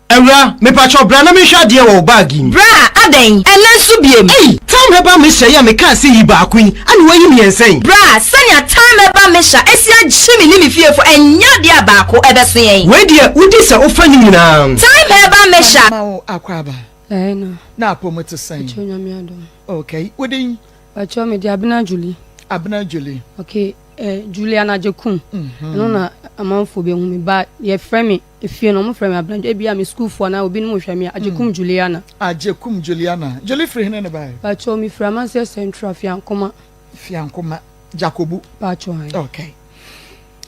Awura, mepakyɛw bra na menhwɛ adeɛ wɔ wo bag yi mu. Bra, adɛn? Ɛnnɛ nso biom? Ei! Thyme Herbal Mixture yi a mekaa sɛ yi baako yi, ana woayi mmiɛnsa yi? Bra, sɛnea Thyme Herbal Mixture asi agye me ne me fiefo, ɛnyɛ adeɛ a baako bɛso yɛn. Wei deɛ, wodi sɛ wofa ne nyinaa. Thyme Herbal Mixture. Ma wo akwaaba. Ɛɛ na. Na apɔmu te sɛn? Pakyɛw Nyame adom. Okay, wo din? Pakyɛw me de Abena Julie. Abena Julie. Okay, eh, Juliana Agyekum. Ɛno na amanfoɔ bɛhu me ba yɛfrɛ me efie no wɔfrɛ me Abena Julie ebia me sukuufoɔ anaa obinom hwɛ me a Agyekum Juliana. Agyekum Juliana. Julie firi hene na baeɛ? Pakyɛw me firi Amanseɛ Central Fiankoma. Fiankoma, Jakobu. Pakyɛw ae. Okay.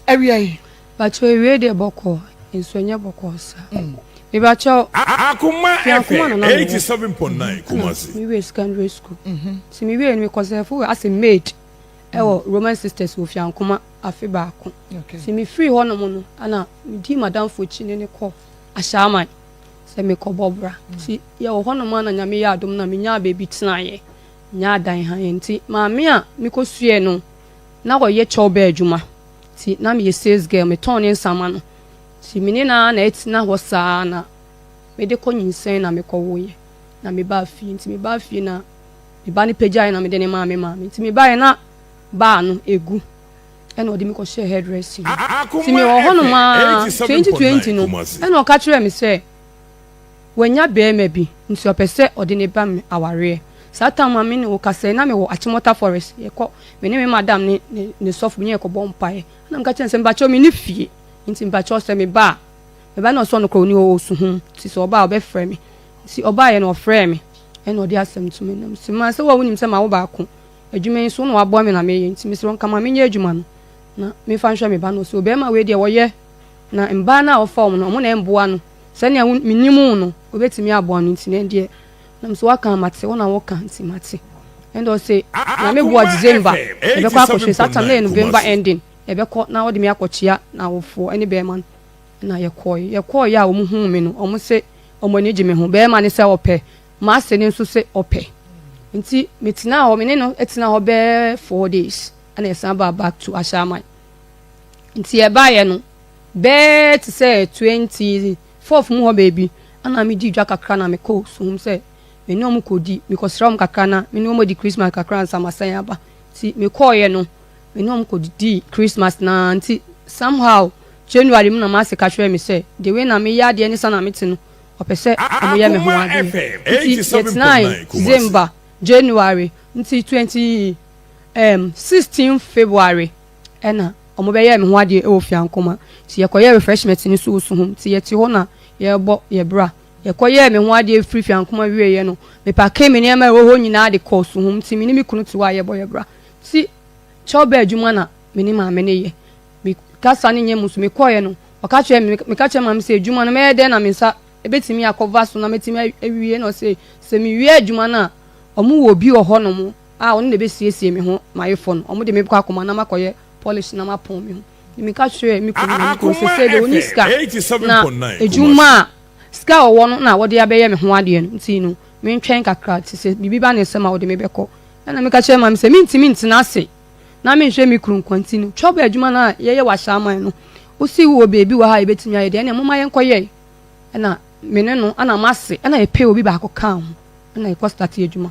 Awia yi. Pakyɛw awiei deɛ bɔkɔɔ nso ɛnyɛ bɔkɔɔ saa. Mepakyɛw Akoma Fiankoma na FM na mewɔ 87.9 ɛna Kumasi. me wiee secondary school. Nti me wiee no me kɔ sɛɛfo as a maid ɛwɔ Roman Sisters wɔ Fiankoma afe baako. Nti me firi hɔ nom no ɛna me dii madamfo akyi ne no kɔ Ashaiman sɛ me kɔ bɔ bra. Nti yɛwɔ hɔ nom a na Nyame yɛ adom na me nyaa baabi tenaeɛ, nyaa dan hann. Nti maame a me kɔ suaɛ no na ɔyɛ kyɛw bɛɛ adwuma nti na meyɛ sales girl metɔn ne nsa ma no nti me ne no ara na ɛtena hɔ saa na mede kɔ nyinsɛn na mekɔ woeɛ na mebaa fie nti mebaa fie na me ba no pagyaeɛ na mede ne maa me maame nti mebaeɛ na baa no ɛgu ɛna ɔde me kɔhyɛɛ hairdressing mu nti mewɔ hɔnom ara 2020 no ɛna ɔka kyerɛɛ me sɛ Wanya barima bi, nti ɔpɛ sɛ ɔde no ba me awareɛ. Saa tam a me ne wo kasa yi, na mewɔ Achimota Forest, yɛkɔ, me ne me madam ne ne ne sɔfo bi ne yɛkɔbɔ mpaeɛ. Ɛna meka kyerɛɛ no sɛ, mepakyɛw menni fie, nti mepakyɛw sɛ meba a, meba na ɔse ɔno koraa ɔnni hɔ, ɔwɔ Suhum, nti sɛ ɔba a ɔbɛfrɛ me. Nti ɔbaeɛ no ɔfrɛɛ me, ɛna ɔde asɛm to m'anim. Mese, ma sɛ wo a wonim sɛ mawo baako, adwuma yi nso wo na woaboa me na meyɛ, nti mesrɛ wo nka ma menyɛ adwuma no na memfa nhwɛ me ba no. Ɔse, ɔbarima wei deɛ ɔyɛ, na mmaa no a ɔfa wɔn no, wɔn na ɛmboa no. Sɛnea wo menim wo no, wobɛtumi aboa no nti na ɛndeɛ na mesɛ woaka a mate, wo na woka nti mate. Ɛnde ɔse Nyame boa December yɛbɛkɔ akɔhwɛ saa time na ɛyɛ November ending yɛbɛkɔ na ɔde me akɔkyea n'awofoɔ ɛne bɛɛma no na yɛkɔɔe. Yɛkɔɔeɛ a wɔn huu me no wɔn se wɔn ani gye me ho, bɛɛma no sɛ ɔpɛ, m'ase no nso se ɔpɛ. Nti metenaa hɔ, me ne no tenaa hɔ bɛɛ 4 days ɛna yɛsan baa back to Ashaiman. Nti yɛbaeɛ no Bɛyɛ te sɛ 24th mu hɔ baabi na medii dwa kakra na mekɔɔ Suhum sɛ me ne wɔn kɔdi, mekɔsra wɔn kakra na me ne wɔn adi Christmas kakra ansa masan aba. Nti mekɔeɛ no, me ne wɔn kɔdidii Christmas no ara nti somehow January mu na m'ase ka kyerɛɛ me sɛ the way na meyɛ adeɛ ne sa na mete no, ɔpɛ sɛ wɔyɛ me ho adeɛ. Nti yɛtenae December, January, nti 20 um, 16 February ɛna Wɔbɛyɛɛ me ho adeɛ wɔ Fiankoma. Nti yɛkɔyɛɛ refreshment no nso wɔ Suhum. Nti yɛte hɔ na yɛrebɔ yɛ bra. Yɛkɔyɛɛ me ho adeɛ firi Fiankoma wieeɛ no, mepakee me nneɛma a ɛwɔ hɔ nyinaa de kɔɔ Suhum. Nti me ne me kunu te hɔ a yɛrebɔ yɛ bra. Nti kyɛw bɛɛ adwuma na me ne maame no yɛ. Me kasa no nyɛ mu nso mekɔeɛ no, ɔka kyerɛɛ me, meka kyerɛɛ maame sɛ adwuma no mɛyɛ dɛn na me nsa bɛtumi akɔva so na mɛtumi awie. Na ɔse sɛ mewie adwuma no a, wɔwɔ obi wɔ hɔnom a ɔno na ɛbɛsiesie me ho m'ayefɔ no, wɔde me bɛkɔ akoma na makɔyɛ polish na mapɔn me ho. Nti meka kyerɛɛ me kunu na me kunu sɛ sɛ deɛ ɔni sika na adwuma a sika a ɔwɔ no na wɔde abɛyɛ me ho adeɛ no nti no mentwɛn kakra nti sɛ biribi ba ne nsam a ɔde me bɛkɔ. Ɛna meka kyerɛɛ maame sɛ mentumi ntena ase na menhwɛ me kunu nko nti no twɔbɛ adwuma no a yɛyɛ wɔ Ahyɛaman no wosi wɔ baabi wɔ ha a yɛbɛtumi ayɛ deɛ ɛneɛ momma yɛnkɔyɛ ɛna me ne no ɛna m'ase ɛna yɛpɛ obi baako kaa ho ɛna yɛkɔ starte adwuma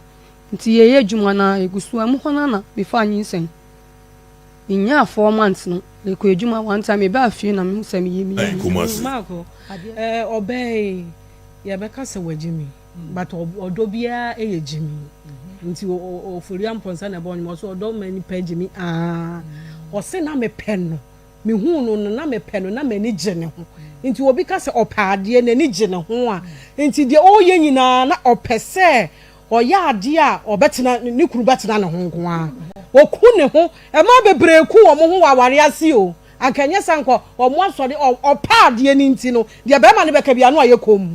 nti yɛyɛ adwuma no a yɛgu so a ɛmu hɔ no na mefaa nyinsɛn. Menyaa 4 months no, mekɔ adwuma one time mebaa fie na mehu sɛ meyɛ meyɛ Kumasi. Maako, eh, ɔbaa yi, yɛbɛka sɛ wagye mi, but ɔdɔ biara yɛ gyimi. Nti Ofori Amponsah na ɛbɔ nnwom, ɔse ɔdɔ ma nipa gyimi aa. Ɔse na mepɛ no, mehuu no no na mepɛ no, na m'ani gye ne ho. Nti obi ka sɛ ɔpɛ adeɛ, n'ani gye ne ho a, nti deɛ ɔreyɛ nyinaa na ɔpɛ sɛ ɔyɛ adeɛ a ɔbɛtena, ne kunu bɛtena ne ho nko ara. Ɔku ne ho, mmaa bebree ku wɔn ho wɔ awareɛ ase o. Anka ɛnyɛ saa anka wɔn asɔre ɔpɛ adeɛ no nti no deɛ bɛrima no bɛka biara no ayɛ komm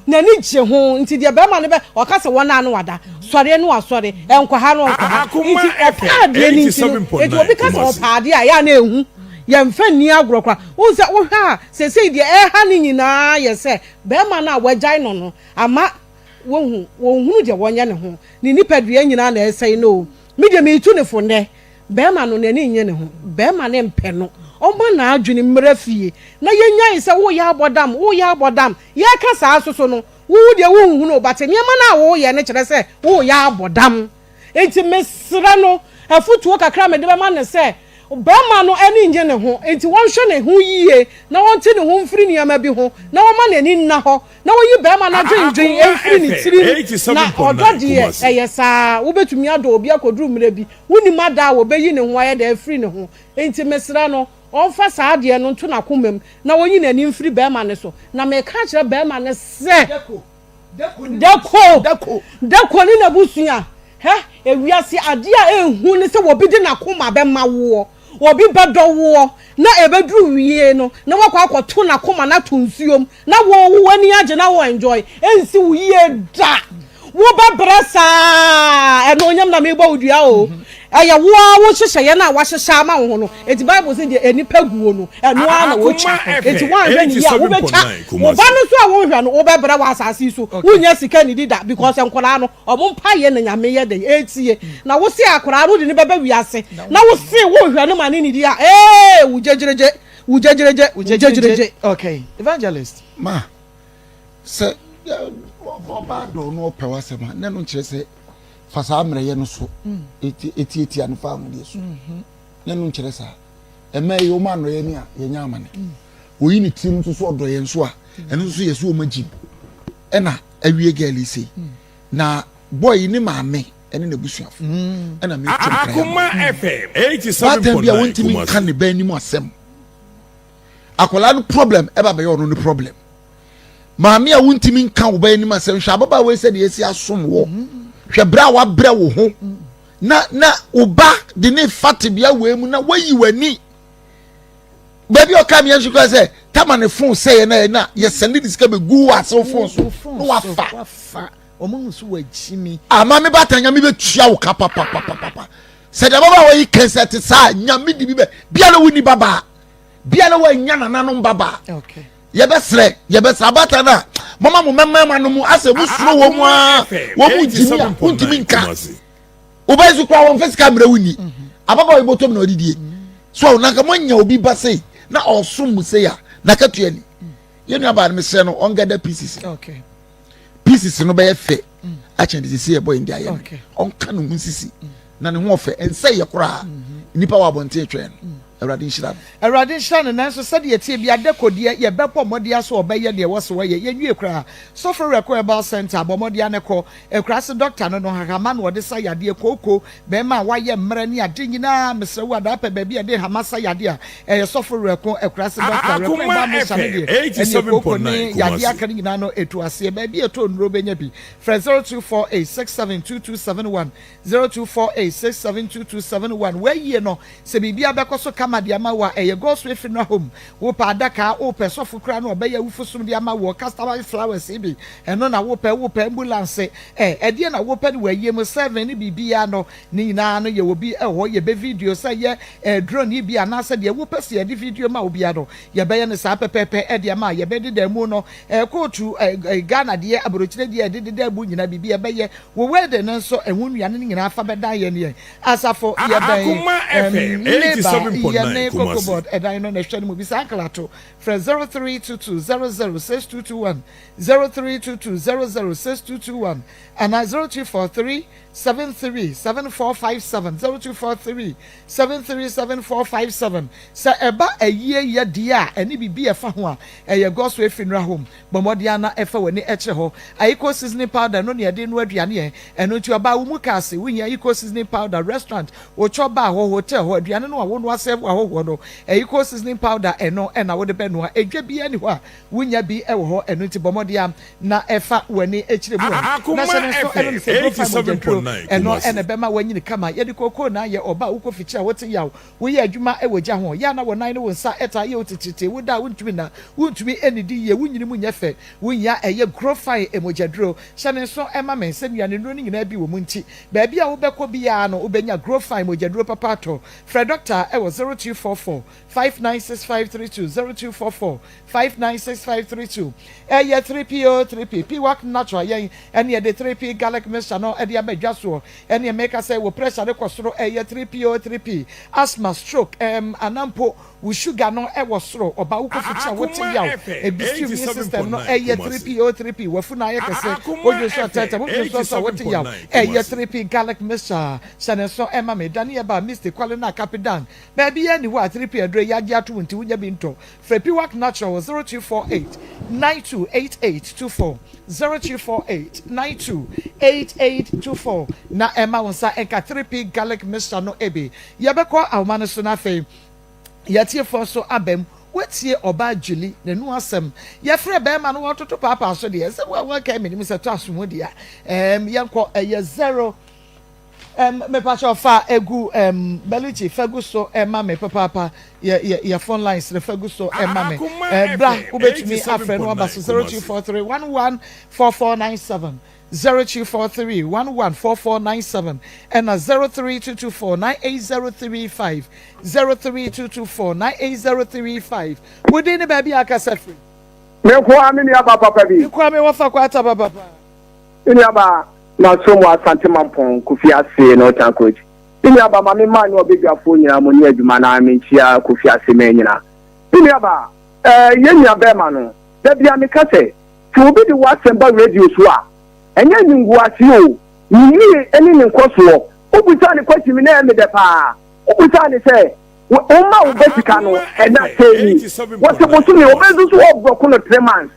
n'ani gye ho nti deɛ bɛrima no bɛ ɔka sɛ wɔn a no wada sɔre no wasɔre nkɔ ha no ɔnkɔ ha nti ɔpɛ adeɛ no nti no nti obi ka sɛ ɔpɛ adeɛ a ɛyɛ a na ehu yɛmfa nni agorɔ koraa wohu sɛ wohwɛ a seesei deɛ ɛha ne nyinaa yɛ sɛ bɛrima no a wagyae no no ama wohu wɔnhunu deɛ wɔnyɛ ne ho ne nipadua nyinaa na ɛsɛe no o me deɛ meretu ne fo nnɛ Barima no, n'ani nnye ne ho. Barima no mpɛ no. Ɔmma n'adwene mmra fie. Na yɛnyae sɛ woreyɛ abɔ dam, woreyɛ abɔ dam. Yɛreka saa nso so no, wo deɛ wonhunu o, but nneɛma no a woreyɛ no kyerɛ sɛ woreyɛ abɔ dam. Enti mesrɛ no, afotuo kakra a mede bɛma no sɛ, barima no ani nnye ne ho, enti ɔnhwɛ ne ho yie na ɔnte ne ho mfiri nneɛma bi ho na ɔmma n'ani nna hɔ na ɔyi barima no adwendwen Akoma mfiri ne FM tirim. Na ɔdɔ 87.9 deɛ, Kumasi. ɛyɛ saa, wobɛtumi adɔ obi akɔduru mmerɛ bi, Wonnim ada a wɔbɛyi ne ho ayɛ dɛn afiri ne ho, enti mesrɛ no, ɔmfa saa adeɛ no nto n'akoma mu na ɔnyi n'ani mfiri barima no so. Na mereka akyerɛ barima no sɛ, Dako, Dako ne n'abusua, hɛ, ewiase adeɛ a ɛnhu ne sɛ obi de n'akoma bɛma woɔ, obi bɛdɔ woɔ, na ɛbɛduru wie no, na wakɔ akɔto n'akoma no ato nsuom, Na wo wo w'ani agye na wo enjoy ɛnsi wo yie da wo bɛbrɛ saa ɛnuonyam na mebɔ wo dua o ɛyɛ wo ara wo nhyehyɛeɛ no a wahyehyɛ ama wo ho no enti bible sɛ deɛ nnipa guo no ɛno ara na wɔtwa enti woanhwɛ ne yie a wobɛtwa wo ba no so a wonhwɛ no wobɛbrɛ wɔ asase yi so wonnya sika nnidi da because nkwadaa no ɔmo mpaeɛ na nyame yɛ dɛn ɛtie na wo se akwadaa no wode no bɛba wiase na wo se wonhwɛ no ma ne nnidi a ee wo gyegyeregye Wo gyegyeregye, wo gyegyeregye. Okay, evangelist. Ma, sɛ ɔbaa dɔ no ɔpɛ w'asɛm a, na ɛno nkyerɛ sɛ fa saa mmerɛyɛ no so etiatia no fa ahodeɛ so. Mm-hmm. Na ɛno nkyerɛ saa. Ɛmɛ yi wɔn anɔyɛ ni a yɛnya amane. Mm. Oyi ne tirim nso so ɔdɔ yɛn so a, ɛno nso yɛ so wɔn agyim. Ɛna awie gɛl yi sei. Mm. Na boy yi ne maame ɛne n'abusuafo mm. ɛna metwa Akoma FM 87.9 baatan bi a wɔntumi nka ne ba anim asɛm akwadaa no problem ɛba bɛyɛ ɔno ne problem maame a wontumi nka wo ba anim asɛm hwɛ ababaawa yi sɛ deɛ esi asom wɔ hwɛ bere a wabrɛ wo ho na na wo ba de ne fa tebea wei mu na wayi w'ani baabi a ɔka mi yɛn nso kura sɛ tama ne fon sɛ yɛn na yɛn na yɛsɛnde de sika bɛ gu wɔ asew fon so na wafa. Wɔn ahu so wɔakyi me. Ah maame baatan nyame bɛ tua wo ka papapapapa sɛ deɛ ababaawa yi kɛn sɛ te saa nyame de bi bɛ bia na wonni babaa bia na wanya nananom babaa okay. yɛbɛsrɛ yɛbɛsrɛ abaatan no a mama mo mmarima no mu asɛ mo suro wɔn mu a wɔn mu gyimi a wontumi nka wobɛyɛ so koraa wɔn fɛ sika mmerɛ wonni mhm. ababaawa yi bɔtɔm na ɔdidie so nanka moanya obi ba sei na ɔsom mu sei a nakatua ni yɛn nua baa no mesrɛ no ɔngada pieces okay. pieces no bɛyɛ fɛ akyɛn de sisi ɛbɔ yɛn de ayɛ no ɔnka ne ho nsisi na ne ho ɔfɛ ɛnsɛ yɛ koraa nnipa wɔ abɔnten twɛn no awurade nhyira no. Awurade nhyira no nanso sɛdeɛ ɛteɛ biara dako deɛ yɛbɛbɔ mmɔden ara sɛ ɔbɛyɛ deɛ ɛwɔ sɛ ɔyɛ yɛnwie koraa sɔfo werɛ kɔ herbal center bɔ mmɔden ara na kɔ akuraase doctor no no hahama na ɔde sa yadeɛ kooko Bɛɛma a wayɛ mmerɛ ne ade nyinaa mesrɛ wo adaa pɛ baabi a yɛde nhama sa yadeɛ a ɛyɛ sɔfo werɛko akurase doctor werɛko Akoma ɛba mesa no FM deɛ ɛneɛ kooko ne 87.9 yadeɛ Kumasi. aka no nyinaa no ɛtu aseɛ baabi a ɛtɔ nnuro bɛnya bi frɛ 0248672271 0248672271 w'ayie no sɛ biribiara bɛkɔ so kama de ama wo a ɛyɛ God's Way Funeral Home wopɛ adaka wopɛ sɔfo koraa no ɔbɛyɛ awufo som de ama woɔ customized flowers bi ɛno na wopɛ wopɛ ambulance Ɛ, ɛdeɛn na wopɛ no wɔ ayie mu, serving ne biribiara no, ne nyinaa no yɛwɔ bi wɔ hɔ, yɛbɛ video sɛ ɛyɛ ɛ, drone yi bi anaasɛ deɛ wopɛ sɛ yɛde video ma wo biara no, yɛbɛyɛ no saa pɛpɛɛpɛ de ama wo, yɛbɛdeda mu no, ɛ, kootu, ɛ, ɛ, Ghana deɛ, aburokyire deɛ, yɛde deda mu nyinaa, biribi yɛbɛyɛ, wo wedding no nso, ɛho nnuane no nyinaa fa bɛdan yɛn, yɛn asafo, yɛbɛn, Akoma ɛm, FM Labour, 87.9 yɛ. Yɛne Cocoa Board ɛdan no na ɛhwɛ no mu. Bisa Uncle Ato. Frɛ 0322 00 6221, 0322 00 6221 anaa 0243 73 7457, 0243 73 7457. Sɛ ɛba ayie yɛ deɛ a, ɛne biribi a ɛfa ho a, ɛyɛ Godsway Funeral Home. Bɔ mmɔden ara na fa w'ani kyerɛ hɔ. Ayiko seasoning powder, ɛno na yɛde noa aduane ɛ. Ɛno nti ɔbaa wo mu kaa se wohia Ayiko seasoning powder, restaurant, wotwɔ bar hɔ, hotel hɔ, aduane no a wonoa serve ahɔhoɔ no, Ayiko seasoning powder, ɛno na wode bɛnoa. Edwa biara nni hɔ a wonnya bi wɔ hɔ. Ɛno nti bɔ mmɔden ara na fa w'ani kyerɛ mu ɛ. Na hyɛ no nso ɛno ne sɛ Brofine mogyaduro, ɛno na ɛbɛma woanyini kama. Yɛde kookoo na ayɛ, ɔbaa wokɔ fikyiri a wote yaw, Woyɛ adwuma wɔ gya ho, yɛ a na wo nan ne wo nsa taa yɛ wo titiritii, woda a wuntumi nna, wuntumi nnidi yie, wo nyini mu nyɛ fɛ, wunya ɛyɛ Grofine mogyaduro. Hyɛ no nso ma me sɛ nnuanennuro no nyinaa bi wɔ mu nti, baabi a wobɛkɔ biara no wobɛnya Grofine mogyaduro papa atɔ. Frɛ dɔkta wɔ 0244 596532, 0244 596532. Ɛyɛ 3P o 3P, Piwak Natural yɛn ɛne yɛde 3P garlic mixture no de aba dwa soɔ. Ɛneɛ meka sɛ wo pressure no kɔ soro ɛyɛ 3P o 3P, asthma, stroke ɛɛm anaa mpo wo sugar no ɛwɔ soro, ɔbaa wo kofi kyi a wote yaw, ɛbisi immune system no ɛyɛ 3P o 3P, wafunu ayɛ kɛse, wodwen so atɛɛtɛm, wodwen so nso a wote yaw, ɛyɛ 3P garlic mixture, hyɛ ne nso ɛma me, dane ɛba Misty, Kwale na Kapidan, baabiara nni hɔ a 3P aduro yi agye atom nti wonya bi ntɔ. Frɛ Piwak Natural wɔ 0248 928824, 0248 928824 na ɛmma wo nsa nka 3P Garlic Mixture no bi. Yɛbɛkɔ ahoma no so na afei yɛatiefoɔ nso aba mu. Woatie ɔbaa Julie n'anu asɛm. Yɛfrɛ barima no wɔtoto paapaa so deɛ sɛ wɔkae menim sɛ tɔ aso mu deɛ a ɛɛm yɛnkɔ ɛyɛ zero Um, mepakyɛw fa egu um, Belucci fa gu so ma me papaapa. Yɛ yɛ yɛ phone lines no fa gu so ma me. Eh, bra wobɛtumi afrɛ no aba so 0243 114497 0243 114497 ɛna 03224 98035 03224 98035. Wodin ne baabi a akasa firi. Me nko ara me nua ba papa bi. Me nko ara me wɔfa kwata papa paa. Me nuabaa, masom wɔ Asante Mampong, Kofi Ase, North Anchorage. Me nuabaa, ma me mmaa ne ɔbadwafoɔ nyinaa mo ne adwuma na menkyia Kofi Ase mmaa nyinaa. Me nuabaa, eh, yɛn nua bɛɛma no, da biara meka sɛ, sɛ obi de w'asɛm ba radio so a, ɛnyɛ animguaseɛ o, ne yie ne ne nkɔsoɔ. Wobusaa no question bi na ɛyɛ me dɛ paa. Wobusaa no sɛ, woma wo ba sika no ɛna sɛn ni? Wɔse bosome, ɔbɛnso so ɔbrɔko no 3 months.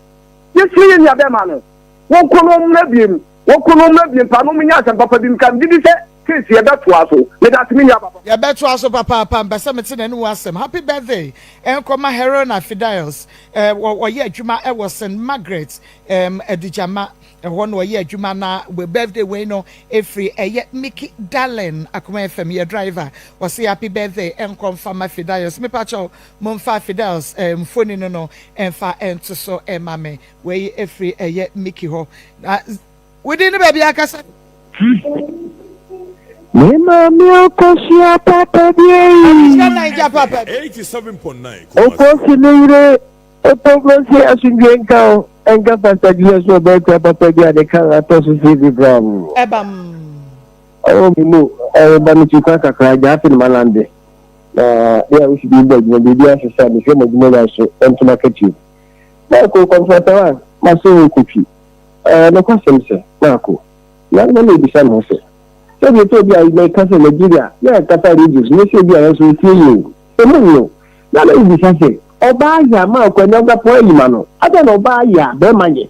Yɛsie yɛn nua bɛɛma no. Wɔnkɔ na wɔmmra biem. Wɔnkɔ na wɔmmra biem paa na wɔnyɛ asɛm papa bi nka. Megye di sɛ case yɛbɛtoa so. Meda ase me nua papa. Yɛbɛtoa so papaapa. Mpɛ sɛ mete n'anom asɛm. Happy birthday nkɔma Herona Fidiles. Eh, ɔyɛ adwuma wɔ St. Margaret um, Adigyama. Ɛhɔ na ɔyɛ adwuma na birthday wei no ɛfiri ɛyɛ Mickey Darlin Akoma FM yɛ driver. Ɔse happy birthday nkɔ mfa ma Fidiles. Mepakyɛw momfa Fidiles eh, mfoni no no mfa nto so ma me. Wei ɛfiri ɛyɛ Mickey hɔ. Na wo din ne baabi akasa. Me maame akosua papa bi eyi. Akosua Naija papa bi. Okosi ne yere otogoro se asomdwe nka o nka Pastor Jesus so ɔbɛkura papa bi a ne kan atɔ so se bi bram. Ɛbam. Ɔwɔ me mu ɛba me ti kwan kakra gya afe ne ma lande na yɛ a wosi bi bɔ adwuma biribi asesa mehwɛ mo adwuma nya so ntoma katua. Marko, kɔmfɔtɔ a maso wo kotwi. Ɛɛ, nokwasɛm sɛ, Marko, na na mebisa me ho sɛ, sɛdeɛ ɛtɔ bi a meka sɛ Nigeria yɛnkasa radio so, nyɛ sɛ ebia yɛn nso yɛtie yie o, emu nyɛ o. Na na mebisa sɛ, ɔbaa yɛ a Marko ɛnɛ wobɛpɔn ayi ma no? Adɛn na ɔbaa yɛ a bɛrima nyɛ?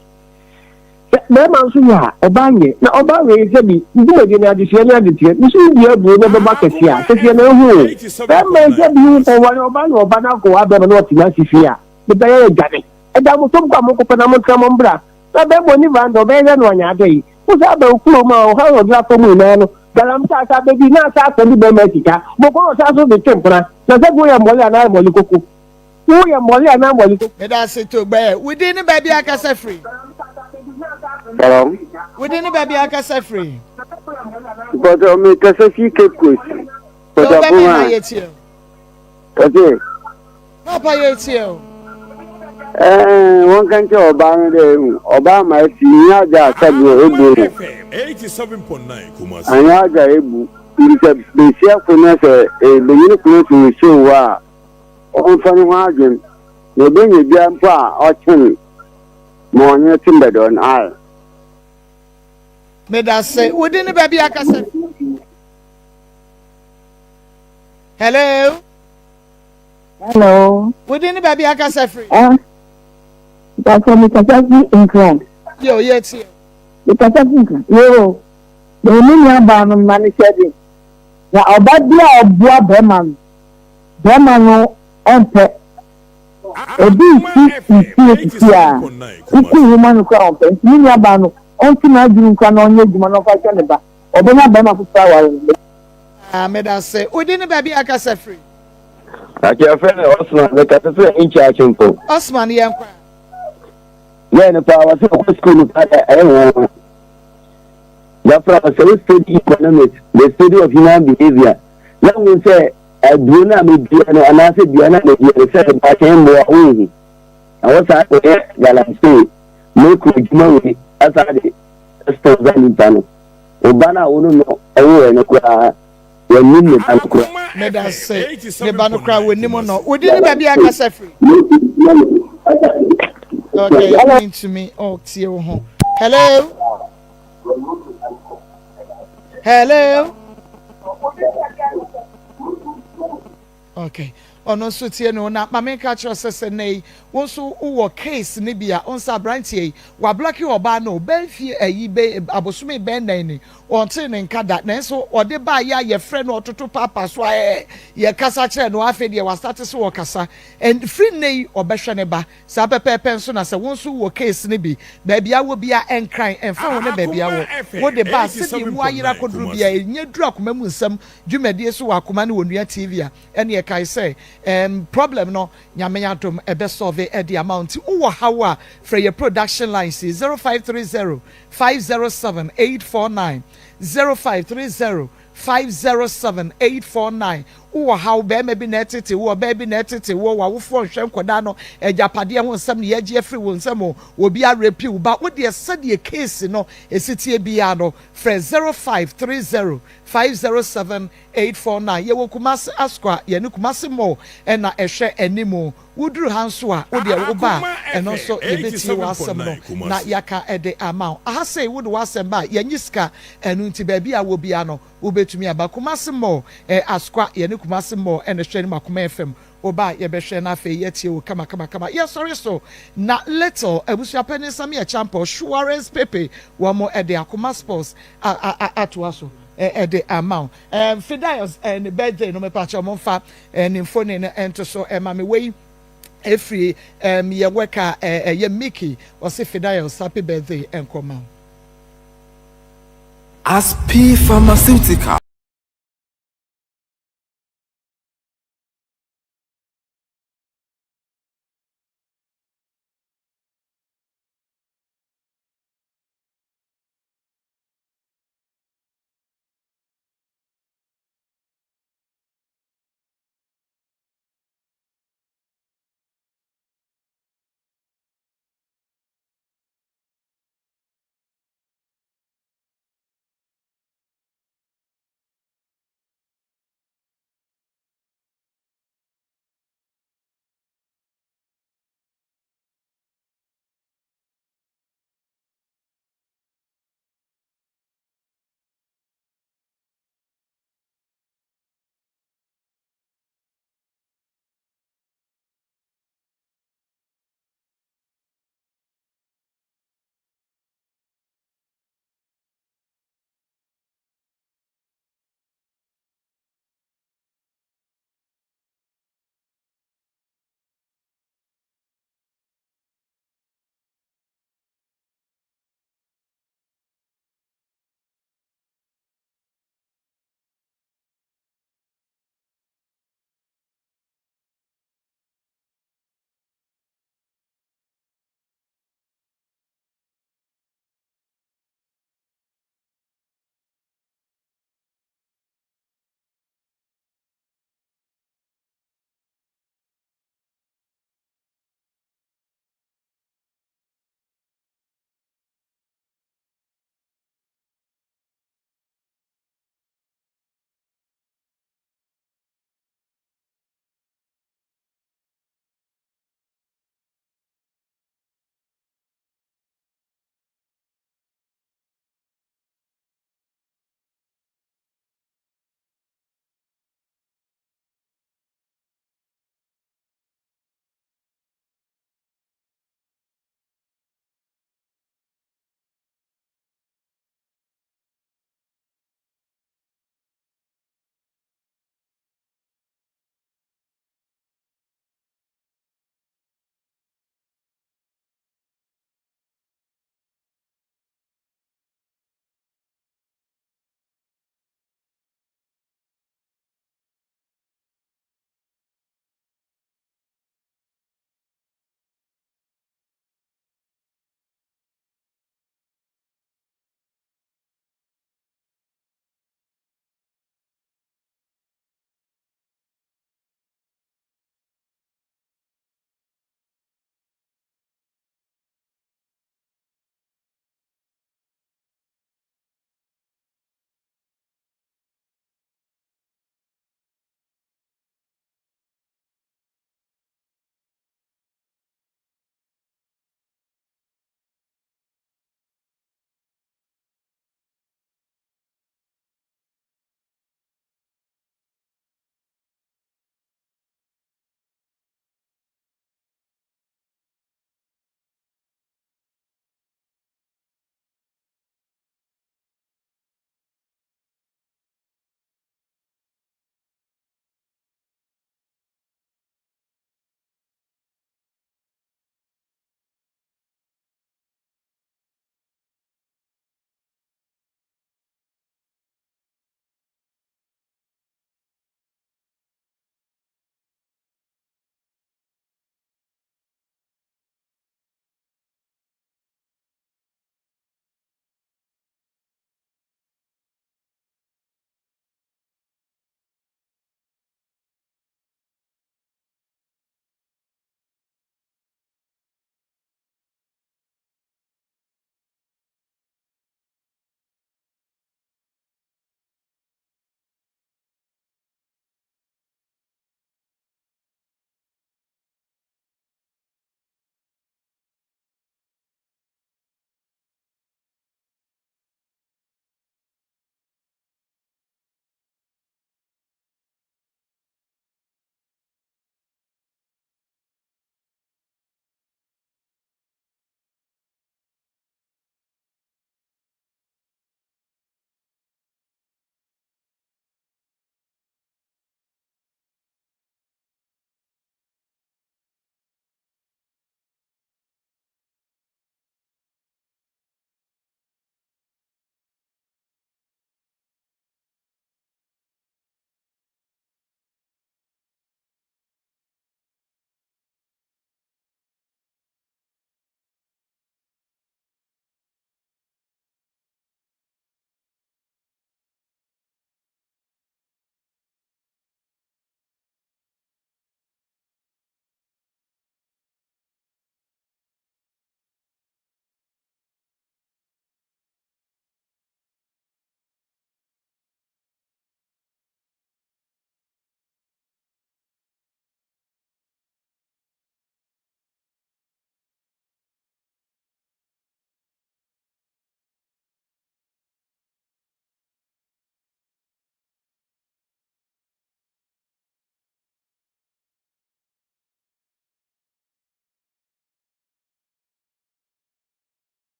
Sɛ bɛrima nso yɛ a ɔbaa nyɛ? Na ɔbaa wei sɛbi ne dwumadie ne adesua ne adeteɛ, ne so wodua aburo na ɛbɛba kɛseɛ a, kɛseɛ na ɛho o. Bɛrima yi sɛbi wokɔware ɔbaa na ɔba na akɔware bɛrima na ɔte n'ase fie a, Mebɛyɛ adwane. Ɛda mo fam kɔ a monkɔpɛ na montena mo mbra. Na bɛrima onni veranda ɔbɛyɛ dɛn na wanya ada yi? Wo saa ba wo kurom a ɔhaw na ɔde afa mu nyinaa no galamsey asa abɛdi na asa asɛnde bɛrima sika. Bɔkɔ na ɔsan so de twe mpena. Na sɛ woyɛ mmɔle anaa mmɔle koko. Woyɛ mmɔle anaa mmɔle koko. Meda ase to gbɛɛ. Wo din ne baabi a kasa firi. Hello. Wo din ne baabi a kasa firi. Mpɔtɔ mi kasa fi Cape Coast. Pɔtɔ Apoma. Ɔse. Papa yɛ tie o. Ɛɛ wɔn ka nkyɛn ɔbaa no dɛ ehu ɔbaa ma esi nyɛ adze a sɛbi ebu no. 87.9 Kumasi. Anyɛ adze a ebu. Ntsi sɛ basia ko na sɛ banyin ko so rehyɛ wo a, ɔmfa no ho adwen. Na obenya biara mpo a ɔkyen ma ɔnye no tse mbɛdɔ no, ae. Medase. Wo din ne baabi a kasa fi. Hello. Hello. Wo din ne baabi a kasa firi. Ah. Kasa mi kasa fi Nkran. Yo, yɛ tie. Mi kasa fi Nkran. Yo. Na me nua baa no ma ne hyɛ den. Na ɔba bi a ɔboa bɛrima no, bɛrima no ɔmpɛ. Obi nsi nsuo sisi a, woku nwoma no koraa ɔmpɛ. Nti me nua baa no, ɔnto n'adwene nkura na ɔnyɛ adwuma na ɔmfa nhwɛ ne ba. Ɔbɛnya barima foforɔ aware no. Ah, medase. Wo din ne baabi a akasa firi? Ake afrɛ me Osman, mekasa firi Ahinkyɛ Akyempo. Osman, yɛn kɔ a. Yɛɛ no paa, wɔsɛ ɔkɔ sukuu no paa dɛ ɛyɛ nwanwa. Yɛafra sɛ wo study economics, the study of human behavior, na wohu sɛ aduro no a medua no anaasɛ dua no a medua no sɛ daakye mmoa wonhu. Na wɔ saa kɔyɛ galamsey, mekɔ adwuma wei asa de sponsor nipa no. Wo ba no a wo ne no woeɛ no koraa, wannim ne ba no koraa. Meda se ne ba no koraa wɔnim no. Wo din ne baabi a kasa firi? Okay, mentumi oh, tie wo ho. Hello? Hello? Okay. Ɔno nso tie no na ma menka kyerɛ sɛ sɛ nnɛ yi wo nso wowɔ case no bi a wo nsa aberanteɛ yi wablɔke ɔbaa no bɛn fie ayi bɛ abosome bɛn nan ni ɔntee ne nka da nanso ɔde baa yɛ a yɛfrɛ no ɔtoto paapa so a ɛɛ yɛkasa kyerɛ no afei deɛ wasate so ɔkasa and firi nnɛ yi ɔbɛhwɛ ne ba saa pɛpɛɛpɛ nso na sɛ wo nso wɔ case no bi baabi awɔ bi a ɛnkran ɛmfa ho ne baabi awɔ wode baa sɛdeɛ mu ayera akɔduru bi a ɛnyɛ duru akoma mu nsɛm dwumadie so wɔ Akoma ne Onua TV a, ɛneɛ kae sɛ ɛɛm problem no Nyame adom ɛbɛ solve ɛde ama wo nti wowɔ haw a frɛ yɛ production lines yi 0530 507 849 0530 507 849 Wowɔ haw, barima bi na ɛtete wo, ɔbaa bi na ɛtete wo, w'awofoɔ nhwɛ nkwadaa no agyapadeɛ ho nsɛm na yɛagye afiri wo nsam o, obi arepi wo ba, wo deɛ sɛdeɛ case no ɛsi teɛ biara no frɛ 0530 507 849 Yɛwɔ Kumasi Asukwa, yɛne Kumasi Mall na ɛhwɛ anim. Woduru ha nso a, wo deɛ woba a, ɛno nso yɛbɛtie w'asɛm no na yɛaka de ama wo. Aha sei wode w'asɛm ba a, yɛnnye sika, ɛno nti baabi a wɔ biara no, wobɛtumi aba. Kumasi Mall, Asukwa, yɛne Kumasi Mall na ɛhwɛ anim, Akoma FM Wo ba a yɛbɛhwɛ na afei yɛatie wo kama kama kama. Yɛsɔre so na Little abusua panin Sammy Acheampong, Suarez Pepe wɔn de Akoma Sports a a a atoa so de ama wo. Ɛɛm Fidias ne birthday no mepakyɛw momfa ne mfoni no nto so ma me. Wei ɛfiri ɛɛm yɛn worker ɛyɛ Mickey ɔse Fidias happy birthday nkɔ ma wo. Asp Pharmaceutical.